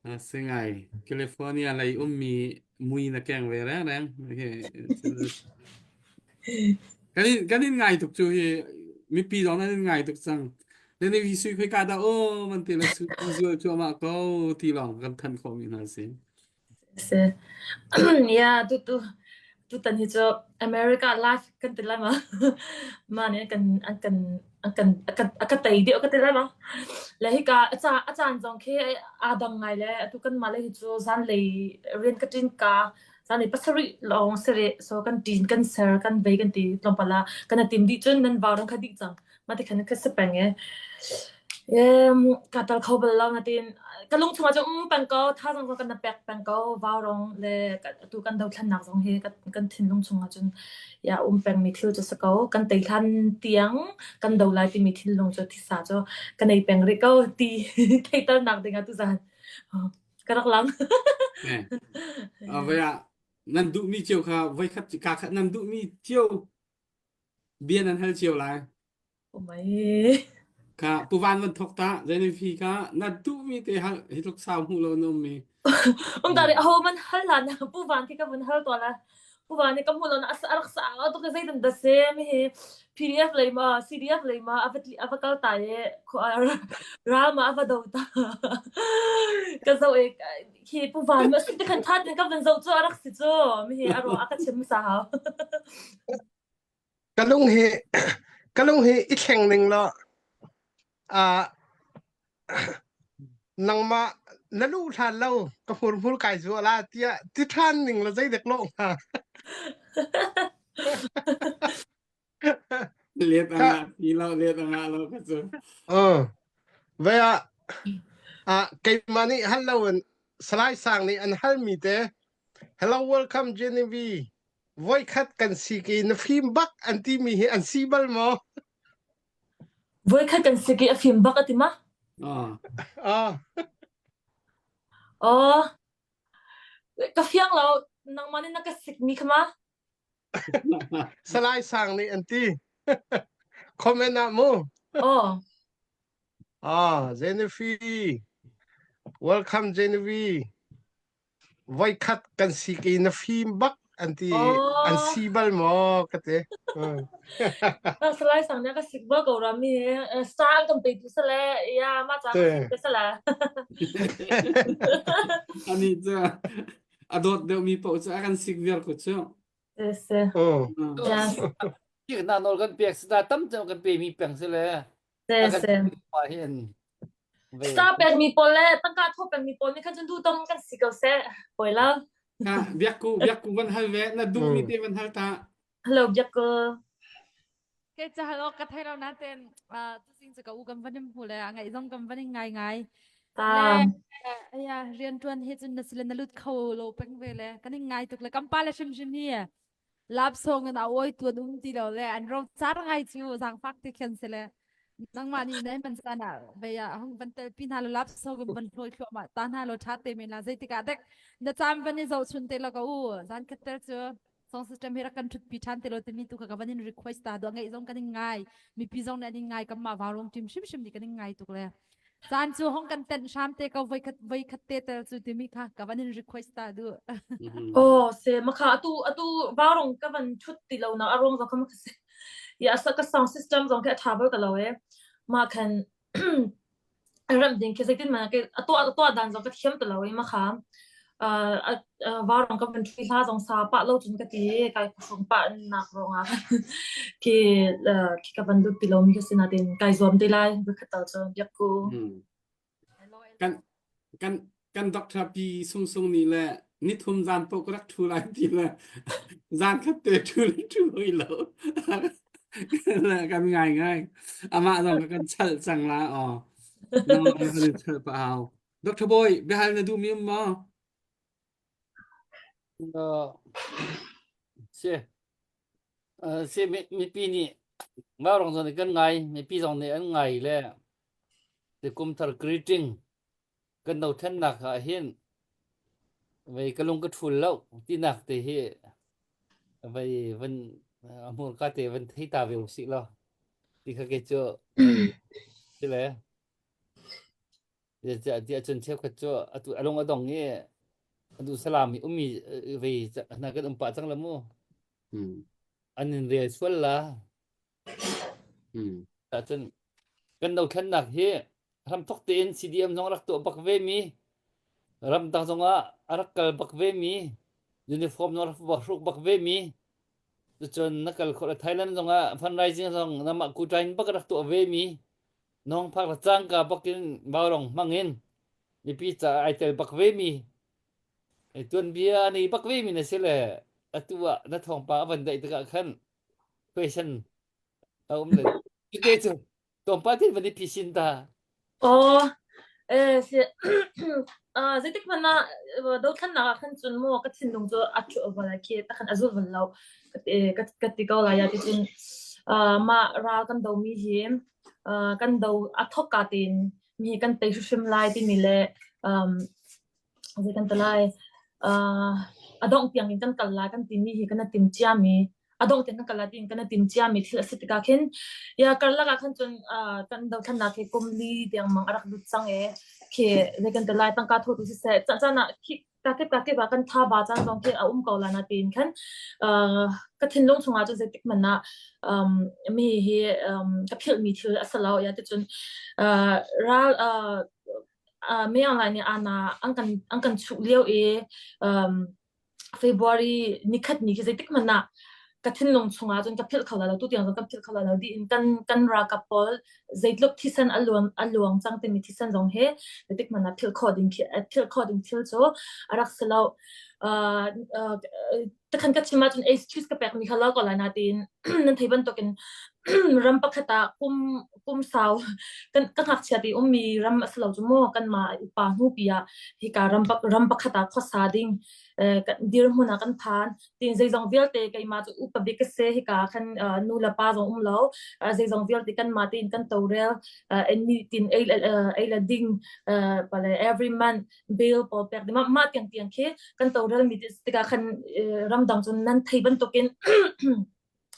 A si ngai. California lei ummi mui na keng ve reng reng. Kan in kan in ngai tuk cu hi mipi zong nan in ngai tuk cang. Nan i sui khoi ka dah o man ti le su zual cuahmah ko ti lawng kan than khawh mi hna si. Si. Yeah, tu tu tutan hi cu America life kan ti lai ma. Ma nih an kan an kan an kan a kan a ka tei deuh ka ti lai ma. Le hika a ca a caan zong khi aa dang ngai le atu kan mah le hi cu zanlei rian ka ṭin ka zanlei pasarih lawng si rih. So kan ṭin kan ser kan vei kan ti tlawmpal ah kan i tim dih cun nan vau kha dih cang. Mah ti khan ka si peng i ka tal kho bal lo natin ka lung chungah cun um peng ko thazaang zong kan na pek peng ko vaurawng le atu kan dothlennak zong hi kan thinlung chungah cun ya um pengmi thil cu si ko kan tei hlan tiang kan do lai timi thinlung cu thisa cu ka nei peng rih ko ti theihternak dingah tuzan ka rak lang. Eh, voi ah nan duhmi cio kha voikhat ka khat nan duhmi cio Bia nan hal cio lai. Oh my. Ka pu van van thok ta zenin fi ka na duhmi te hal hi tluk sau hmu lo na ummi. Um dari aho man hal la na pu van khi ka vun hal to la. Pu van ni ka hmu lo na asa rak sa to ka zeitin da se mi hi PDF lei ma CDF lei ma ava ava kal ta ye ra ma ava do ta. Ka zo e hi pu van ma si te khan tha tin ka vun zo chu arak si chu mi hi aro aka chim sa hau. Ka lung hi ka lung hi i thleng ning law uh, nangmah na luh hlan lo ka hmurhmur kai zuah la tiah ti ṭhan ning la zeidek lawh hnga. Let anga ti lo let anga lo ka cu. Uh, ve ah ah keimah nih hal lo in Salai Sang nih an halmi te Hello welcome Genevieve Voikhat kan sik i na fim bak an timi hi an si bal maw? Voikhat kan sik i a fim bak a ti ma? Ah. Ah. Oh. Ka fiang lo nangmah nih na ka sik mi kha ma? Salai Sang nih an ti. Comment ah mu. Oh. Ah, Genevieve. Welcome Genevieve. Voikhat kan sik i na fim bak an ti i an Oh. si bal maw ka ti. Mm. Salai sang nih ka sik bal ko ra mi sa an kan pe tu sale ya ma ca ka Te. sik te sale. Ani cu a dawt deuhmi paoh cu a kan sik viar ko cu. Se. Mm. Yes. Siknak nawl kan pek si ta tam cem kan pe mi peng si le Se a kan se. pa hin ve Sa pek mi pawl le tangka tho pek mi pawl nih khan cun duh tong kan si ko seh. Poi lo. Ka biakku biakku van hal ve na duhmi Mm. te van hal ta. Hello biakku. Ke ca hal awk ka thei lo nain tuzing cu ka u kan van in hmu le a ngaih zong kan van in ngai ngai. Le aya rianṭuan hi cun na sile na lut kho lo peng ve le kan in ngai tuk le kan pa le hrimhrim hi lapsong in a oi tuan um ti lo le an ro car ngai cu zaangfak te khan si le nangmah nih nai man caan ah ve ah hung van tel pi hna lo lapsong in van hlawi thluahmah ta hna lo ṭha te men la zeitikah dek na caan van i zohchun te lo ka u zan khat tel cu song system hi rak kan thut pi than te lo timi tu kha ka van in request ta do ngeih zong kan in ngai mipi zong nih an in ngai kan mah vauruang team hrimhrim nih kan in ngai tuk le caan cu hong kan tenh hram te ko voi khat voi khat te tel cu timi kha ka van in request ta du Oh se makha atu atu vaurong ka van thut ti lo na arong zong kha makha se ya sa ka sound system zong khi a tha bal ka lo e ma khan Ram ding khi zeitin man ke a tuah tuah dan zong ka thiam ti lo i ma kha vaurong ka van ṭhui hla zong sa pah lo cun ka ti kai phuhrung pah nak ruangah khi khi ka van lut ti lomi ka si nain kai zuam te lai voikhat tal cu biak ku. Kan kan kan doctor pi Sung Sung nih le nithum zan paoh ka rak ṭhu lai ti le zan khat te ṭhu le ṭhu hoi lo kan ngai ngai amah zong ka kan chalh cang la aw nang kan chalh pa hau Dr. Boy biahal na duh mi um maw Si si mipi nih Vaurong zong nih kan ngai mipi zong nih an ngai le ti kum thar greeting kan dothlennak ah hin vei ka lung ka ṭhul lo tinak te hi vei van a hmurka te van thei ta ve usih law ti kha ke cu si le ti ahcun cheukhat cu atu a lung a dong i adu salam i ummi vei hna kan um pah cang la mu an in rel sual la Ahcun kan dothlennak hi hramthok tein CDM zong rak tuah bak ve mi, ramdang zongah a rak kal bak ve mi, uniform zong rak hruk bak ve mi, cucun na kal khawh le Thailand zongah fundraising zong namah kuṭain bak rak tuah ve mi, nong phak le cangka bakin vaurong hmang in mipi caah ai tel bak ve mi, tuanbia a nei bak ve mi na si le atu ah na thawngpang a van daih tikah khan question a um le te cu tlawmpal tin van i phisin ta Aw, eh, si, ah, zeitik hmanh ah dothlennak ah khan cun maw ka thinlung cu a ṭhu bal khi takhan a zul bal lo ka ti ka, ka ti ko lai ya ti cun ah, mah ral kan domi hi ah, kan do a thok ka tein mi kan tei hrimhrim lai timi le um, zei kan ti lai uh, a dongh tiang in kan kal lai kan timi hi kan tim ciami a dongh tiang kan kal lai tiin kan tim ciami thil a si tikah khin ya karlak ah khan cun uh, kan dothlennak hi kum li tiang mang a rak lut cang e khi zei kan ti lai tangka thotu siseh caan ah khi kakip kakip ah kan tha ba caan zong khi a um ko la na tiin khan uh, ka thinlung chungah cun zeitik hmanh ah um, mi hi um, ka philhmi thil a si lo ya ti cun uh, ral uh, Myanmar nih aana an kan an kan chuh lio i um, February nikhat ni khi zeitik hmanh ah ka thinlung chungah cun ka philh kho lai lo tutiang zong kan philh kho lai lo diin kan kan ralkap pawl zeitluk thisen a luang a luang cang timi thisen zong hi zeitik hmanh ah philh khawh ding khi philh khawh ding thil cu a rak si lo. Uh, uh, Takhan ka chim ahcun excuse ka pekmi kha lo ko lai nain nan thei bantukin ram pakhat ah kum kum sau kan ka ngakchia ti ummi ram a si lo cu mu kanmah upa hnupi ah hika ram ram pakhat ah khuasa ding kan dirhmun ah kan phan tin zeizong vialte keimah cu upa bik ka si hika khan nu le pa zong um lo zeizong vialte kanmah tein kan torel ni tin ei ei le ding pale every month bill pawl pek ding mah tiang tiang khi kan tawlrel mi tikah khan ramdang cun nan thei bantukin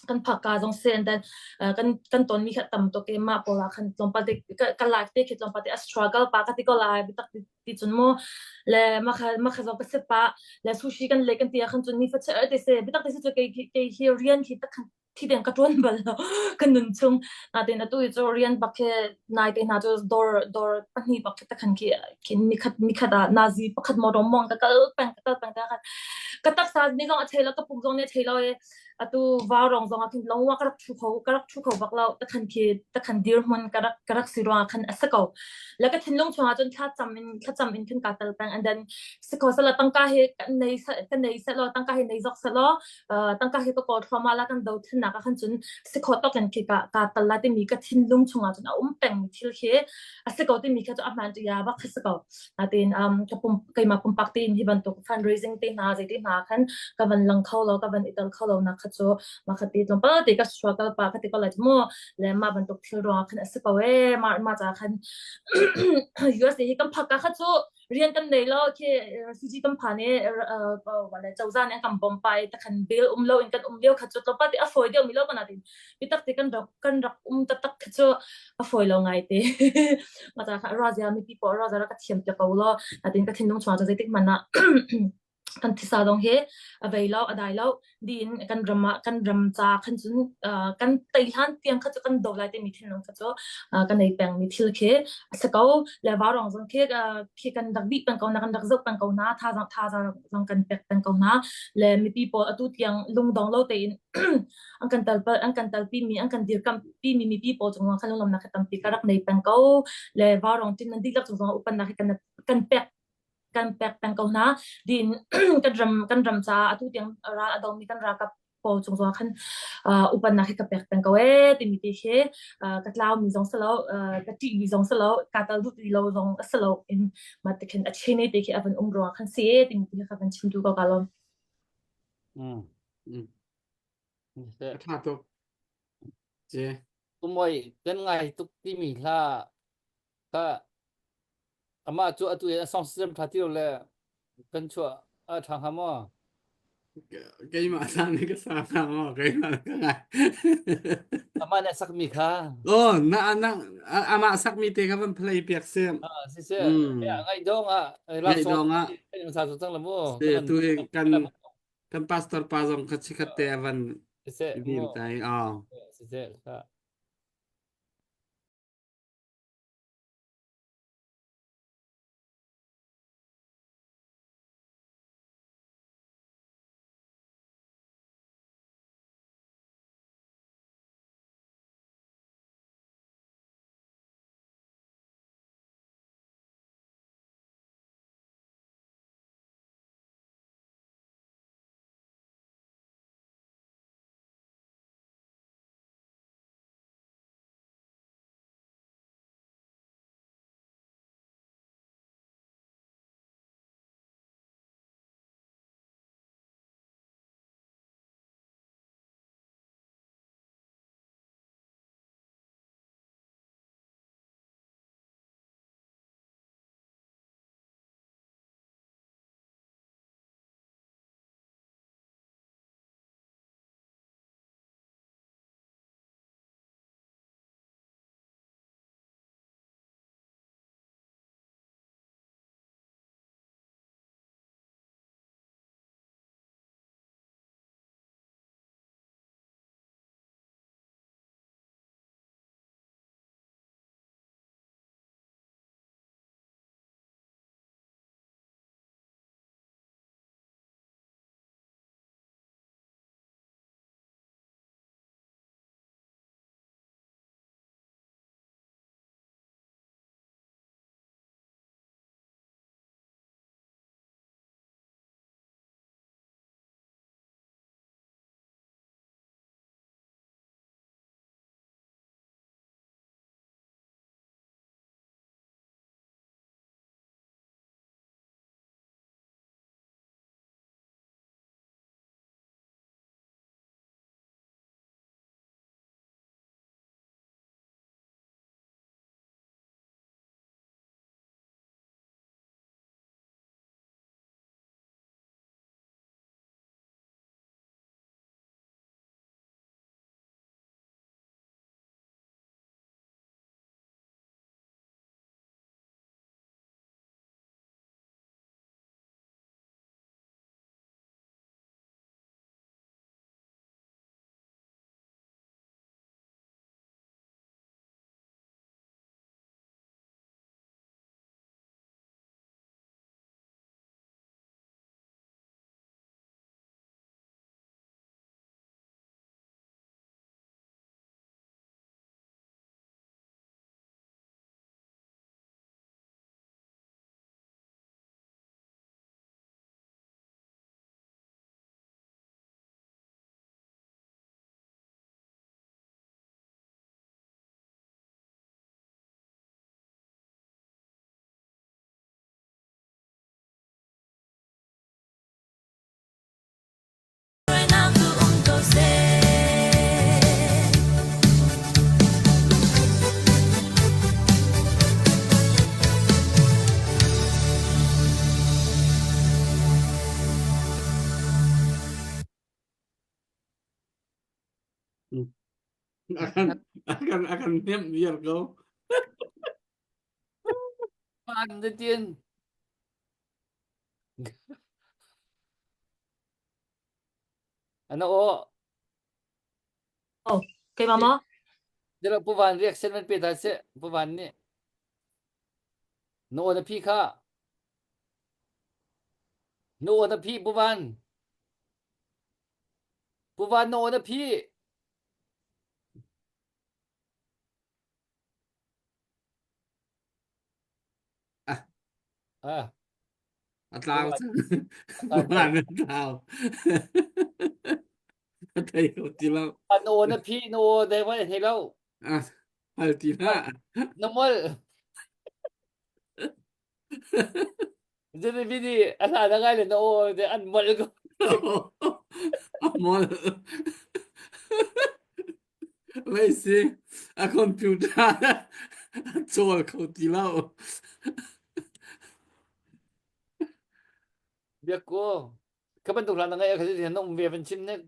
kan phakka zong se and then kan kan ton mi kha tam tuk i mah pawl ah khan tlawmpal te ka life te khi tlawmpal te a struggle pa ka ti ko lai bitak ti cun mu le ma kha ma kha zong ka se pa le sushi kan le kan ti ah khan cun ni fa che te se bitak te se cu kei kei hi rian khi tak khan thi deng ka ṭuan bal lo ka nun chung natin atu i cu rian bak khi nai te hna cu dawr dawr pahnih bak khi takhan khi khin nikhat nikhat ah nazi pakhat motor mong ka kal peng ka kal peng ka khan ka taksa ni zong a thei lo ka pum zong nih a thei lo i atu vaurong zong ah khin longwa ka rak ṭhu kho ka rak ṭhu kho bak lo takhan khi takhan dirhmun ka rak ka rak si ruangah khan a si ko le ka thinlung chungah cun thla cam in thla cam in khin ka tel peng and then si ko sala tangka hi ka nei ka nei selaw tangka hi nei zok selaw tangka hi ka kawl thluahmah la kan dothlennak. nak ah khan cun si kho tawk in khi ka ka tal lai timi ka thinlung chungah cun a um peng thil khi a si ko timi kha cu a hmaan ya bak khi si ko. Natin um ka pum keimah pumpak tein hi bantuk fundraising te hna zei te hna khan ka van lang kho lo ka van i tel kho lo nak kha cu ma kha ti tlawmpal te ka struggle pa ka ti ko lai mu le mah bantuk thil ruangah khan a si ko ee mah mah ca khan USA hi kan phak ka kha cu rian kan nei lo khi refugee kan phan i wale cozah nih an kan bawmh pa i takhan bill um lo in kan um lio kha cu tlawmpal te a fawi deuh mi lo kana tin bitak te kan rak kan rak um taktak kha cu a fawi lo ngai te ma ca kha razia mipi pawl razia rak ka thiam te ko lo natin ka thinlung chung ah zeitik hmanh ah kan thisa dong hi a vei lo a dai lo din kan ram ah kan ram ca khan cun kan tei hlan tiang kha cu kan do lai timi thinlung kha cu ka nei peng mi thil khi a si ko le vaurong zong khi khi kan rak bih peng ko na kan rak zoh peng ko na thazang thazang zong kan pek peng ko na le mipi pawl atu tiang lungdong lo tein an kan tal an kan talpi mi an kan dirkamh pi mi mipi pawl cung khan lunglawmnak kha tampi ka rak nei peng ko le vaurong tin nan dihlak cung zong upannak hi kan kan pek kan pek peng ko hna din kan ram kan ram ca atu tiang ral a domi kan ralkap pawl cung zong khan upannak hi ka pek peng ko ee timi ti khi ka tlau mi zong salo ka ṭih mi zong salo ka tal duh ti lo zong a salo in ma ti khin a chene te khi a van um ruang khan si ee timi ti kha van chim tu ko ka lawm Mm. Mm. A ṭha tuk. Ce. Kumoi kan ngai tuk timi hla kha Amah cu atu i a song system ṭha ti lo le kan chuah a ṭha hnga maw? Keimah sa nih ka sa hnga maw? Keimah ka ngai. Amah nih a sakmi kha. Oh, na na amah sakmi te kha van play piak si. Ah, si si. Mm. Ya, ngaih dong ah. Ngaih dong ah. Kan sa cang la mu. Si tu hi kan kan pastor pa zong kha chikhat te avan Si si. bim tai. Oh. Si si. A kan a kan a kan hnemh viar ko. An na tin. Ano o? Oh, keimah maw? Dila Pu Van reaction van pe ta se Pu Van nih. Na aw na phi kha. Na aw na phi Pu Van. Pu Van na aw na phi. Ah. Ah. A tlau cang. Van a tlau. A thei ko ti lo. Na aw na phi na aw dai van thei lo. Ah, hal ti hlah. Na mol. Zan vidi a hla na ngai le na aw de an mol ko. A mol. Mei si a computer a cawl kho ti lo. Biakku, ka bantuk hla na ngai a kha na um ve van chim nek.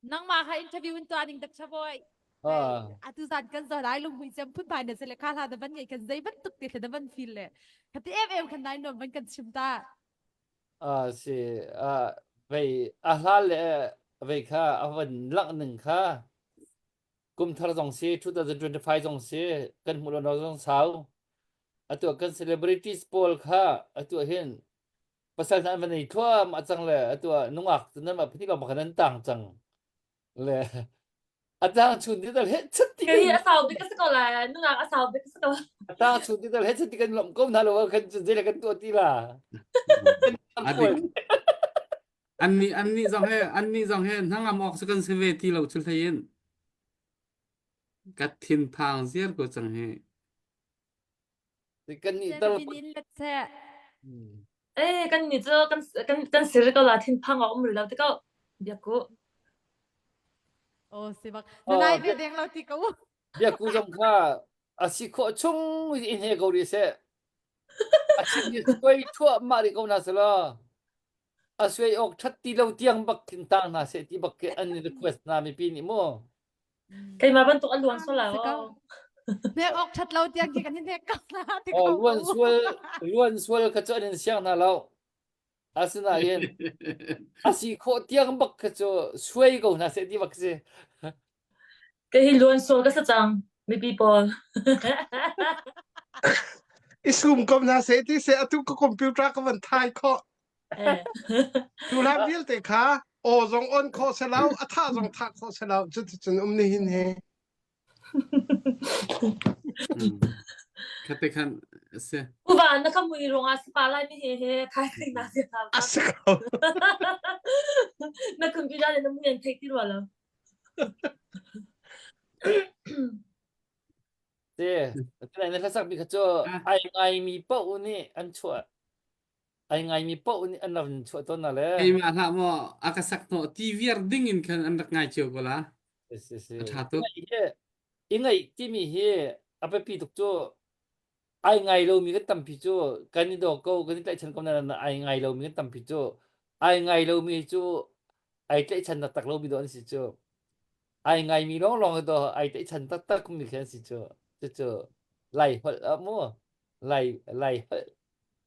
Nangmah kha interview in tuah ding tak chaboi. Ah. Atu zan kan zo lai lung hui cem phun phai na se le kha hla na van ngei kan zei bantuk te na van feel le. Khati em em khan nai nom van kan chim ta. Ah si ah vei a hla le vei kha a van lak ning kha kum thar zong si 2025 zong si kan hmuh lo zong sau atu kan celebrities pawl kha atu hin pasal hna an van ei thluam a cang le atu ah nungak cu nan mah phnih lawng pakhat an tang cang le a tang chun ti tal he chat ti Kei a sau bik ka si ko lai. Nungak a sau bik ka si ko. a tang chun ti tal he chat ti kan lawmh ko hna lo kan cu zei le kan tuah ti la A dik. Annih annih zong he annih zong he hnangam awk cu kan si ve ti lo cu hlei in ka thin phang ziar ko cang hi. Kan nih tal in let seh. Eh kan nih cu kan kan kan sir ko la thinphang a um lo ti ko biaku. Oh si bak. Na nai ve deng lo ti ko. Biaku zong kha a si khawh chung in he ko rih seh. A chim hi suai thuah mah rih ko na selaw. A suai awk that ti lo tiang bak kin tang hna seh ti bak ke an request na mipi nih mu. Keimah bantuk a luan sual lo. Hnek awk ṭhat lo tiang khi kan i hnek ko hna ti Oh, ko. luan sual luan sual kha cu an in siang hna lo. Asinain a si khawh tiang bak kha cu suai ko hna seh ti bak si. Kei hi luan sual ka si cang mipi pawl. I sum ko hna seh ti seh atu ka computer ka van thai khawh. Tu hlan vialte kha aw zong on khawh si lo, a thah zong thah khawh si lo. Cuticun um nihin hi. Khate khan si. Uva na ka mui ruangah spa lai mi he he khai thai na si ta. A si ko. Na computer le na mui an theih ti rua lo. Te, tunai na hlasak mi kha cu ai ngai mi paoh nih an chuah. Ai ngaimi paoh nih an rak in chuah tawn na le. Keimah hlah maw a ka sak hnawh ti viar ding in khan an rak ngai cio ko la. Si si. A ṭha tuk. I ngaih timi hi a biapi tuk cu ai ngai lomi kan tampi cu kan i daw ko kan i tlaihchan ko nain ai ngai lomi kan tampi cu ai ngai lomi cu ai tlaihchan taktak lomi dawh an si cu ai ngaimi lawnglawng hi dawh ai tlaihchan taktak mi khi an si cu cucu lai holh ah mu lai lai holh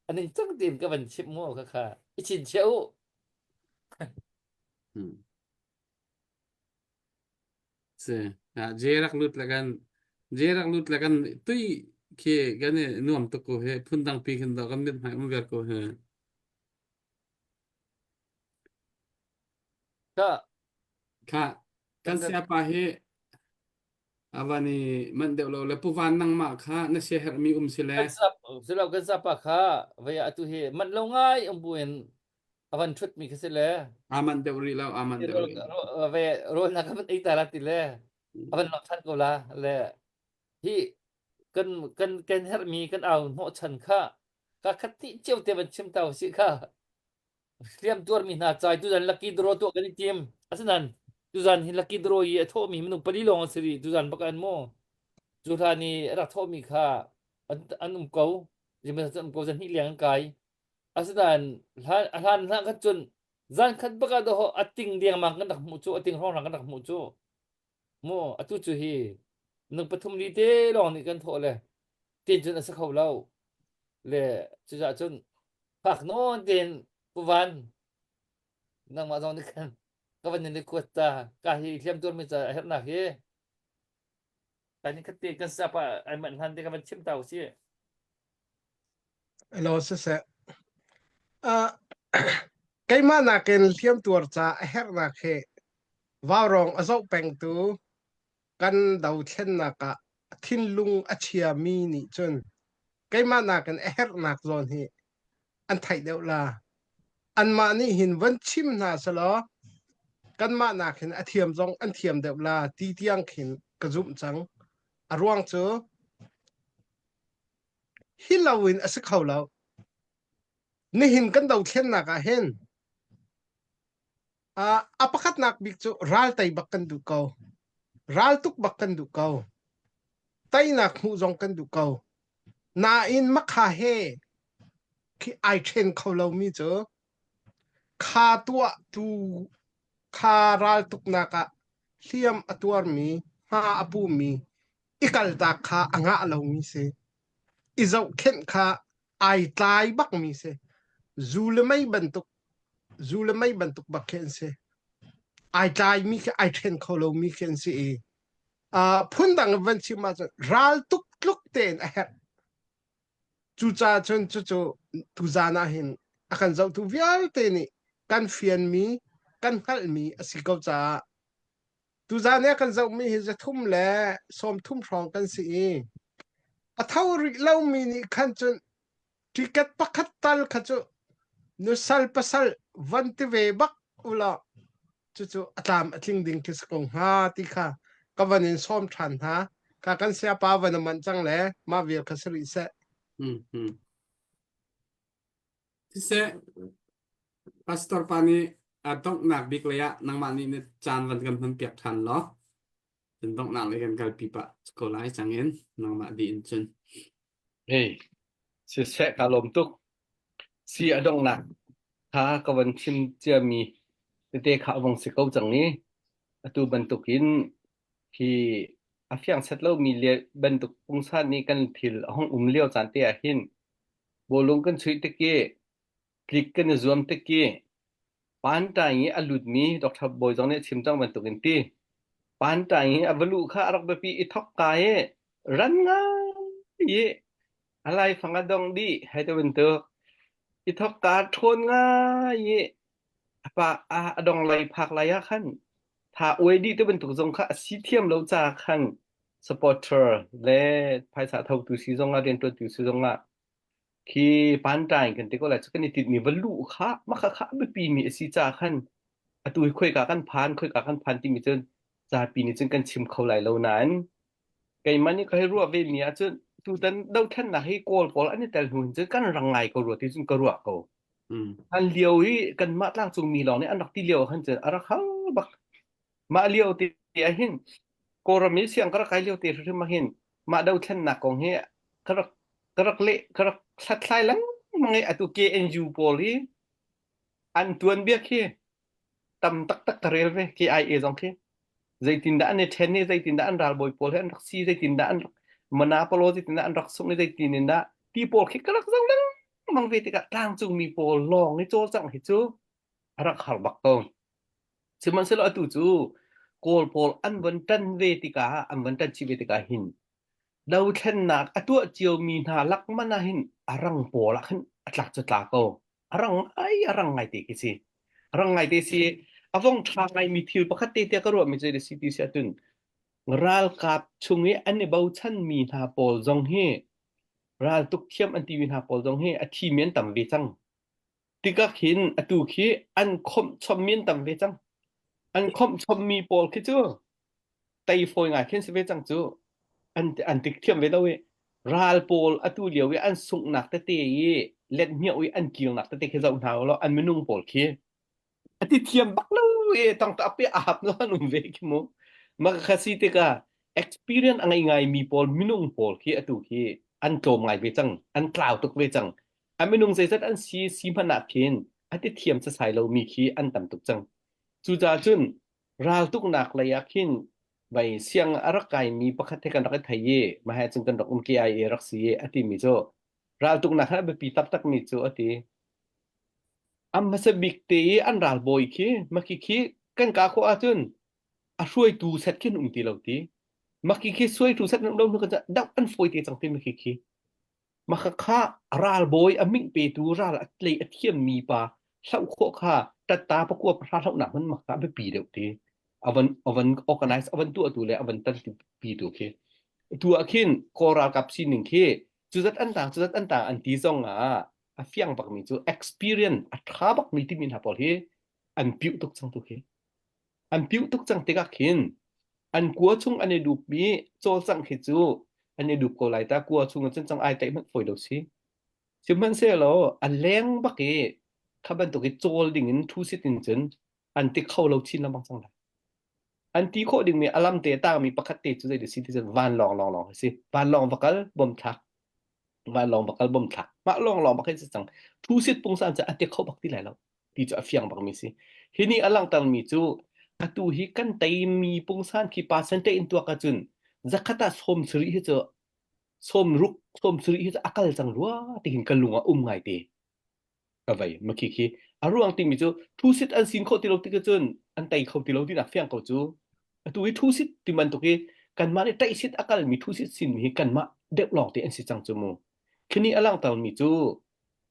A ningcang tein ka van chimh mu khakha i chinchiah u. Hmm. Si. Ah, je rak lut le kan je rak lut le kan tui khi kan i nuam tuk ko he phun dang pi khin do kan mit hmai um ver ko he. Ka Kha kan siapa hi A van i manh deuh lo le Pu Van nangmah kha na siaherhmi um si le Kan sap silo kan sapa kha vei atu hi manh lo ngai um buin a van ṭhut mi kha si le aa manh deuh rih lo aa manh deuh rih lo. ve rawl na ka van ei ta la ti le a van lak ṭhan ko la le hi kan kan kan herhmi kan au hnawh chan kha ka khat ti cio te van chim ta usih kha Hliam tuarmi hna ca i tuzan lucky draw tuah kan i tim. Asinain tuzan hi lucky draw i a thawhmi minung pali lawng an si rih. Tuzan bak an maw? Cu hlan i a rak thawhmi kha an, an um ko. Zeimawzat an um ko. Zan hnih leng an kai. Asinain hlan, a hlan hlan khan cun zan khat bak ah dawh a ting dengmang kan rak hmuh cu, a ting hrawnghrang kan rak hmuh cu. Mu atu cu hi nung pathum li te lawng nih kan thawh le tin cun a si kho lo. Le cucaah cun fak nawn tein Pu Van nangmah zong nih khan ka van in request ta ka hi hliam tuarmi ca a herhnak hi kan khat te kan sapa ai manh hlan te ka van chim ta usih. Hello siseh. Uh, keimah nakin hliamtuar ca a herhnak hi vaurawng a zoh pengtu kan dothlennak ah thinlung a chiami nih cun keimah nakin a herhnak zawn hi an theih deuh la. Anmah nih hin van chim hna selaw kanmah nakin a thiam zong an thiam deuh la ti tiang khin ka zumh cang. A ruang cu hi lo in a si kho lo. Nihin kan dothlennak ah hin uh, a pakhatnak bik cu ral tei bak kan duh ko. Ral tuk bak kan duh ko. Teinak hmuh zong kan duh ko. Nain makha he khi ai ṭhen kho lomi cu kha tuahtu kha raltuknak ah hliam a tuarmi, hma a pumi, i kaltak kha a ngah lomi si. I zohkhenh kha ai tlai bakmi si. Zu le mei bantuk zu le mei bantuk bak khi an si. Ai tlaimi khi ai ṭhen kho lomi khi an si i uh, phundang in van chim ahcun ral tuk tluk tein a herh. Cucaah cun cucu tuzan ah hin a kan zohtu vialte nih kan fianmi, kan hngalhmi a si ko caah tuzan i a kan zohmi hi zathum le sawmthum hrawng kan si i a tho rih lomi nih khan cun ticket pakhat tal kha cu nusal pasal van ti ve bak ulaw cucu a tlam a tling ding khi si ko hnga ti kha ka van in sawm ṭhan hna. Ka kan sayapa van a manh cang le mah vial kha si rih seh. Mm, mm. Siseh, pastor pa nih a donghnak bik lei ah nangmah nih na caan van kan hman piak ṭhan law cun donghnak lei kan kalpi pah ko lai cang in nangmah dih in cun. Hei, siseh ka lawm tuk. Si a donghnak kha ka van chim ciami tete kha a vong si ko cang i atu bantukin hi a fiang set lomi le bantuk pungsan nih kan thil a hung um lio caan te ah hin bawlung kan chuih tik i tlik kan i zuam tik i pantai i a lutmi Dr. Bawi zong nih a chim cang bantukin ti pantai i a va luh kha a rak biapi i thok ka i ran ngai i a laifang a dong dih hei ti bantuk i thok ka ṭhawn ngai i a pa a dong lei phak lai ah khan tha uai dih ti bantuk zong kha a si thiam lo ca khan supporter le phaisa thotu si zong ah rianṭuantu si zong ah khi pantai kan ti ko lai cu kan i tinhmi va luh kha mah kha kha a biapi mi a si ca khan atu hi khoika kan phan khoika kan phan timi cun zapi nih cun kan chim kho lai lo nain keimah nih ka hei ruah ve mi ahcun tutan dothlennak hi Kawl pawl an i tel hnu hin cun kan rang ngai ko rua ti cun ka ruah ko. Mm. An lio hi kanmah tlangcung mi lawng nih an rak ti lio khan cun a rak hal bak. Mah lio te ah hin Kawlram i siang ka rak kai lio te hrimhrim ah hin mah dothlennak kong hi ka rak ka rak leh ka rak hlathlai lengmang i atu KNU pawl hi an tuanbia khi tam taktak ka rel ve KIA zong khi zeitindah an i ṭhen i zeitindah an ralbawi pawl hi an rak si zeitindah an rak Manapolo zeitindah an rak sungh i zeitin in dah ti pawl khi ka rak zoh lengmang ve tikah tlangcungmi pawl lawng i cawlcangh hi cu a rak har bak ko. Sihmanhsehlaw atu cu Kawl pawl an von ṭan ve tikah an von ṭan chih ve tikah hin dothlennak a tuah ciomi hna lak man ah hin a rang pawl ah khan a tlak cu tla ko. A rang ai a rang ngai te khi si. A rang ngai te si. A vong ṭha ngaimi thil pakhat te tiah ka ruahmi cu si ti si ahcun ralkap chung i an i bochanmi hna pawl zong hi raltuk thiam an timi hna pawl zong hi a thimi an tam ve cang. Tikah khin atu khi an khawmh chommi an tam ve cang. An khawmh chommi pawl khi cu tei fawi ngai khin si ve cang cu. An an tik thiam ve lo i ral pawl atu lio i an sunghnak tete i let hmiah i an kirnak tete khi zoh hna ulaw an minung pawl khi a ti thiam bak lo i tang ta pe a hap no an um ve khi mu. Mah kha si tikah experience a ngei ngai mi pawl minung pawl khi atu khi an tlawm ngai ve cang an tlau tuk ve cang A minung zeizat an si si hmanh ah khin a ti thiam sasai lomi khi an tam tuk cang. Cucaah cun raltuknak lei ah khin. Vai siang a rak kaimi pakhat he kan rak i thei i mah he cun kan rak um KIA rak si i a timi cu raltuknak he a biapi taktakmi cu a ti. A hmasa bik te i an ralbawi khi maki khi kan kah khawh ahcun a hruaitu set khi an um ti lo ti. Maki khi suaitu set an um lo hnu kan doh an fawi te cang ti maki khi. Maka kha ralbawi a ming petu ral a tlei a thiammi pa hloh khawh kha tatta pakua pahra hlohnak hman maka a biapi deuh ti. Avan avan organize avan tuahtu le avan tanpi tu khi. Tu ah khin Kawl ralkap sining khi cuzat an tang cuzat an tang an ti zong ah a fiang bakmi cu experience a ṭha bakmi timi hna pawl hi an piuh tuk cang tu khi. An piuh tuk cang tikah khin an kua chung an i dupmi cawlcangh khi cu an i dup ko lai ta kua chung cun cang ai tlaih hmanh fawi lo si. Sihmanhsehlaw a leng bak i kha bantuk i cawl ding in thu sit in cun an ti kho lo chin lengmang cang lai. An ti khawh dingmi a lam te a tangmi pakhat te cu zei si ti cun vanlawng lawnglawng a si. Vanlawng va kal bom thlak. Vanlawng va kal bom thlak. Mah lawnglawng bak hi si cang. Thu sit pungsan cu a ti kho bak ti lai lo. Ti cu a fiang bakmi si. Hi nih a langhtermi cu atu hi kan teimi pungsan khi percentage in tuak ahcun zakhat ah sawm sarih hi cu sawm ruk sawm sarih hi cu a kal cang rua ti hin ka lung ah um ngai te. Ka vei makhi khi a ruang timi cu thu sit an sin khawh ti lo tik cun an tei kho ti lo tinak fiang ko cu. Atu hi thu sit ti bantuk hi kanmah nih tei sit a kalmi thu sit sin hi kanmah deuh lawng te an si cang cu mu. Khini a langhtermi cu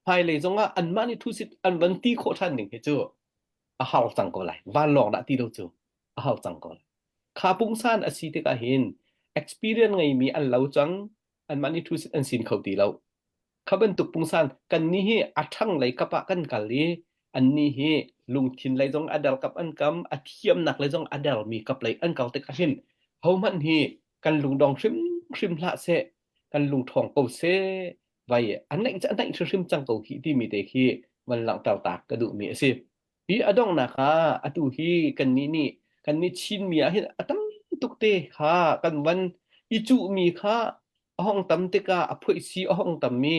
hmailei zongah anmah nih thu sit an van ti khawh ṭhan ding hi cu a har cang ko lai. Vanlawng dah ti lo cu a har cang ko lai. Kha pungsan a si tikah hin experience ngeimi an lo cang anmah nih thu sit an sin kho ti lo. Kha bantuk pungsan kannih hi a ṭhang lei kap ah kan kal i annih hi lungthin lei zong a der kap an kam, a thiamnak lei zong a dermi kap lei an kal tikah hin hohmanh hi kan lungdong hrimhrim hlah seh, kan lungṭhawng ko seh, vai a naih cu a naih hrimhrim cang ko hih timi te khi van langhter ta ka duhmi a si. Hi a donghnak ah atu hi kannih nih kannih Chinmi ah hin a tam tuk te kha kan van i cuhmi kha a hong tam tikah a phoihsi a hong tam i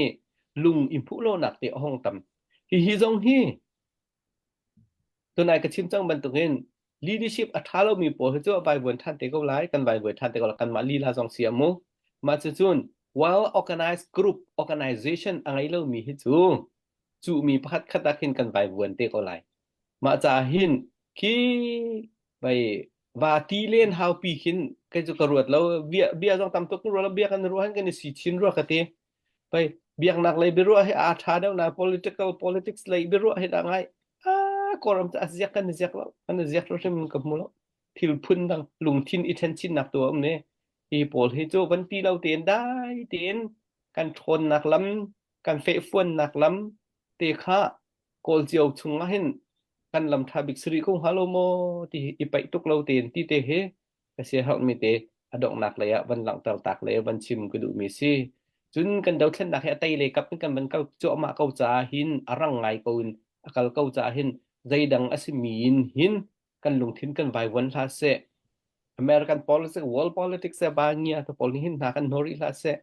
lung i hmuh lonak te a hong tam. Hihi zong hi tunai ka chim cang bantukin leadership a ṭha lomi pawl hi cu a vaivuan ṭhan te ko lai, kan vaivuan ṭhan te ko lai, kanmah lila zong si a mu. Mah cucun well organized group organization a ngei lomi hi cu cuhmi pakhat khat ah khin kan vaivuan te ko lai. Mah caah hin khi vai va ti len haupi khin kei cu ka ruat lo bia bia zong tam tuk ruat lo bia kan ruah hin kan i si chin rua ka ti. Pei biaknak lei biaruah hi aa ṭha deuh na political politics lei biaruah hi dah ngai ah kawlram cu a ziak kan i ziak lo kan i ziak hrim ka hmu lo thil phun dang lungthin i ṭhen chinnak tu a um ne hi pawl hi cu van ti lo tein dai tein kan ṭhawnnak lam kan fehfuannak lam te kha kawl cio chung ah hin kan lam ṭha bik siri ko hnga lo maw ti hi i paih tuk lo tein ti te hi ka siaherhmi te a donghnak lei ah van langhter tak le van chim ka duhmi si. Cun kan dothlennak hi a tei lei kap in kan van kal cuahmah ko caah hin a rang ngai ko in a kal ko caah hin zeidang a simi in hin kan lungthin kan vaivuan hlah seh. American politics, world politics se ba ngia te pawl nih hin hna kan hnawr rih hlah seh.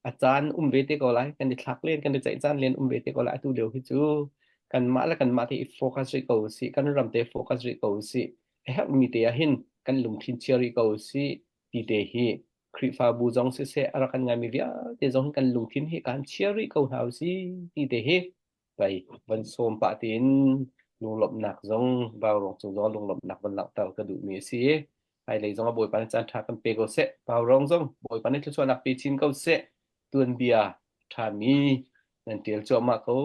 A caan um ve te ko lai. Kan i thlak len, kan i ceih caan len um ve te ko lai. Atu lio hi cu kanmah le kanmah te i focus rih ko usih. Kan ram te focus rih ko usih. A herhmi te ah hin kan lungthin chia rih ko usih ti te hi Khrihfabu zong siseh a rak kan ngaimi vialte zong kan lungthin hi kan chia rih ko hna usih ti te hi vai van sawm pah tiin lunglawmhnak zong vaurawng cung zong lunglawmhnak van langhter ka duhmi a si i hmailei zong ah Bawipa nih caan ṭha kan pe ko seh vaurawng zong Bawipa nih thluachuahnak pe chin ko seh tuanbia ṭhami nan ṭial cuahmah ko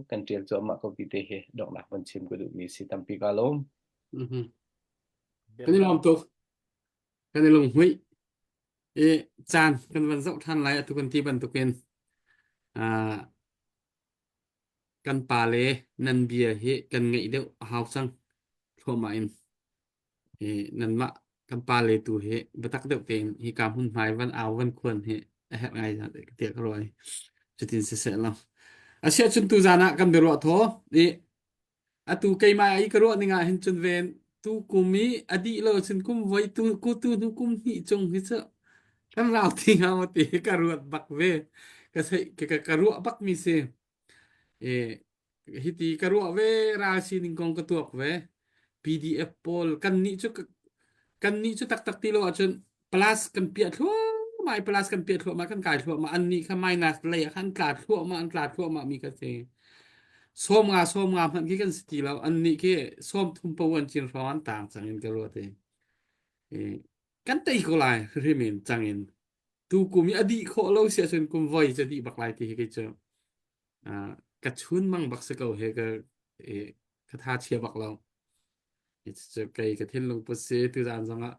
kan ṭial cuahmah ko ti te hi donghnak van chim ka duhmi a si tampi ka lawm Mhm. Kan i lawm tuk. Kan i lunghmuih. I caan kan van zoh ṭhan lai atu kan ti bantukin ah Kan pale nan bia hi kan ngaih deuh a hau cang thluahmah in. Hi nanmah kan pale tu hi biatak deuh tein hika hmunhmai van au van khuan hi a herh ngai tiah ka ruah i cutin siseh law. Asiahcun tuzaan ah kan biaruah thaw i Atu keimah i ka ruah ning ah hin cun ven tu kum i a dih lo cun kum voi tu ku tu hnu kum hnih cung hi cu kan rau ti hnga maw ti ka ruat bak ve ka theih ka, ka, ka ruah bak mi si e hiti ka ruah ve ral sining kong ka tuak ve PDF pawl kan nih cu ka, Kan nih cu taktak ti lo ahcun plus kan piah thluahmah i plus kan piah thluahmah kan kai thluahmah an nih kha minus lei ah khan tla thluahmah an tla thluahmah mi ka si. 50 50 hmanh khi kan si ti lo an nih khi 30 po an cin hrawng an tang cang in ka ruat i kan tei ko lai hrim in cang in tu kum i a dih khawh lo si ahcun kum voi cu dih bak lai ti hi kei cu ka chun mang bak si ko he ka ka tha chia bak lo cu kei ka thinlung put si tu zan zong ah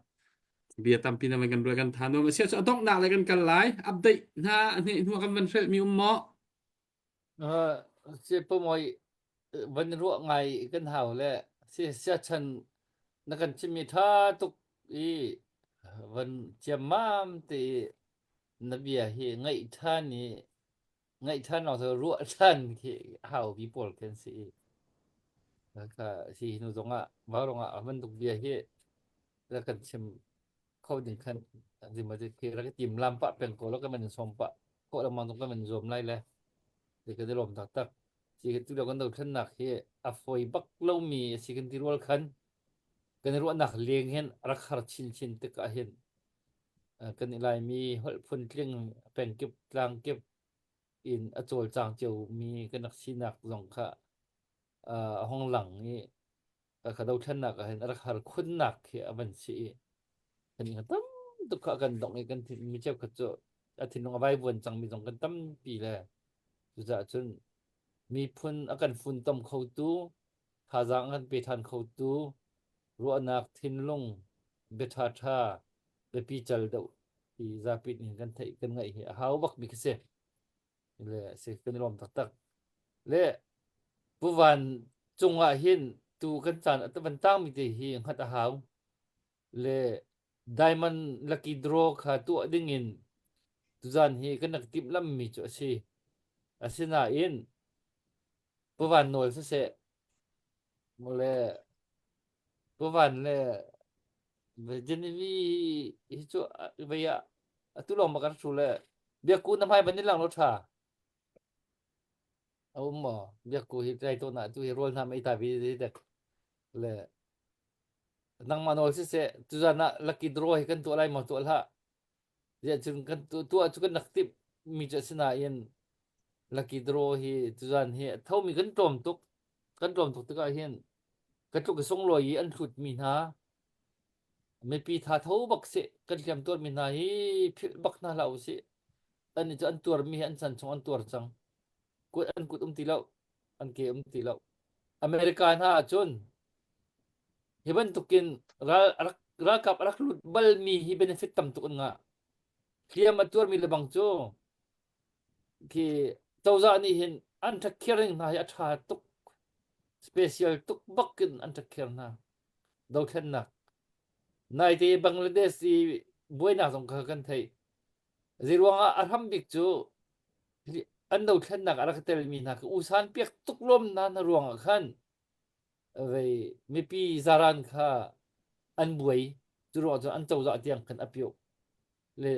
bia tampi na van kan ruai kan tha nuam a sia cu a donghnak le kan kal lai update hna hne hnu kan van hrelh mi um maw Si pumoi van ruah ngai kan hau le si siachan na kan chimmi tha tuk i van ciammam te i na bia hi ngaih than i ngaih than lawng cu ruah than khi hau bi pawl kan si i kha si hnu zongah vauruang ah bantuk bia hi ra kan chim kho ding khan zimate khi ra ka tim lam pah peng ko lo kan van som pah ko lengmang zong kan van zuam lai le ti kan i lawm taktak si tu lio kan dothlennak hi a fawi bak lomi a si kan ti rual khan kan i ruahnak leng hin rak har chinchin tikah hin kan i Laimi holh phun tling pengkip tlangkip in a cawlcang ciomi kan rak sinak zong kha a hong lang i ka dothlennak ah hin a rak har khunnak khi a van si i kan tam tuk kha kan dongh i kan thin mi cheukhat cu a thinlung a vaivuan cangmi zong kan tampi le cucaah cun miphun a kan funtom khotu thazaang a kan pe ṭhan khotu ruahnak thinlung bia ṭhaṭha biapi cal deuh i zapi nih kan theih kan ngaih hi a hau bak mi khi si le si kan i lawm taktak le Pu Van cungah hin tu kan caan a van tangmi te hi hngat a hau le diamond lucky draw kha tuah dingin tuzan hi kan rak timhlammi cu a si. Asinain Pu Van nawl siseh le Pu Van le Genevieve hi cu vei ah atu lawng ma kan hru le biakku na hmai ban in lang lo tha. A um maw? Biakku hi tlai tawn ah tu hi rawl hna mei ta vi dek le nangmah nawl siseh tuzan ah lucky draw hi kan tuah lai maw tuah hlah ziah cun kan tuah cu kan rak timh mi cu asinain lucky draw hi tuzan hi a thomi kan tlawm tuk kan tlawm tuk tikah hin ka tluk i sunglawi i an hlut mi hna mipi tha tho bak si kan hliam tuar mi hna hi philh bak hna hlah usih an cu an tuar mi hi an chan chung an tuar cang kut an kut um ti lo an ke um ti lo America hna ahcun Hi bantukin ral a rak, ralkap a rak lut balmi hi benefit tam tuk an ngah. Hliam a tuarmi lebang cu khi cozah nih hin an ṭhakkhiar ning hna hi a ṭha tuk. Special tuk bak in an ṭhakkhiar hna. Dothlennak. Naite Bangladesh i buainak zong kha kan theih. Zeiruangah a hram bik cu an dothlennak a rak telmi hna kha usan piak tuk lawm hna hna ruangah khan vei mipi zaran kha an buai cu ruang cun an cozah tiang khan a pioh le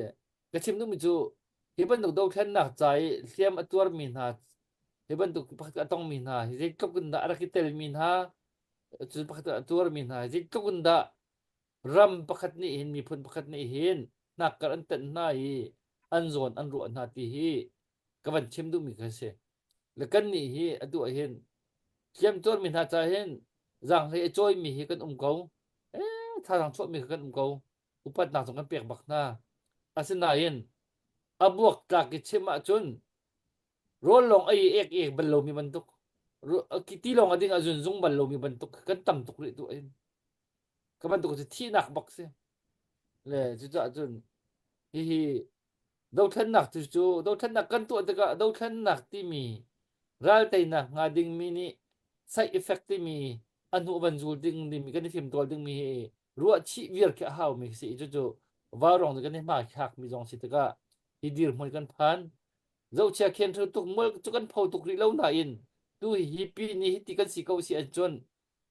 ka chim duhmi cu hi bantuk dothlennak ca i hliam a tuarmi hna hi bantuk pakhat a tongmi hna hi zeitluk in dah a rak i telmi hna cun pakhat a tuarmi hna hi zeitluk in dah ram pakhat nih hin miphun pakhat nih hin hnakkar an tenh hna i an zawn an ruah hna ti hi ka van chim duhmi kha si le kannih hi atu ah hin hliamtuarmi hna ca hin zaanghlei a cawimi hi kan um ko eh thazaang chuahmi kha kan um ko upatnak zong kan pek bak hna asinain a buak tlak i chim ahcun rawl lawng ei ek ek bal lomi bantuk ti lawng a ding a zun zung bal lomi bantuk kan tam tuk rih tu in ka bantuk cu thihnak bak si le cucaah cun hihi Dothlennak cu cu dothlennak kan tuah tikah dothlennak timi ral teinak hnga dingmi nih side effect timi a hnu van zul ding dingmi kan i fimtawl dingmi hi ruah chih viar khi a haumi si i cucu vaurawng nih kan i hmaithlakmi zong si tikah hi dirhmun kan phan. Zohchia khen ṭhu tuk mual cu kan pho tuk rih lo nain tu hi pi nih hiti kan si ko si ahcun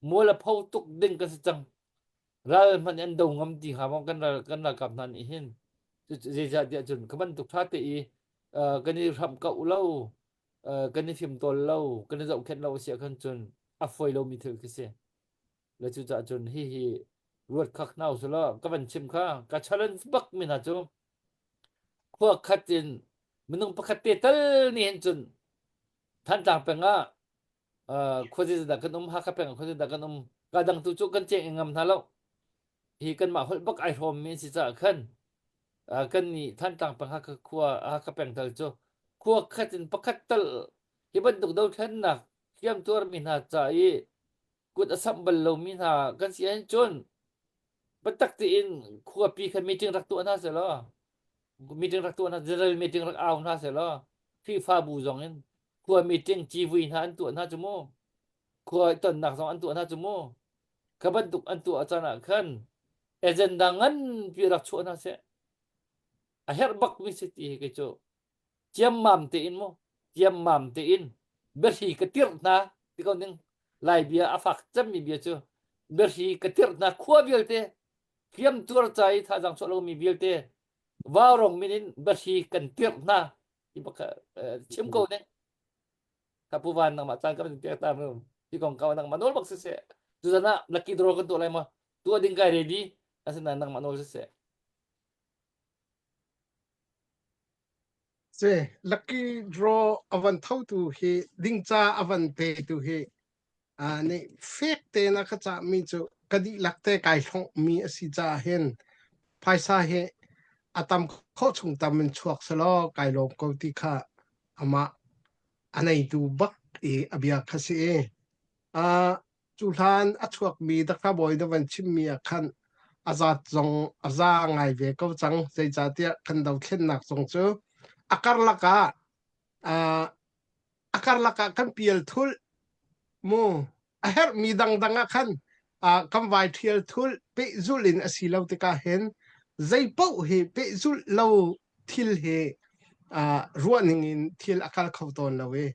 mual a pho tuk ding kan si cang. Ral hmanh an do ngam ti hnga maw kan ral kan ralkap hna nih hin zeicahtiah cun kha bantuk ṭha te i kan i hramh koh lo kan i fimtawl lo kan i zohkhenh lo a si ahkhan cun a fawi lomi thil khi si le cucaah cun hihi. Ruat khak hna usih law ka van chim kha ka challenge bak mi hna cu khua khat in minung pakhat te tal nih hin cun Thantlang peng ah uh, khuazi dah kan um Hakha peng ah khuazi dah kan um ka dang tu cu kan cheng ngam hna lo hi kanmah holh bak ai hrawm mi an si caah khan uh, kan nih Thantlang peng Hakha khua Hakha peng tal cu khua khat in pakhat tal hi bantuk dothlennak hliam tuar mi hna ca i kut a samh bal lomi hna kan si ahhin cun biatak tein khuapi khan meeting rak tuah hna seh law meeting rak tuah hna general meeting rak au hna seh law Khrihfabu zong in khua meeting civui hna an tuah hna cu mu khua tonnak zong an tuah hna cu mu kha bantuk an tuah caan ah khan agenda nganpi rak chuah hna seh a herh bak mi si ti hi kei cu ciammam tein mu ciammam tein biahri ka tirh hna ti ko ning lai bia a fak cemmi bia cu biahri ka tirh hna khua vialte hliam tuar ca i thazang chuah lomi vialte vaurong min in biahri kan tirh hna ti bak chim ko ning ka pu van nangmah caan ka van pek ta mu ti kong ka nangmah nawl bak siseh tuzan ah lucky draw kan tuah lai ma tuah ding kai ready asinain nangmah nawl siseh Si, lucky draw a van thotu hi dingca a van petu hi uh, nih fek tein a ka cahmi cu ka dihlak te kai hlonghmi a si caah hin phaisa hi a tam khawh chung tam in chuak selaw kai lawm ko ti kha amah a neitu bak i a bia kha si i uh, Cu hlan a chuakmi Dakha bawi na van chimmi ah khan a zat zong a za ngai ve ko cang. Zeicahtiah kan dothlennak zong cu a karlak ah uh, a karlak ah kan pial thulh mu a herhmi dangdang ah khan uh, kan vai ṭhial thulh pehzulh in a si lo tikah hin zei paoh hi pehzulh lo thil hi uh, ruahning in thil a kal kho tawn lo i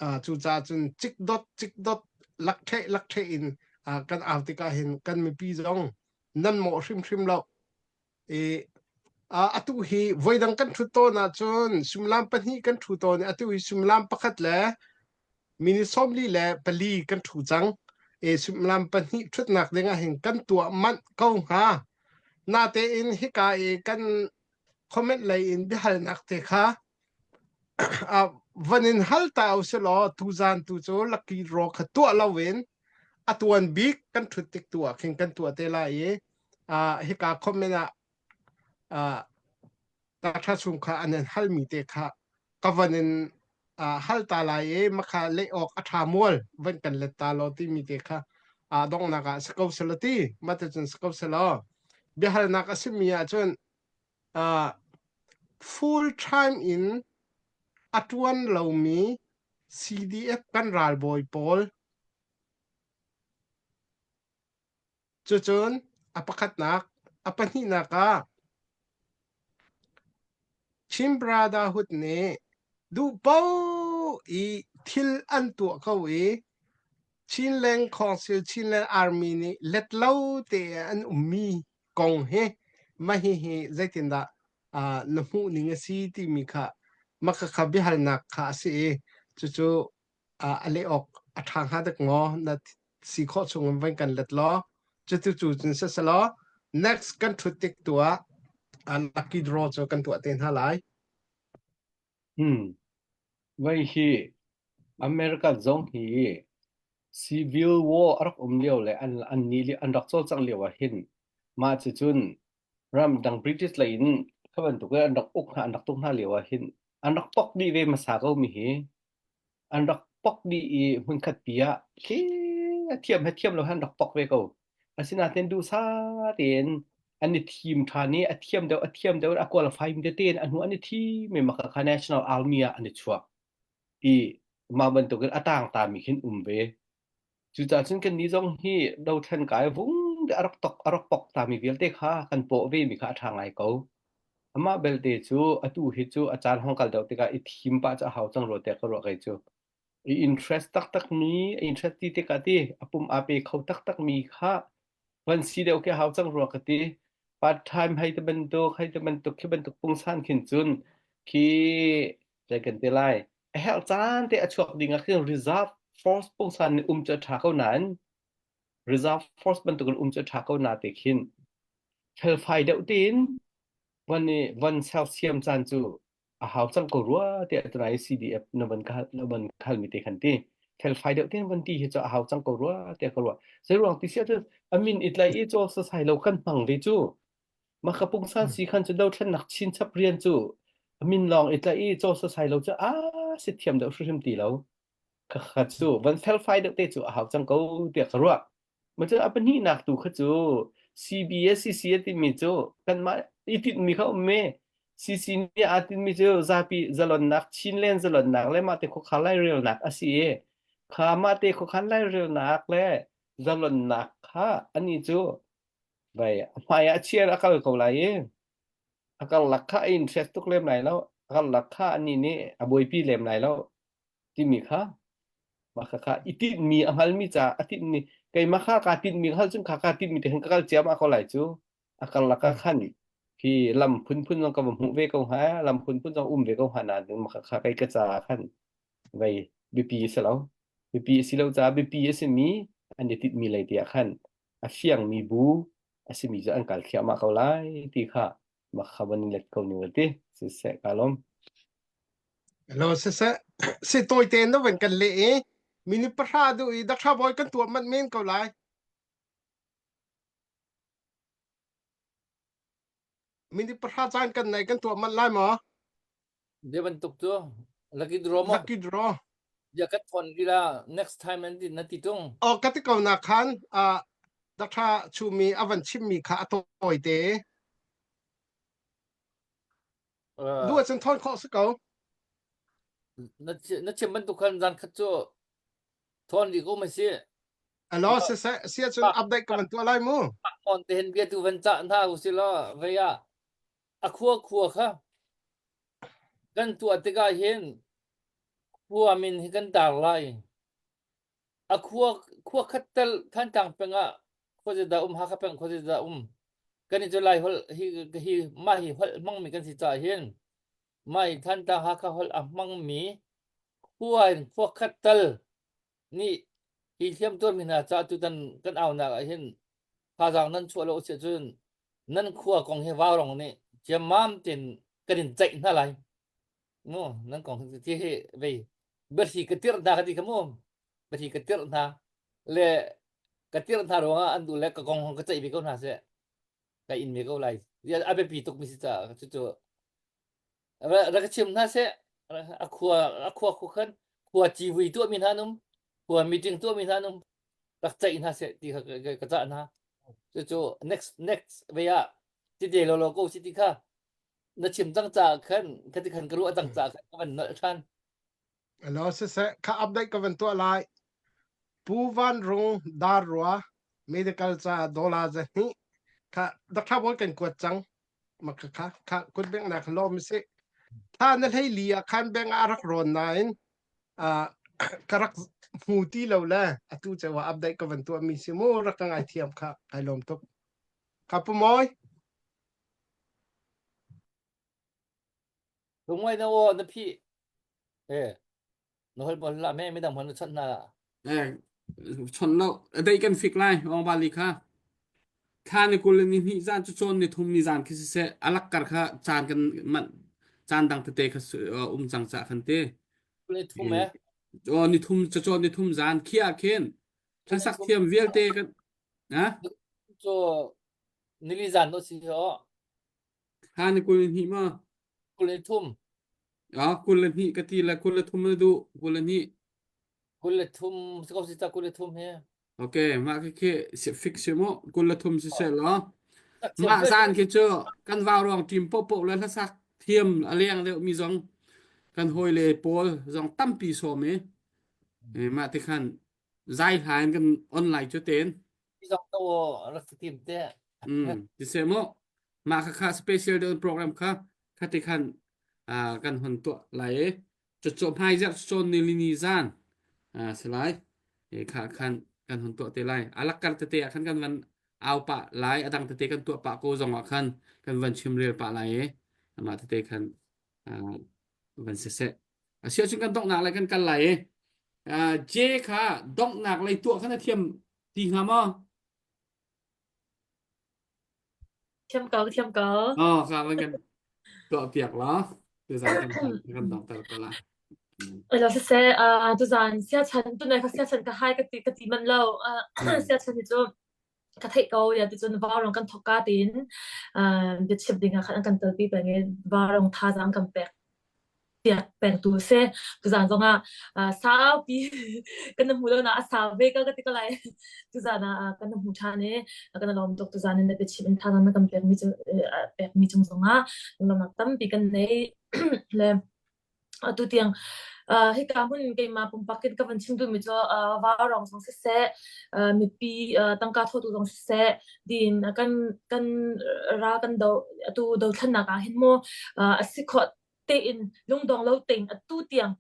Uh, cucaah cun cikdot cikdot lakṭheh lakṭheh in uh, kan au tikah hin kan mipi zong nan mawh hrimhrim lo. I uh, atu hi voidang kan ṭhut tawn ahcun suimilam pahnih kan ṭhu tawn i atu hi suimilam pakhat le minute 44 kan ṭhu cang. I suimilam pahnih ṭhutnak ding ah hin kan tuah manh ko hnga. Natein hika i kan comment lei in biahalnak te kha van in hal ta usilaw tuzaan tu cu lucky draw kha tuah loin a tuan bik kan ṭhut tik tu ah khin kan tuah te lai i hika comment ah ṭha chung kha an in halmi te kha ka van in hal ta lai i makha leh awk a ṭha mual van kan let ta law timi te kha donghnak ah si ko selaw ti mah cun si ko selaw biahalnak a simi ahcun Uh, full time in a ṭuan lomi CDF kan ralbawi pawl cucun a pakhatnak a pahnihnak ah Chin Brotherhood nih duh paoh i thil an tuah ko i Chinland Council Chinland Army nih let lo te an ummi kong hi mah hihi zeitindah uh, na hmuh ning a si timi kha mah kha biahalnak kha a si i cucu uh, a leh awk a ṭha hnga dek maw na si khawh chung in van kan let law cutu cu cun siselaw next kan ṭhut tik tu ah lucky draw cu kan tuah te hna lai. Hmm. Vai hi America zong hi Civil War a rak um lio le an an nih li an rak cawlcangh lio ah hin mah cucun ramdang British lei in kha bantuk in an rak uk hna an rak tuk hna lio ah hin an rak pok dih ve hmasa ko mi hi an rak pok dih i hmunkhat pi ah khi a thiam he thiam lo han rak pok ve ko. Asinain duhsah tein an i thim ṭhan i a thiam deuh a thiam deuh a qualify tete in a hnu an i thim i maka kha National Army ah an i chuak. I mah bantukin a tangtami khin um ve. Cucaah cun kannih zong hi dothlen kai vung te a rak tok a rak pok tami vialte kha kan pawh vemi kha a ṭha ngai ko. Amah belte cu atu hi cu a caan hong kal deuh tikah i thim pah cu a hau cang rua tiah ka ruah kei cu. I interest taktakmi, a interest ti tikah ti a pum aa pe kho taktakmi kha van si deuh khi a hau cang rua ka ti. Part time hei ti bantuk, hei ti bantuk, khi bantuk pungsan khin cun khi zei kan ti lai a herh caan te a chuak ding ah khin reserve force pungsan nih um cu a ṭha ko nain. Reserve force bantukin um cu a ṭha ko na te khin felfai deuh tein van i van sersiam caan cu a hau cang ko rua tiah tunai CDF na van ka na van khalmi te khan ti felfai deuh tein van ti hi cu a hau cang ko rua tiah ka ruah. Zei ruang ti siah cun a min i tlai i cawl sasai lo kan hmang ve cu maka pungsan si khan cu dothlennak chinchap rian cu a min lawng i tlaih i caw sasai lo cu a si thiam deuh hrimhrim ti lo. Kha cu van felfai deuh te cu a hau cang ko tiah ka ruah. Ma cu a pahnihnak tu kha cu CBSCC a timi cu kanmah i tinhmi kha um me. CC nih aa tinhmi cu zapi zalonnak Chinland zalonnak le mahte khuakhan lairelnak a si i kha mahte khuakhan lairelnak le zalonnak kha ani cu vai a hmai ah chia a kal ko lai i a karlak kha a interest tuk lem lai lo a karlak kha ani nih a buaipi lem lai lo timi kha mah kha kha i tinhmi a hngalmi ca a tinhmi keimah kha kaa tinhmi hngal cun kha kaa tinhmi te khan ka kal ciammah ko lai cu a karlak ah khan hi lam phunphun zong ka va hmuh ve ko hnga lam phunphun zong um ve ko hnga nain mah kha kei ka caah khan vei biapi a si lo biapi a si lo caah biapi a simi an i tinhmi lei te ah khan a fiangmi bu a simi cu an kal thliahmah ko lai ti kha mah kha van in let ko ning ti siseh ka lawm Hello siseh si tawi tein na van kan leh i minute pahra duh i Dakha Boy kan tuah manh men ko lai. Minute pahra caan kan nei kan tuah manh lai maw? Bia bantuk cu lucky draw maw? Lucky draw. Bia kan thon lila next time nan ti na ti tung. Oh ka ti ko na khan uh, Dr. Chumi a van chimmi kha a tawi te. Uh, Du ahcun thon khawh si ko. Na na chim bantuk khan zan khat cu thon rih ko ma si. Alo si se si ahcun update ka van tuah lai mu. Mon te hin bia tu van cah hna usih law vei ah a khua khua kha Kan tuah tikah hin khua min hi kan tar lai. A khua khua khat tal Thantlang peng ah khua zeidah um, Hakha peng khua zeidah um. Kan i cu Lai holh hi hi mah hi holh hmangmi kan si caah hin mah hi Thantlang Hakha holh a hmangmi khua in khua khat tal nih hi hliamtuarmi hna caah tutan kan aunak ah hin thazaang nan chuah lo a si ahcun nan khua kong hi vaurong nih ciammam tein kan in ceih hna lai mu nan kong ti hi vei biahri ka tirh hna ka ti kha mu biahri ka tirh hna le ka tirh hna ruangah an duh le ka kong hong ka ceih ve ko hna seh ka in ve ko lai a biapi tuk mi si caah cucu Rak ka chim hna seh. A khua a khua khu khan khua civui tuahmi hna an um, khua meeting tuahmi hna an um. Rak ceih hna seh ti kha ka cah hna. Cucu next next ve ah tite lawlaw ko si ti kha na chim cang caah khan khati khan ka ruah cang caah khan ka van nolh ṭhan. Alo siseh kha update ka van tuah lai. Pu Van Rung Dar Rua medical ca dollar zahnih kha Dr. Bawi kan kuat cang. Ma kha kha kha kut beng na kha lawm si. Thla na hlei li ah khan beng ah a rak rawn nain uh, ka rak hmu ti lo le atu cewa update ka van tuah mi si mu rak ka ngai thiam kha kai lawm tuk. Ka pu mawi. Lungwai na aw na phih. Eh, na hol bol la me midang hon na chawnh hna la. Eh, chon lo dei kan fik lai ong bali kha thla ni kul ni hnih zan cu cawn ni thum ni zan khi siseh alak kar kha caan kan man caan dang tete kha um cang ca khan te Ni thum eh. o ni thum ca cawn ni thum zan khi ah khin hlasak thiam vialte kan ha Cu nili zan no si ho. Thla ni 21 ma? 23. Ah, 22 ka ti le 23 na duh. 22. 23 si ko si ta 23 he. Okay, mah khi khi si fix si mu. 23 si se law. Mah zan khi cu kan vau ruang team popo le hlasak thiam a leng deuh mi zong kan hawi le pawl zong tampi sawm i. Mah ti khan zai hla in kan online cu ten. Zong to rak tim te. Mm, ti se mu. Mah kha kha special deuh program kha kha ti khan ah kan hon tuah lai i cucu hmai zarh cawn ni ni zan ah si lai. E kha khan kan hon tuah te lai. Alak kar tete ah khan kan van au pah lai adang tete kan tuah pah ko zong ah khan kan van chim rel pah lai i amah tete khan ah van si seh. Asiah cun kan donghnak lai kan kal lai i J kha donghnak lei tuah kha na thiam. Ti hnga maw? Thiam ko, thiam ko. Oh, ka van kan tuah piak la. Tuzan kan kan dong ter ko la. Elo siseh, uh, tuzan siachan tunai kha siachan ka hai ka ti ka ti man lo. Uh, siachan hi cu ka theih ko ya ti cun varong kan thok ka tiin uh, biachim ding ah khan an kan telpi peng i varong thazaang kan pek piak pengtu a si. Tuzaan zongah uh, saupi kan na hmu lo na a sau ve ka ka ti ko lai. Tuzaan ah kan na hmu ṭhan i kan i lawm tuk tuzaan in na biachim in thazaang na kan pekmi cu pekmi cung zongah lawmnak tampi kan nei le atu tiang uh, hika hmun keimah pumpak in ka van chim duhmi cu uh, vaurong zong siseh uh, mipi uh, tangka thotu zong siseh din kan kan ra kan do atu dothlennak ah hin mu uh, a si khawh tein lungdong lo tein atu tiang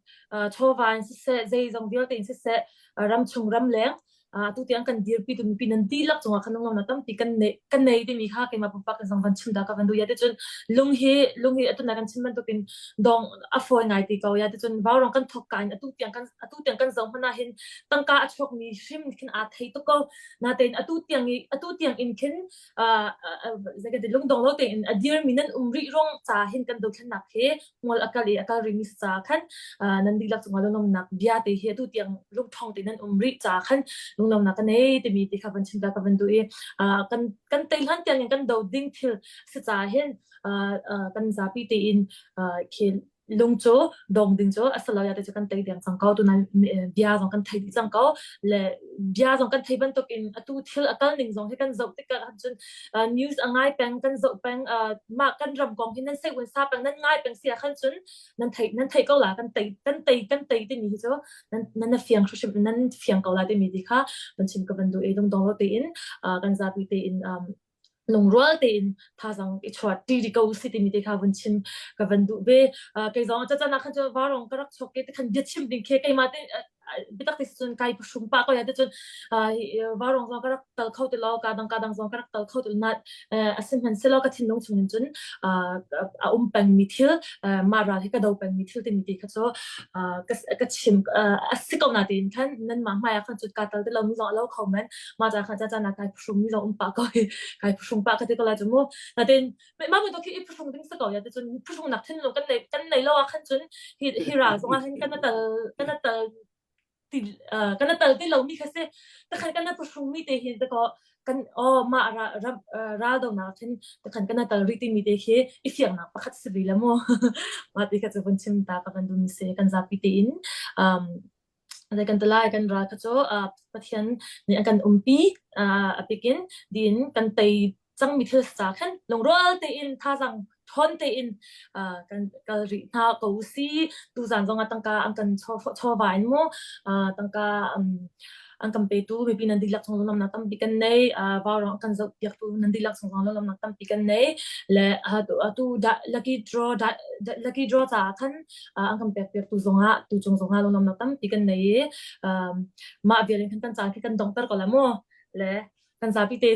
chawva in siseh zeizong vialte in siseh ramchung ramleng atu tiang kan dirpi tu mipi nan dihlak cungah khan lunglawmnak tampi kan nei kan nei timi kha keimah pumpak in zong van chim da ka van duh ya ticun lung hi lung hi atu na kan chim bantukin dong a fawi ngai ti ko ya ticun vaurong kan thok ka in atu tiang kan atu tiang kan zoh hmana hin tangka a chuak mi hrim khin aa thei tuk ko natein atu tiang i atu tiang in khin zei lungdong lo tein a dirmi nan um rih ruang ca hin kan dothlennak he ngol a kal i a kal rihmi si ca khan nan dihlak cungah lunglawmhnak bia te hi atu tiang lungṭhawng te nan um rih ca khan lunglawmhnak ka nei timi ti kha van chim ta ka van duh i kan kan tei hlan tiang in kan do ding thil si ca hin kan zapi tein khi lung cu dong ding cu a si lo ya te cu kan tei deng cang ko tu nan bia zong kan thei dih cang ko le bia zong kan thei bantuk in atu thil a kal ning zong hi kan zoh tikah cun news a ngai peng kan zoh peng mah kan ram kong hi nan sei un sa peng nan ngai peng sia khan cun nan thei nan thei ko la kan tei kan tei kan tei timi hi cu nan nan fiang hrim nan fiang ko la timi ti kha kan chim ka van duh i dong dong lo tein kan zapi tein lungrual tein thazang i chuah ṭi ri ko si timi te kha vun chim ka van duh ve. Kei zong cacan ah khan cu varong ka rak chuak ke te khan bia chim ding khi keimah te biatak te cun kai hrum pah ko ya te cun varong zong ka rak tal kho ti lo ka dang ka dang zong ka rak tal kho ti na asin hman selo ka thinlung chung in cun a um peng mi thil mah ral hi ka do peng mi thil timi ti kha cu ka chim a si ko na tein khan nan mah hmai ah khan cun ka tal ti lo mi zong a lo kho men ma ca kha ca na kai phuhrung mi zong um pah ko hi kai phuhrung pah ka ti ko lai cu mu natin ma mu to khi i phuhrung ding si ko ya ti cun phuhrung nak thin lo kan nei kan nei lo ah khan cun hi hi ra zong ah hin kan tal kan tal ti kan tal ti lo mi kha si ta khan kan phuhrung mi te hi ta ko kan o ma ra ral do na khin ta khan kan tal ri ti mi te khi i fiang nak pakhat si vi la mu ma ti kha chu vun chim ta ka van dun se kan zapi te in um Zei kan ti lai kan ral kha cu Pathian nih a kan umpi a pikin din kan tei cangmi thil ca khan lungrual tein thazaang ṭhawn tein kan kal rih hna ko si. Tuzaan zongah tangka an kan chawva in mu tangka an kan petu mipi nan dihlak chung lawmnak tampi kan nei. Vaurang an kan zohpiaktu nan dihlak chung zong lawmnak tampi kan nei. Le atu lucky draw lucky draw caah khan an kan pekpiaktu zongah tuchung zongah lunglawmhnak tampi kan nei i mah vial in khan kan caan khi kan donghter ko la mu le kan zapi te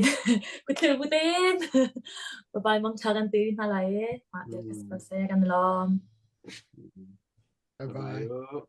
kuthil bu tein bye bye mangtha kan ti hna lai i mah te ka se kan lawm Bye bye.